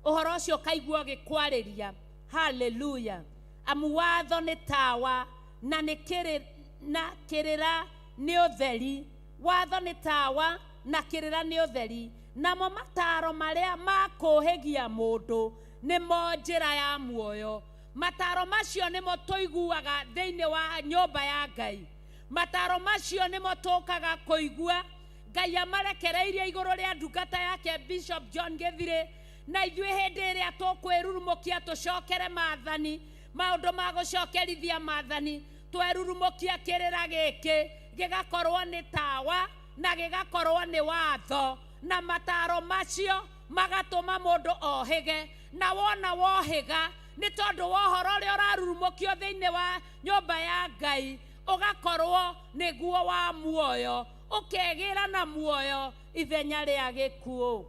ũhoro ũcio ũkaigua ũgĩkwarĩria. Haleluya! Amu watho nĩ tawa, na nĩ na kĩrĩra nĩ ũtheri. Watho nĩ tawa na kĩrĩra nĩ ũtheri, namo mataro marĩa makũhĩgia mũndũ nĩmo njĩra ya muoyo. Mataro macio nĩmo tũiguaga thĩinĩ wa nyũmba ya Ngai. Mataro macio nĩmo tũkaga kũigua Ngai amarekereirie igũrũ rĩa ndungata yake Bishop John Gĩthirĩ, na ithuĩ hĩndĩ ĩrĩa tũkwĩrurumũkia tũcokere maathani, maũndũ ma gũcokerithia maathani, twerurumũkia kĩrĩra gĩkĩ gĩgakorwo nĩ tawa na gĩgakorwo nĩ watho, na mataro macio magatũma mũndũ ohĩge. Na wona wohĩga nĩ tondũ wa ũhoro ũrĩa ũrarurumũkio thĩinĩ wa nyũmba ya Ngai, ũgakorwo nĩguo wa muoyo, ũkegĩra na muoyo ithenya rĩa gĩkuũ.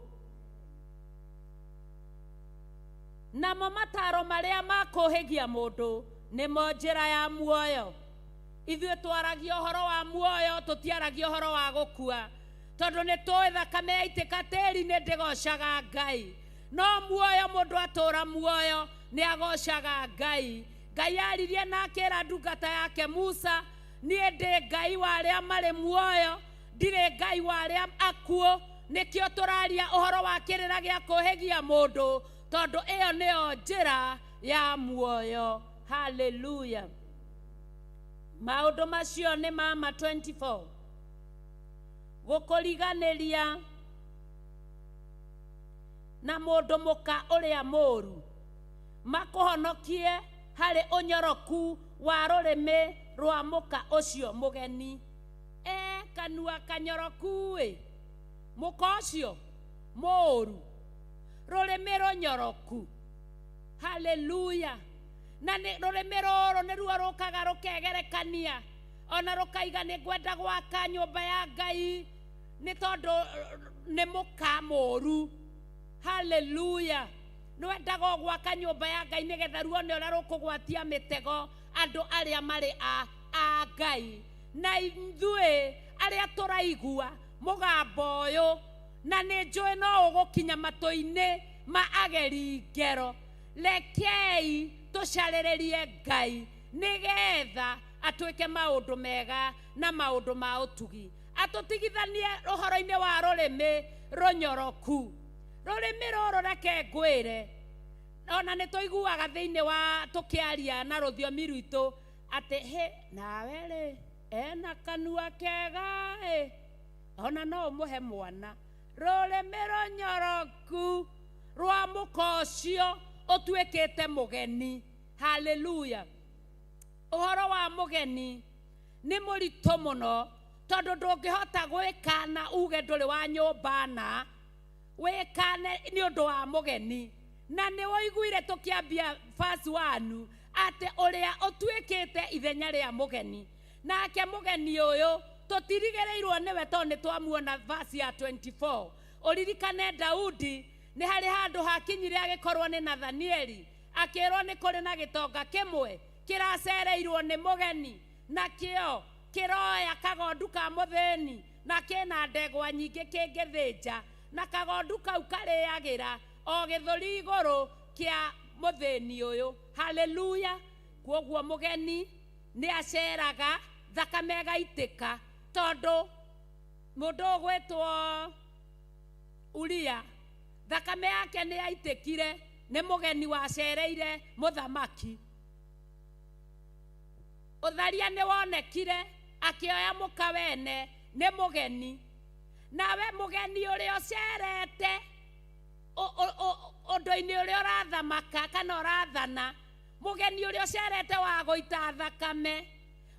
Namo mataro marĩa makũhĩgia mũndũ nĩmo njĩra ya muoyo. Ithuĩ twaragia ũhoro wa muoyo, tũtiaragia ũhoro wa gũkua, tondũ nĩ tũĩ thakame yaitĩka tĩri-inĩ ndĩgocaga Ngai. No muoyo, mũndũ atũra muoyo nĩ agocaga Ngai. Ngai aririe na akĩra ndungata yake Musa, niĩ ndĩ Ngai wa arĩa marĩ muoyo, ndirĩ Ngai wa arĩa akuũ. Nĩkĩo tũraria ũhoro wa kĩrĩra gĩa kũhĩgia mũndũ, tondũ ĩyo nĩyo njĩra ya muoyo. Haleluya! Maũndũ macio nĩ mama 24 gũkũriganĩria na mũndũ mũka ũrĩa mũũru, makũhonokie harĩ ũnyoroku wa rũrĩmĩ rwa mũka ũcio mũgeni. E kanua kanyoroku-ĩ, mũka ũcio mũũru, rũrĩmĩ rũnyoroku. Haleluya! Na nĩ rũrĩmĩ rũrũ nĩruo rũkaga rũkegerekania, ona rũkaiga nĩ ngwenda gwaka nyũmba ya Ngai nĩ tondũ nĩ mũka mũũru. Haleluya! Nĩwendaga o gwaka nyũmba ya Ngai nĩgetha ruone ũrĩa rũkũgwatia mĩtego andũ arĩa marĩ a Ngai. Na ithuĩ arĩa tũraigua mũgambo ũyũ, na nĩ njũĩ no ũgũkinya matũ-inĩ ma ageri ngero, rekei tũcarĩrĩrie Ngai nĩgetha atwĩke maũndũ mega na maũndũ ma ũtugi, atũtigithanie ũhoro-inĩ wa rũrĩmĩ rũnyoroku. Rũrĩmĩ rũrũ reke ngwĩre, ona nĩ tũiguaga thĩinĩ wa tũkĩaria na rũthiomi rwitũ atĩ hĩ nawe rĩ ena kanua kega ĩ, ona no ũmũhe mwana. Rũrĩmĩ rũnyoroku rwa mũka ũcio ũtuĩkĩte mũgeni. Haleluya! Ũhoro wa mũgeni nĩ mũritũ mũno, tondũ ndũngĩhota gwĩkana uge ndũrĩ wa nyũmba na wĩkane nĩ ũndũ wa mũgeni. Na nĩ ũiguire tũkĩambia verse 1 atĩ ũrĩa ũtuĩkĩte ithenya rĩa mũgeni, nake mũgeni ũyũ tũtirigĩrĩirwo nĩwe, tondũ nĩ twamuona verse ya 24. Ũririkane Daudi nĩ harĩ handũ hakinyire agĩkorwo nĩ Nathanieli, Akĩrwo nĩ kũrĩ na gĩtonga kĩmwe kĩracereirwo nĩ mũgeni, nakĩo kĩroya kagondu ka mũthĩni na kĩna ndegwa nyingĩ kĩngĩthĩnja, na kagondu kau karĩagĩra o gĩthũri igũrũ kĩa mũthĩni ũyũ. Haleluya! Kwoguo mũgeni nĩ aceraga, thakame ĩgaitĩka, tondũ mũndũ ũgwĩtwo Uria thakame yake nĩ yaitĩkire nĩ mũgeni wacereire mũthamaki. Ũtharia nĩ wonekire akĩoya mũka wene nĩ mũgeni. Nawe mũgeni ũrĩa ũcerete ũndũ-inĩ ũrĩa ũrathamaka kana ũrathana, mũgeni ũrĩa ũcerete wa gũita thakame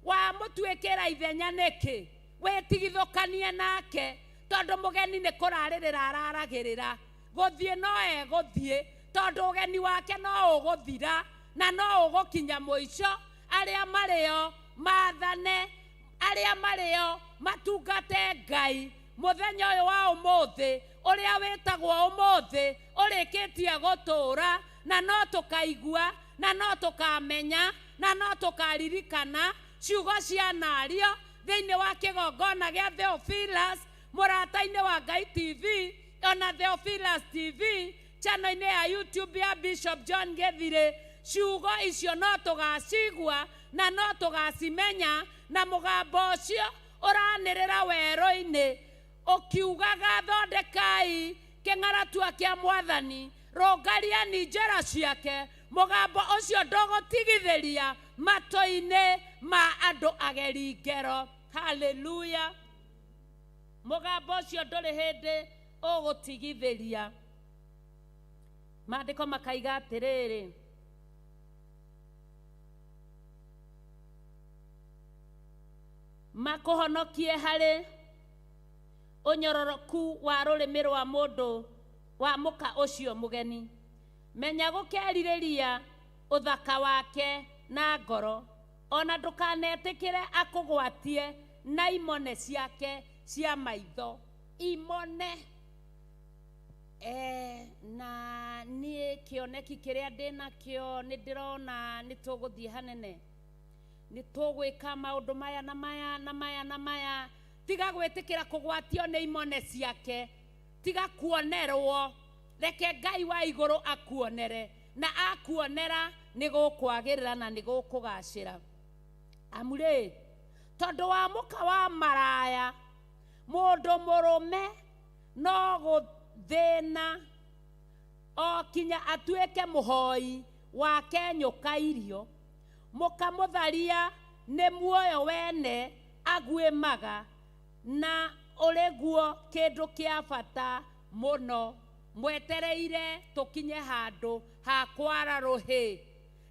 wamũtuĩkĩra ithenya nĩkĩ? Wĩtigithũkanie nake, tondũ mũgeni nĩ kũrarĩrĩra araragĩrĩra, gũthiĩ no egũthiĩ, tondũ ũgeni wake no ũgũthira na no ũgũkinya mũico. Arĩa marĩo maathane, arĩa marĩo matungate Ngai mũthenya ũyũ wa ũmũthĩ, ũrĩa wĩtagwo ũmũthĩ, ũrĩkĩtie gũtũũra, na no tũkaigua, na no tũkamenya, na no tũkaririkana ciugo cia nario thĩinĩ wa kĩgongona gĩa Theophilus mũrata-inĩ wa Ngai TV, ona Theophilus TV channel-inĩ ya YouTube ya Bishop John Githire. Ciugo icio no tũgacigua na no tũgacimenya, na mũgambo ũcio ũranĩrĩra werũ-inĩ ũkiugaga, thondekai kĩng'aratua kĩa mwathani, rũngariani njĩra ciake. Mũgambo ũcio ndũgũtigithĩria matũ-inĩ ma andũ ageri ngero. Haleluya! Mũgambo ũcio ndũrĩ hĩndĩ ũgũtigithĩria. Maandĩko makaiga atĩrĩrĩ, makũhonokie harĩ ũnyororoku wa rũrĩmĩ rwa mũndũ wa mũka ũcio mũgeni. Menya gũkerirĩria ũthaka wake na ngoro, ona ndũkanetĩkĩre akũgwatie na imone ciake cia maitho. Imone. Na niĩ kĩoneki kĩrĩa ndĩnakĩo nĩ ndĩrona nĩ tũgũthiĩ hanene, nĩ tũgwĩka maũndũ maya na maya na maya na maya. Tiga gwĩtĩkĩra kũgwatio nĩ imone ciake, tiga kuonerwo, reke Ngai wa igũrũ akuonere, na akuonera nĩ gũkwagĩrĩra na nĩ gũkũgacĩra. Amu rĩ, tondũ wa mũka wa maraya, mũndũ mũrũme no gũthĩna o kinya atuĩke mũhoi wa kenyũka irio. Mũka mũtharia nĩ muoyo wene aguĩmaga, na ũrĩ guo kĩndũ kĩa bata mũno. Mwetereire tũkinye handũ ha kwara rũhĩ,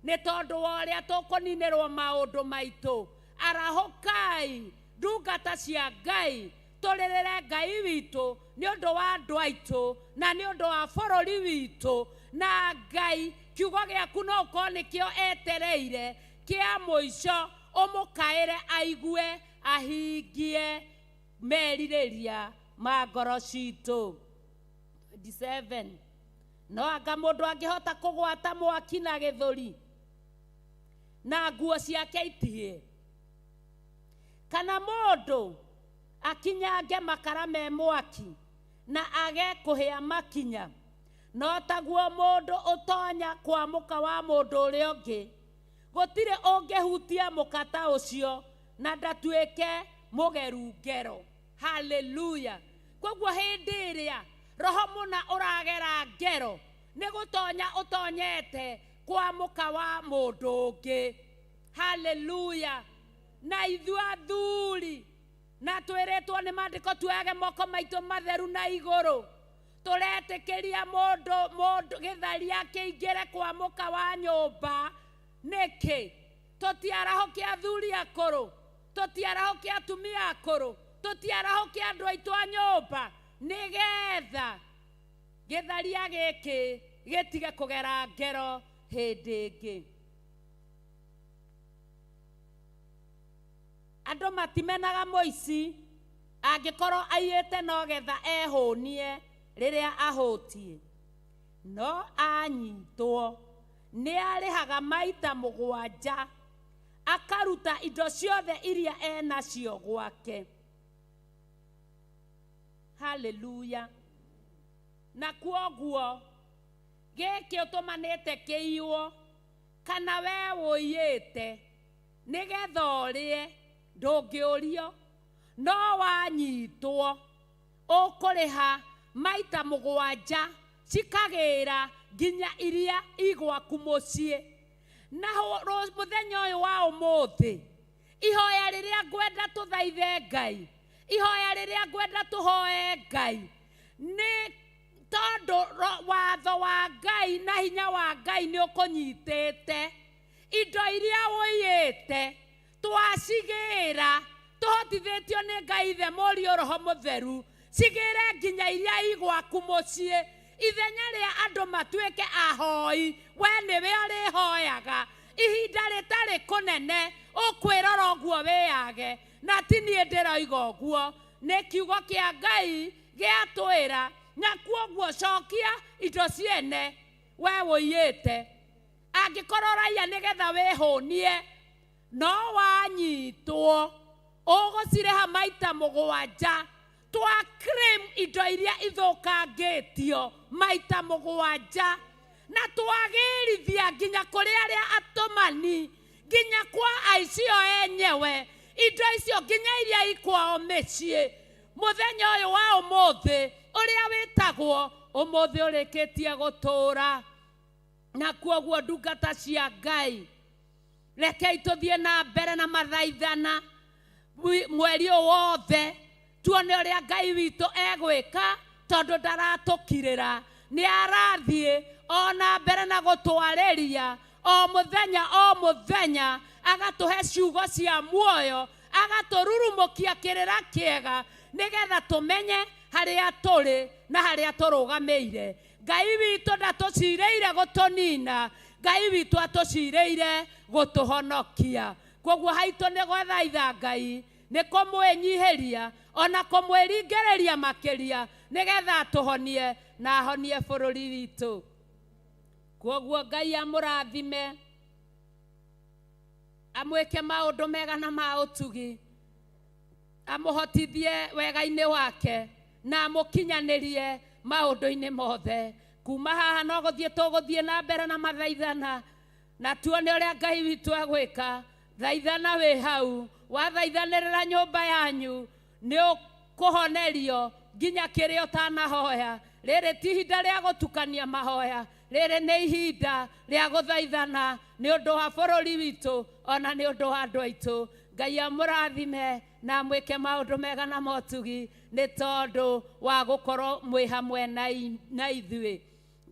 nĩ tondũ wa ũrĩa tũkũninĩrwo maũndũ maitũ. Arahũkai ndungata cia Ngai, tũrĩrĩre Ngai witũ nĩ ũndũ wa andũ aitũ na nĩ ũndũ wa bũrũri witũ. Na Ngai, kiugo gĩaku no ũkorwo nĩkĩo etereire kĩa mũico, ũmũkaĩre aigue ahingie merirĩria ma ngoro citũ. 27. No anga mũndũ angĩhota kũgwata mwaki na gĩthũri na nguo ciake itihĩe, kana mũndũ akinyange makara me mwaki na age kũhĩa makinya, no taguo mũndũ ũtonya kwa mũka wa mũndũ ũrĩa ũngĩ. Gũtirĩ ũngĩhutia mũka ta ũcio na ndatuĩke mũgeru ngero. Haleluya! Koguo hĩndĩ ĩrĩa roho mũna ũragera ngero, nĩ gũtonya ũtonyete kwa mũka wa mũndũ ũngĩ. Haleluya! Na ithuĩ athuri na twĩrĩtwo nĩ maandĩko tuoyage moko maitũ matheru na igũrũ, tũretĩkĩria mũndũ gĩtharia kĩingĩre kwa mũka wa nyũmba nĩkĩ? Tũtiarahũke athuri akũrũ, tũtiarahũke atumia akũrũ, tũtiarahũke andũ aitũ a nyũmba, nĩgetha gĩtharia gĩkĩ gĩtige kũgera ngero hĩndĩ ĩngĩ. Andũ matimenaga mũici angĩkorwo aiyĩte no getha ehũnie rĩrĩa ahũtiĩ, no anyitwo Nĩ arĩhaga maita mũgwanja, akaruta indo ciothe iria enacio gwake. Haleluya. Na kwoguo gĩkĩ ũtũmanĩte kĩiywo kana we ũiyĩte nĩgetha ũrĩe, ndũngĩũrio, no wanyitwo ũkũrĩha maita mũgwanja, cikagĩra nginya iria igwaku mũciĩ. Na mũthenya ũyũ wa ũmũthĩ, ihoya rĩrĩa ngwenda tũthaithe Ngai, ihoya rĩrĩa ngwenda tũhoe Ngai, nĩ tondũ watho wa Ngai na hinya wa Ngai nĩ ũkũnyitĩte. Indo iria ũiyĩte twacigĩra, tũhotithĩtio nĩ Ngai Ithe, Mũriũ, Roho Mũtheru, cigĩre nginya iria igwaku mũciĩ. Ithenya rĩa andũ matuĩke ahoi, we nĩwe ũrĩhoyaga. Ihinda rĩtarĩ kũnene ũkwĩrora ũguo wĩyage, na ti niĩ ndĩroiga ũguo, nĩ kiugo kĩa Ngai gĩatwĩra. Na kwoguo cokia indo ciene we ũiyĩte. Angĩkorwo ũraiya nĩgetha wĩhũnie, no wanyitwo ũgũcirĩha maita mũgwanja. Twa claim indo iria ithũkangĩtio maita mũgwanja, na twagĩrithia nginya kũrĩ arĩa atũmani, nginya kwa aicio enyewe, indo icio nginya iria ikwao mĩciĩ. Mũthenya ũyũ wa ũmũthĩ ũrĩa wĩtagwo ũmũthĩ ũrĩkĩtie gũtũũra. Na kwoguo ndungata cia Ngai, rekei tũthiĩ na mbere na mathaithana mweri ũyũ wothe, tuone ũrĩa Ngai witũ egwĩka, tondũ ndaratũkirĩra, nĩ arathiĩ ona mbere na gũtwarĩria o mũthenya o mũthenya, agatũhe ciugo cia muoyo, agatũrurumũkia kĩrĩra kĩega, nĩgetha tũmenye harĩa tũrĩ na harĩa tũrũgamĩire. Ngai witũ ndatũcirĩire gũtũnina, Ngai witũ atũcirĩire gũtũhonokia. Kwoguo haitũ nĩ gwethaitha Ngai, nĩ kũmwĩnyihĩria ona kũmwĩringĩrĩria makĩria, nĩgetha atũhonie na ahonie bũrũri witũ. Kwoguo Ngai amũrathime, amwĩke maũndũ mega na ma ũtugi, amũhotithie wega-inĩ wake, na amũkinyanĩrie maũndũ-inĩ mothe. Kuma haha no gũthiĩ tũgũthiĩ na mbere na mathaithana, na tuone ũrĩa Ngai witũ egwĩka. Thaithana wĩ hau, wathaithanĩrĩra nyũmba yanyu, nĩ ũkũhonerio nginya kĩrĩa ũtanahoya. Rĩrĩ ti ihinda rĩa gũtukania mahoya, rĩrĩ nĩ ihinda rĩa gũthaithana nĩ ũndũ wa bũrũri witũ ona nĩ ũndũ wa andũ aitũ. Ngai amũrathime na amwĩke maũndũ mega na motugi, nĩ tondũ wa gũkorwo mwĩ hamwe na ithuĩ.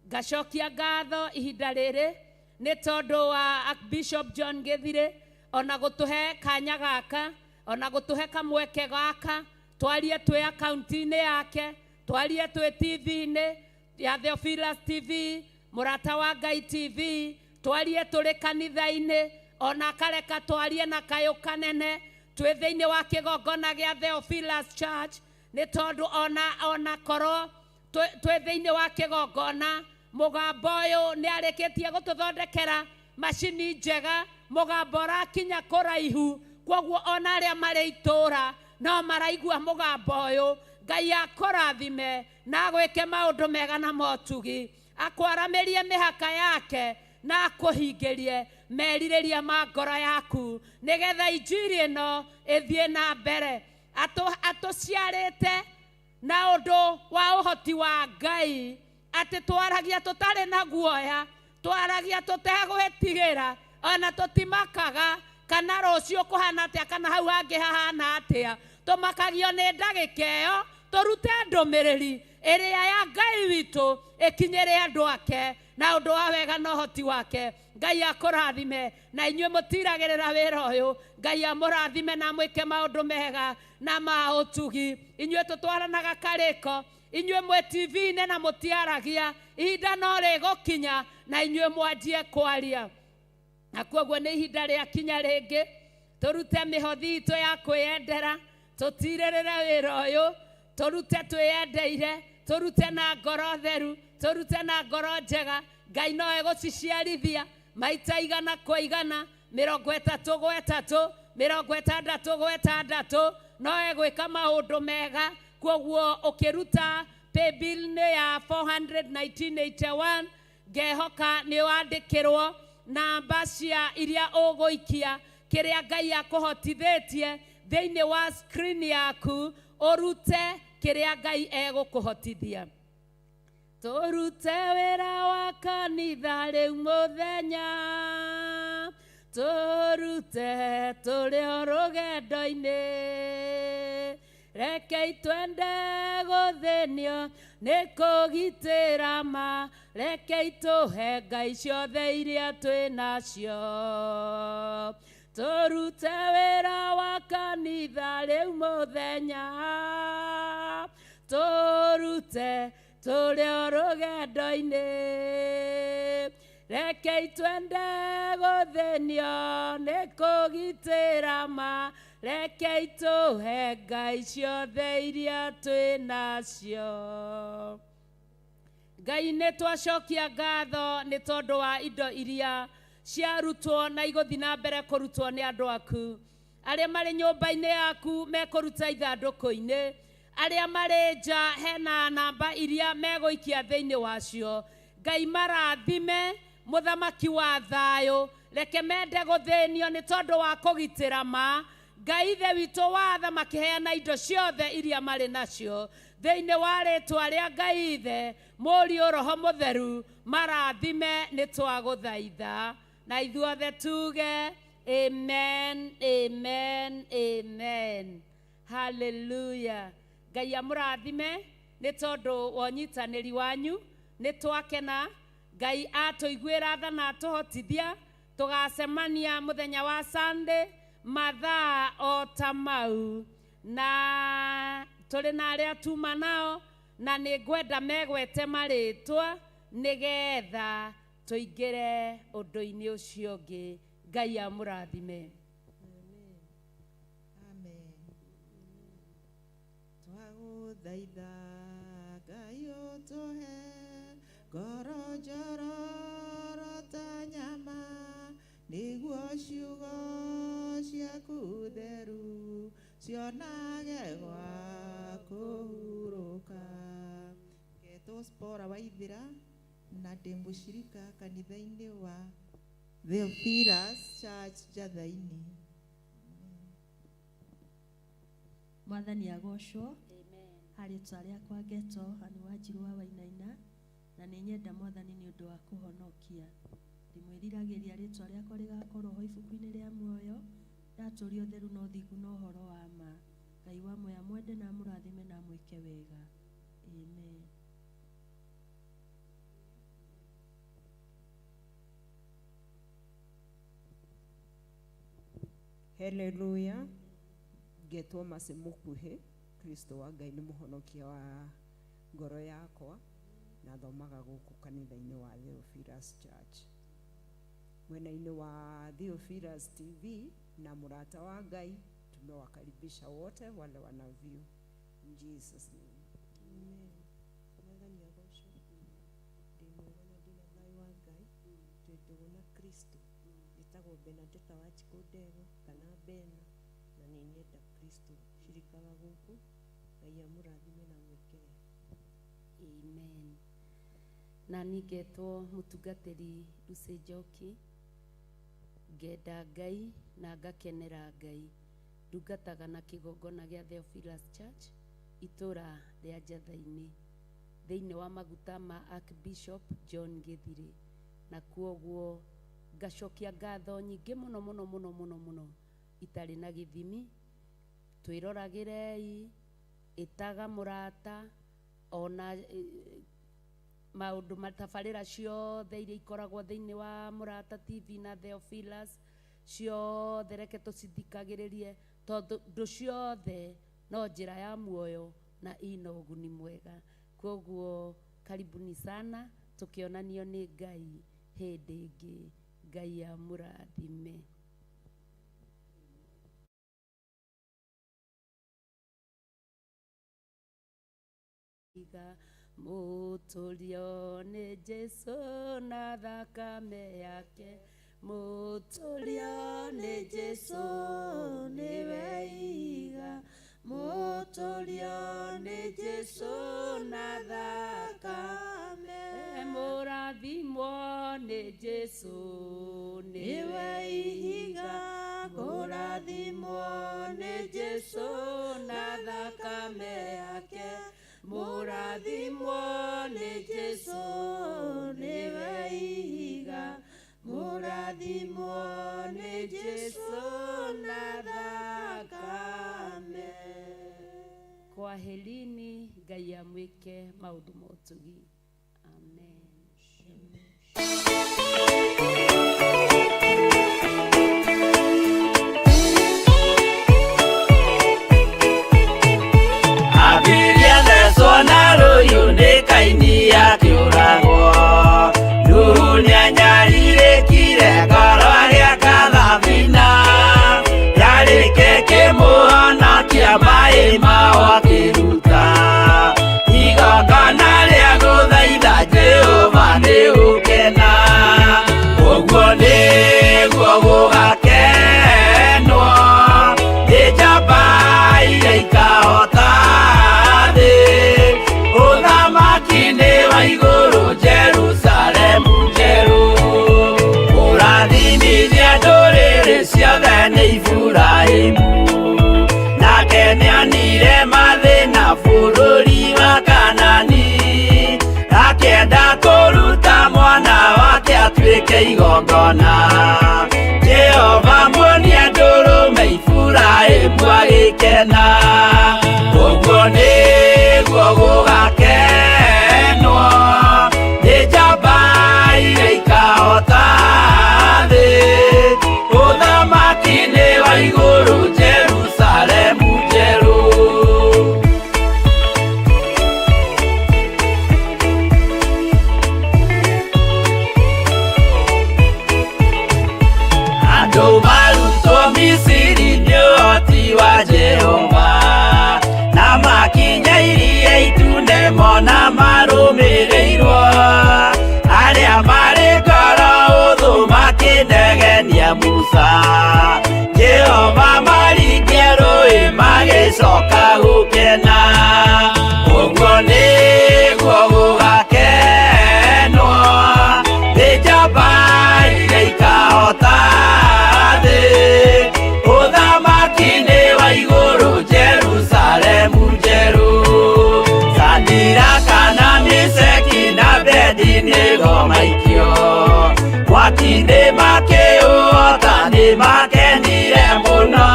Ngacokia ngatho ihinda rĩrĩ nĩ tondũ wa Archbishop John Gĩthirĩ, ona gũtũhe kanya gaka, ona gũtũhe kamweke gaka, twarie twĩ akaunti-inĩ yake, twarie twĩ TV-inĩ ya Theophilus TV, Mũrata wa Ngai TV, twarie tũrĩ kanitha-inĩ, ona akareka twarie na kayũ kanene twĩ thĩinĩ wa kĩgongona gĩa Theophilus Church, nĩ tondũ ona korwo twĩ thĩinĩ wa kĩgongona, mũgambo ũyũ nĩ arĩkĩtie gũtũthondekera macini njega, mũgambo ũrakinya kũraihu, kwoguo ona arĩa marĩ itũũra no maraigua mũgambo ũyũ. Ngai akũrathime na agwĩke maũndũ mega na motugi, akwaramĩrie mĩhaka yake na akũhingĩrie merirĩria ma ngoro yaku, nĩgetha injiri ĩno ĩthiĩ na mbere. Atũciarĩte na ũndũ wa ũhoti wa Ngai, atĩ twaragia tũtarĩ na guoya, twaragia tũtegwĩtigĩra, ona tũtimakaga kana rũciũ kũhana atĩa kana hau hangĩ hahana atĩa. Tũmakagio nĩ ndagĩka ĩyo, tũrute ndũmĩrĩri ĩrĩa ya Ngai witũ ĩkinyĩre andũ ake na ũndũ wa wega na ũhoti wake. Ngai akũrathime na inyuĩ mũtiragĩrĩra wĩra ũyũ. Ngai amũrathime na amwĩke maũndũ mega na ma ũtugi. Inyuĩ tũtwaranaga karĩko, inyuĩ mwĩ TV-inĩ na mũtiaragia, ihinda no rĩgũkinya na inyuĩ mwanjie kwaria. Na kwoguo nĩ ihinda rĩakinya rĩngĩ tũrute mĩhothi itũ ya kwĩyendera, tũtirĩrĩre wĩra ũyũ, tũrute twĩyendeire, tũrute na ngoro theru, tũrute na ngoro njega. Ngai no egũciciarithia maita 100 kwa 100, 30 gwa 3, 60 gwa 6, no egwĩka maũndũ mega. Kwoguo ũkĩruta paybill nĩ ya 41981, ngehoka nĩ wandĩkĩrwo namba cia iria ũgũikia kĩrĩa Ngai akũhotithĩtie thĩinĩ wa screen yaku, ũrute kĩrĩa Ngai egũkũhotithia. Tũrute wĩra wa kanitha rĩu mũthenya, tũrute tũrĩ o rũgendo-inĩ, rekei twende gũthĩnio nĩ kũgitĩra ma, rekei tũhe Ngai ciothe iria twĩ nacio. Tũrute wĩra wa kanitha rĩu mũthenya, tũrute tũrĩ o rũgendo-inĩ, rekei twende gũthĩnio nĩ kũgitĩra ma, rekei tũhe Ngai ciothe iria twĩ nacio. Ngai nĩ twacokia ngatho nĩ tondũ wa indo iria ciarutwo na igũthiĩ na mbere kũrutwo nĩ andũ aku arĩa marĩ nyũmba-inĩ yaku mekũruta ithandũkũ-inĩ, arĩa marĩ nja hena namba iria megũikia thĩinĩ wacio. Ngai marathime mũthamaki wa thayũ, reke mende gũthĩnio nĩ tondũ wa kũgitĩra ma. Ngai ithe witũ watha makĩheana indo ciothe iria marĩ nacio thĩinĩ wa rĩtwa rĩa Ngai ithe Mũriũ Roho Mũtheru, marathime nĩ twagũthaitha. Na ithuothe tuge amen, amen, amen. Hallelujah. Ngai amũrathime nĩ tondũ wa ũnyitanĩri wanyu, nĩ twakena. Ngai atũiguĩra tha na atũhotithia, tũgacemania mũthenya wa Sunday mathaa o ta mau, na tũrĩ na arĩa tuma nao, na nĩ ngwenda megwete marĩtwa nĩgetha tũingĩre ũndũ-inĩ ũcio ũngĩ. Ngai amũrathime. Amen. Twagũthaitha Ngai ũtũhe ngoro njororo ta nyama, nĩguo ciugo ciaku theru cionage gwa kũhurũka. Ngetwo Spora Waithira na ndĩ mũcirika kanitha-inĩ wa Theophilus Church Njatha-inĩ. Mwathani agocwo. Harĩtwa rĩakwa ngetwo Ani Wanjiru wa Wainaina, na nĩ nyenda Mwathani nĩ ũndũ wa kũhonokia. Ndĩmwĩriragĩria rĩtwa rĩakwa rĩgakorwo ho ibuku-inĩ rĩa muoyo, ndatũria ũtheru na ũthingu na ũhoro wa ma. Ngai wa muoyo amwende na amũrathime na amwĩke wega. Amen. Hallelujah. Ngetwo Mercy Mũkuhĩ, Kristo wa Ngai nĩ mũhonokia wa ngoro yakwa, na thomaga gũkũ kanitha-inĩ wa Theophilus Church. Mwena-inĩ wa Theophilus TV na mũrata wa Ngai, tumewakaribisha wote wale wana view. In Jesus name. Amen. Mwathani agocwo. Ndĩ mwega na ndĩna thayũ wa Ngai, twĩ ndũgũ na Kristo. Njĩtagwo Benadetta Wanjikũ Ndegwa kana Bena, na nĩ nyenda Kristo. Cirikaga gũkũ, Ngai amũrathime na amwĩke wega. Amen. Na niĩ ngetwo mũtungatĩri Lucy Njoki, ngenda Ngai na ngakenera Ngai. Ndungataga na kĩgongona gĩa Theophilus Church itũra rĩa Njatha-inĩ thĩinĩ wa maguta ma Archbishop John Gĩthirĩ, na kwoguo ngacokia ngatho nyingĩ mũno mũno mũno mũno mũno itarĩ na gĩthimi. Twĩroragĩrei, ĩtaga mũrata ona maũndũ matabarĩra ciothe iria ikoragwo thĩinĩ wa Mũrata TV na Theophilus ciothe, reke tũcithikagĩrĩrie tondũ ciothe no njĩra ya muoyo na ina ũguni mwega. Kwoguo karibuni sana, tũkĩonanio nĩ Ngai hĩndĩ ĩngĩ. Ngai amũrathime. Iga Mũtũrio nĩ Jesũ na thakame yake. Mũtũrio nĩ Jesũ nĩwe ihiga. Mũtũrio nĩ Jesũ na thakame. Mũrathimwo nĩ Jesũ nĩwe ihiga. Kũrathimwo nĩ Jesũ na thakame yake. Mũrathimwo nĩ Jesũ nĩwe ihiga. Mũrathimwo nĩ Jesũ na thakame. Kwaherini, Ngai amwĩke maũndũ ma ũtugi. Amen. Abiria thecwo na rũhiũ nĩ Kaini akĩũragwo. Nuhu nĩanyarirĩkire ngoro agĩaka thabina. Yarĩke kĩmũhonokia maĩ mao akĩruta. Igongona rĩa gũthaitha Jehova nĩũkena. Ũguo nĩguo gũgakenwo nĩ njamba iria ikahota thĩ. Ũthamaki nĩ wa igũrũ Jerusalemu njerũ. Kũrathimithia ndũrĩrĩ ciothe nĩ Iburahĩmu. Nake nĩonire mathĩna bũrũri wa Kanani. Akĩenda kũruta mwana wake atuĩke igongona. Jehova muonia ndũrũme Iburahĩmu agĩkena. Ũguo nĩguo gũgakenwo nĩ njamba iria ikahota thĩ. Ũthamaki nĩ wa igũrũ Jerusalemu njerũ. Andũ marutwo Misiri nĩ ũhoti wa Jehova. Na makinya iria itune mona marũmĩrĩirwo. Arĩa marĩ ngoro ũthũ makĩnegenia Musa. Jehova maringia rũĩ magĩcoka gũkena. Ũguo nĩguo gũgakenwo nĩ njamba iria ikahota thĩ. Ũthamaki nĩ wa igũrũ Jerusalemu njerũ. Sadiraka na Meshaki na Abednego maikio. Mwaki-inĩ makĩũhota nĩ makenire mũno.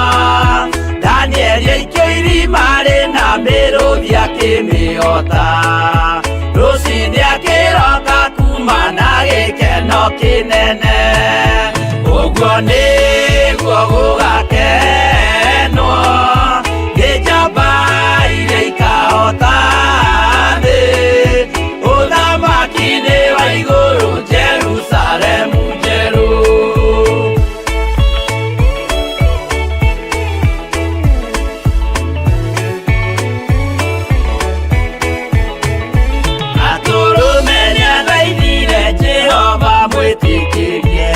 Danieli aikio irima rĩna mĩrũthi akĩmĩhota. Rũciinĩ akĩroka kuma na gĩkeno kĩnene. Ũguo nĩguo gũgakenwo nĩ njamba iria ikahota thĩ. Ũthamaki nĩ wa igũrũ Jerusalemu njerũ. Atũrũme nĩathaithire Jehova mwĩtĩkĩrie.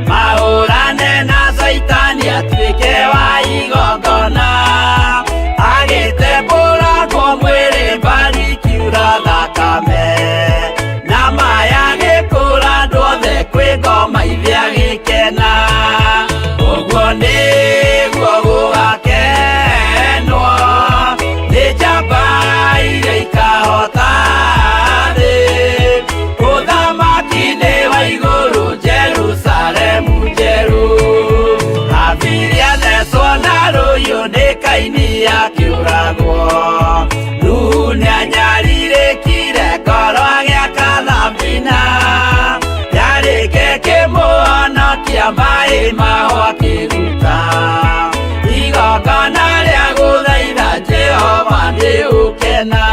Mahũrane na Caitani atuĩke wa igongona. Agĩtembũrangwo mwĩrĩ mbari kiura thakame. Na maya agĩkũra andũ othe kwĩ ngoma ithe agĩkena. Ũguo nĩguo gũgakenwo nĩ njamba iria ikahota thĩ. Ũthamaki nĩ wa igũrũ Jerusalemu njerũ. Abiria thecwo na rũhiũ nĩ Kaini akĩũragwo. Nuhu nĩanyarirĩkire ngoro agĩaka thabina. Yarĩke kĩmũhonokia maĩ mao akĩruta. Igongona rĩa gũthaitha Jehova nĩũkena.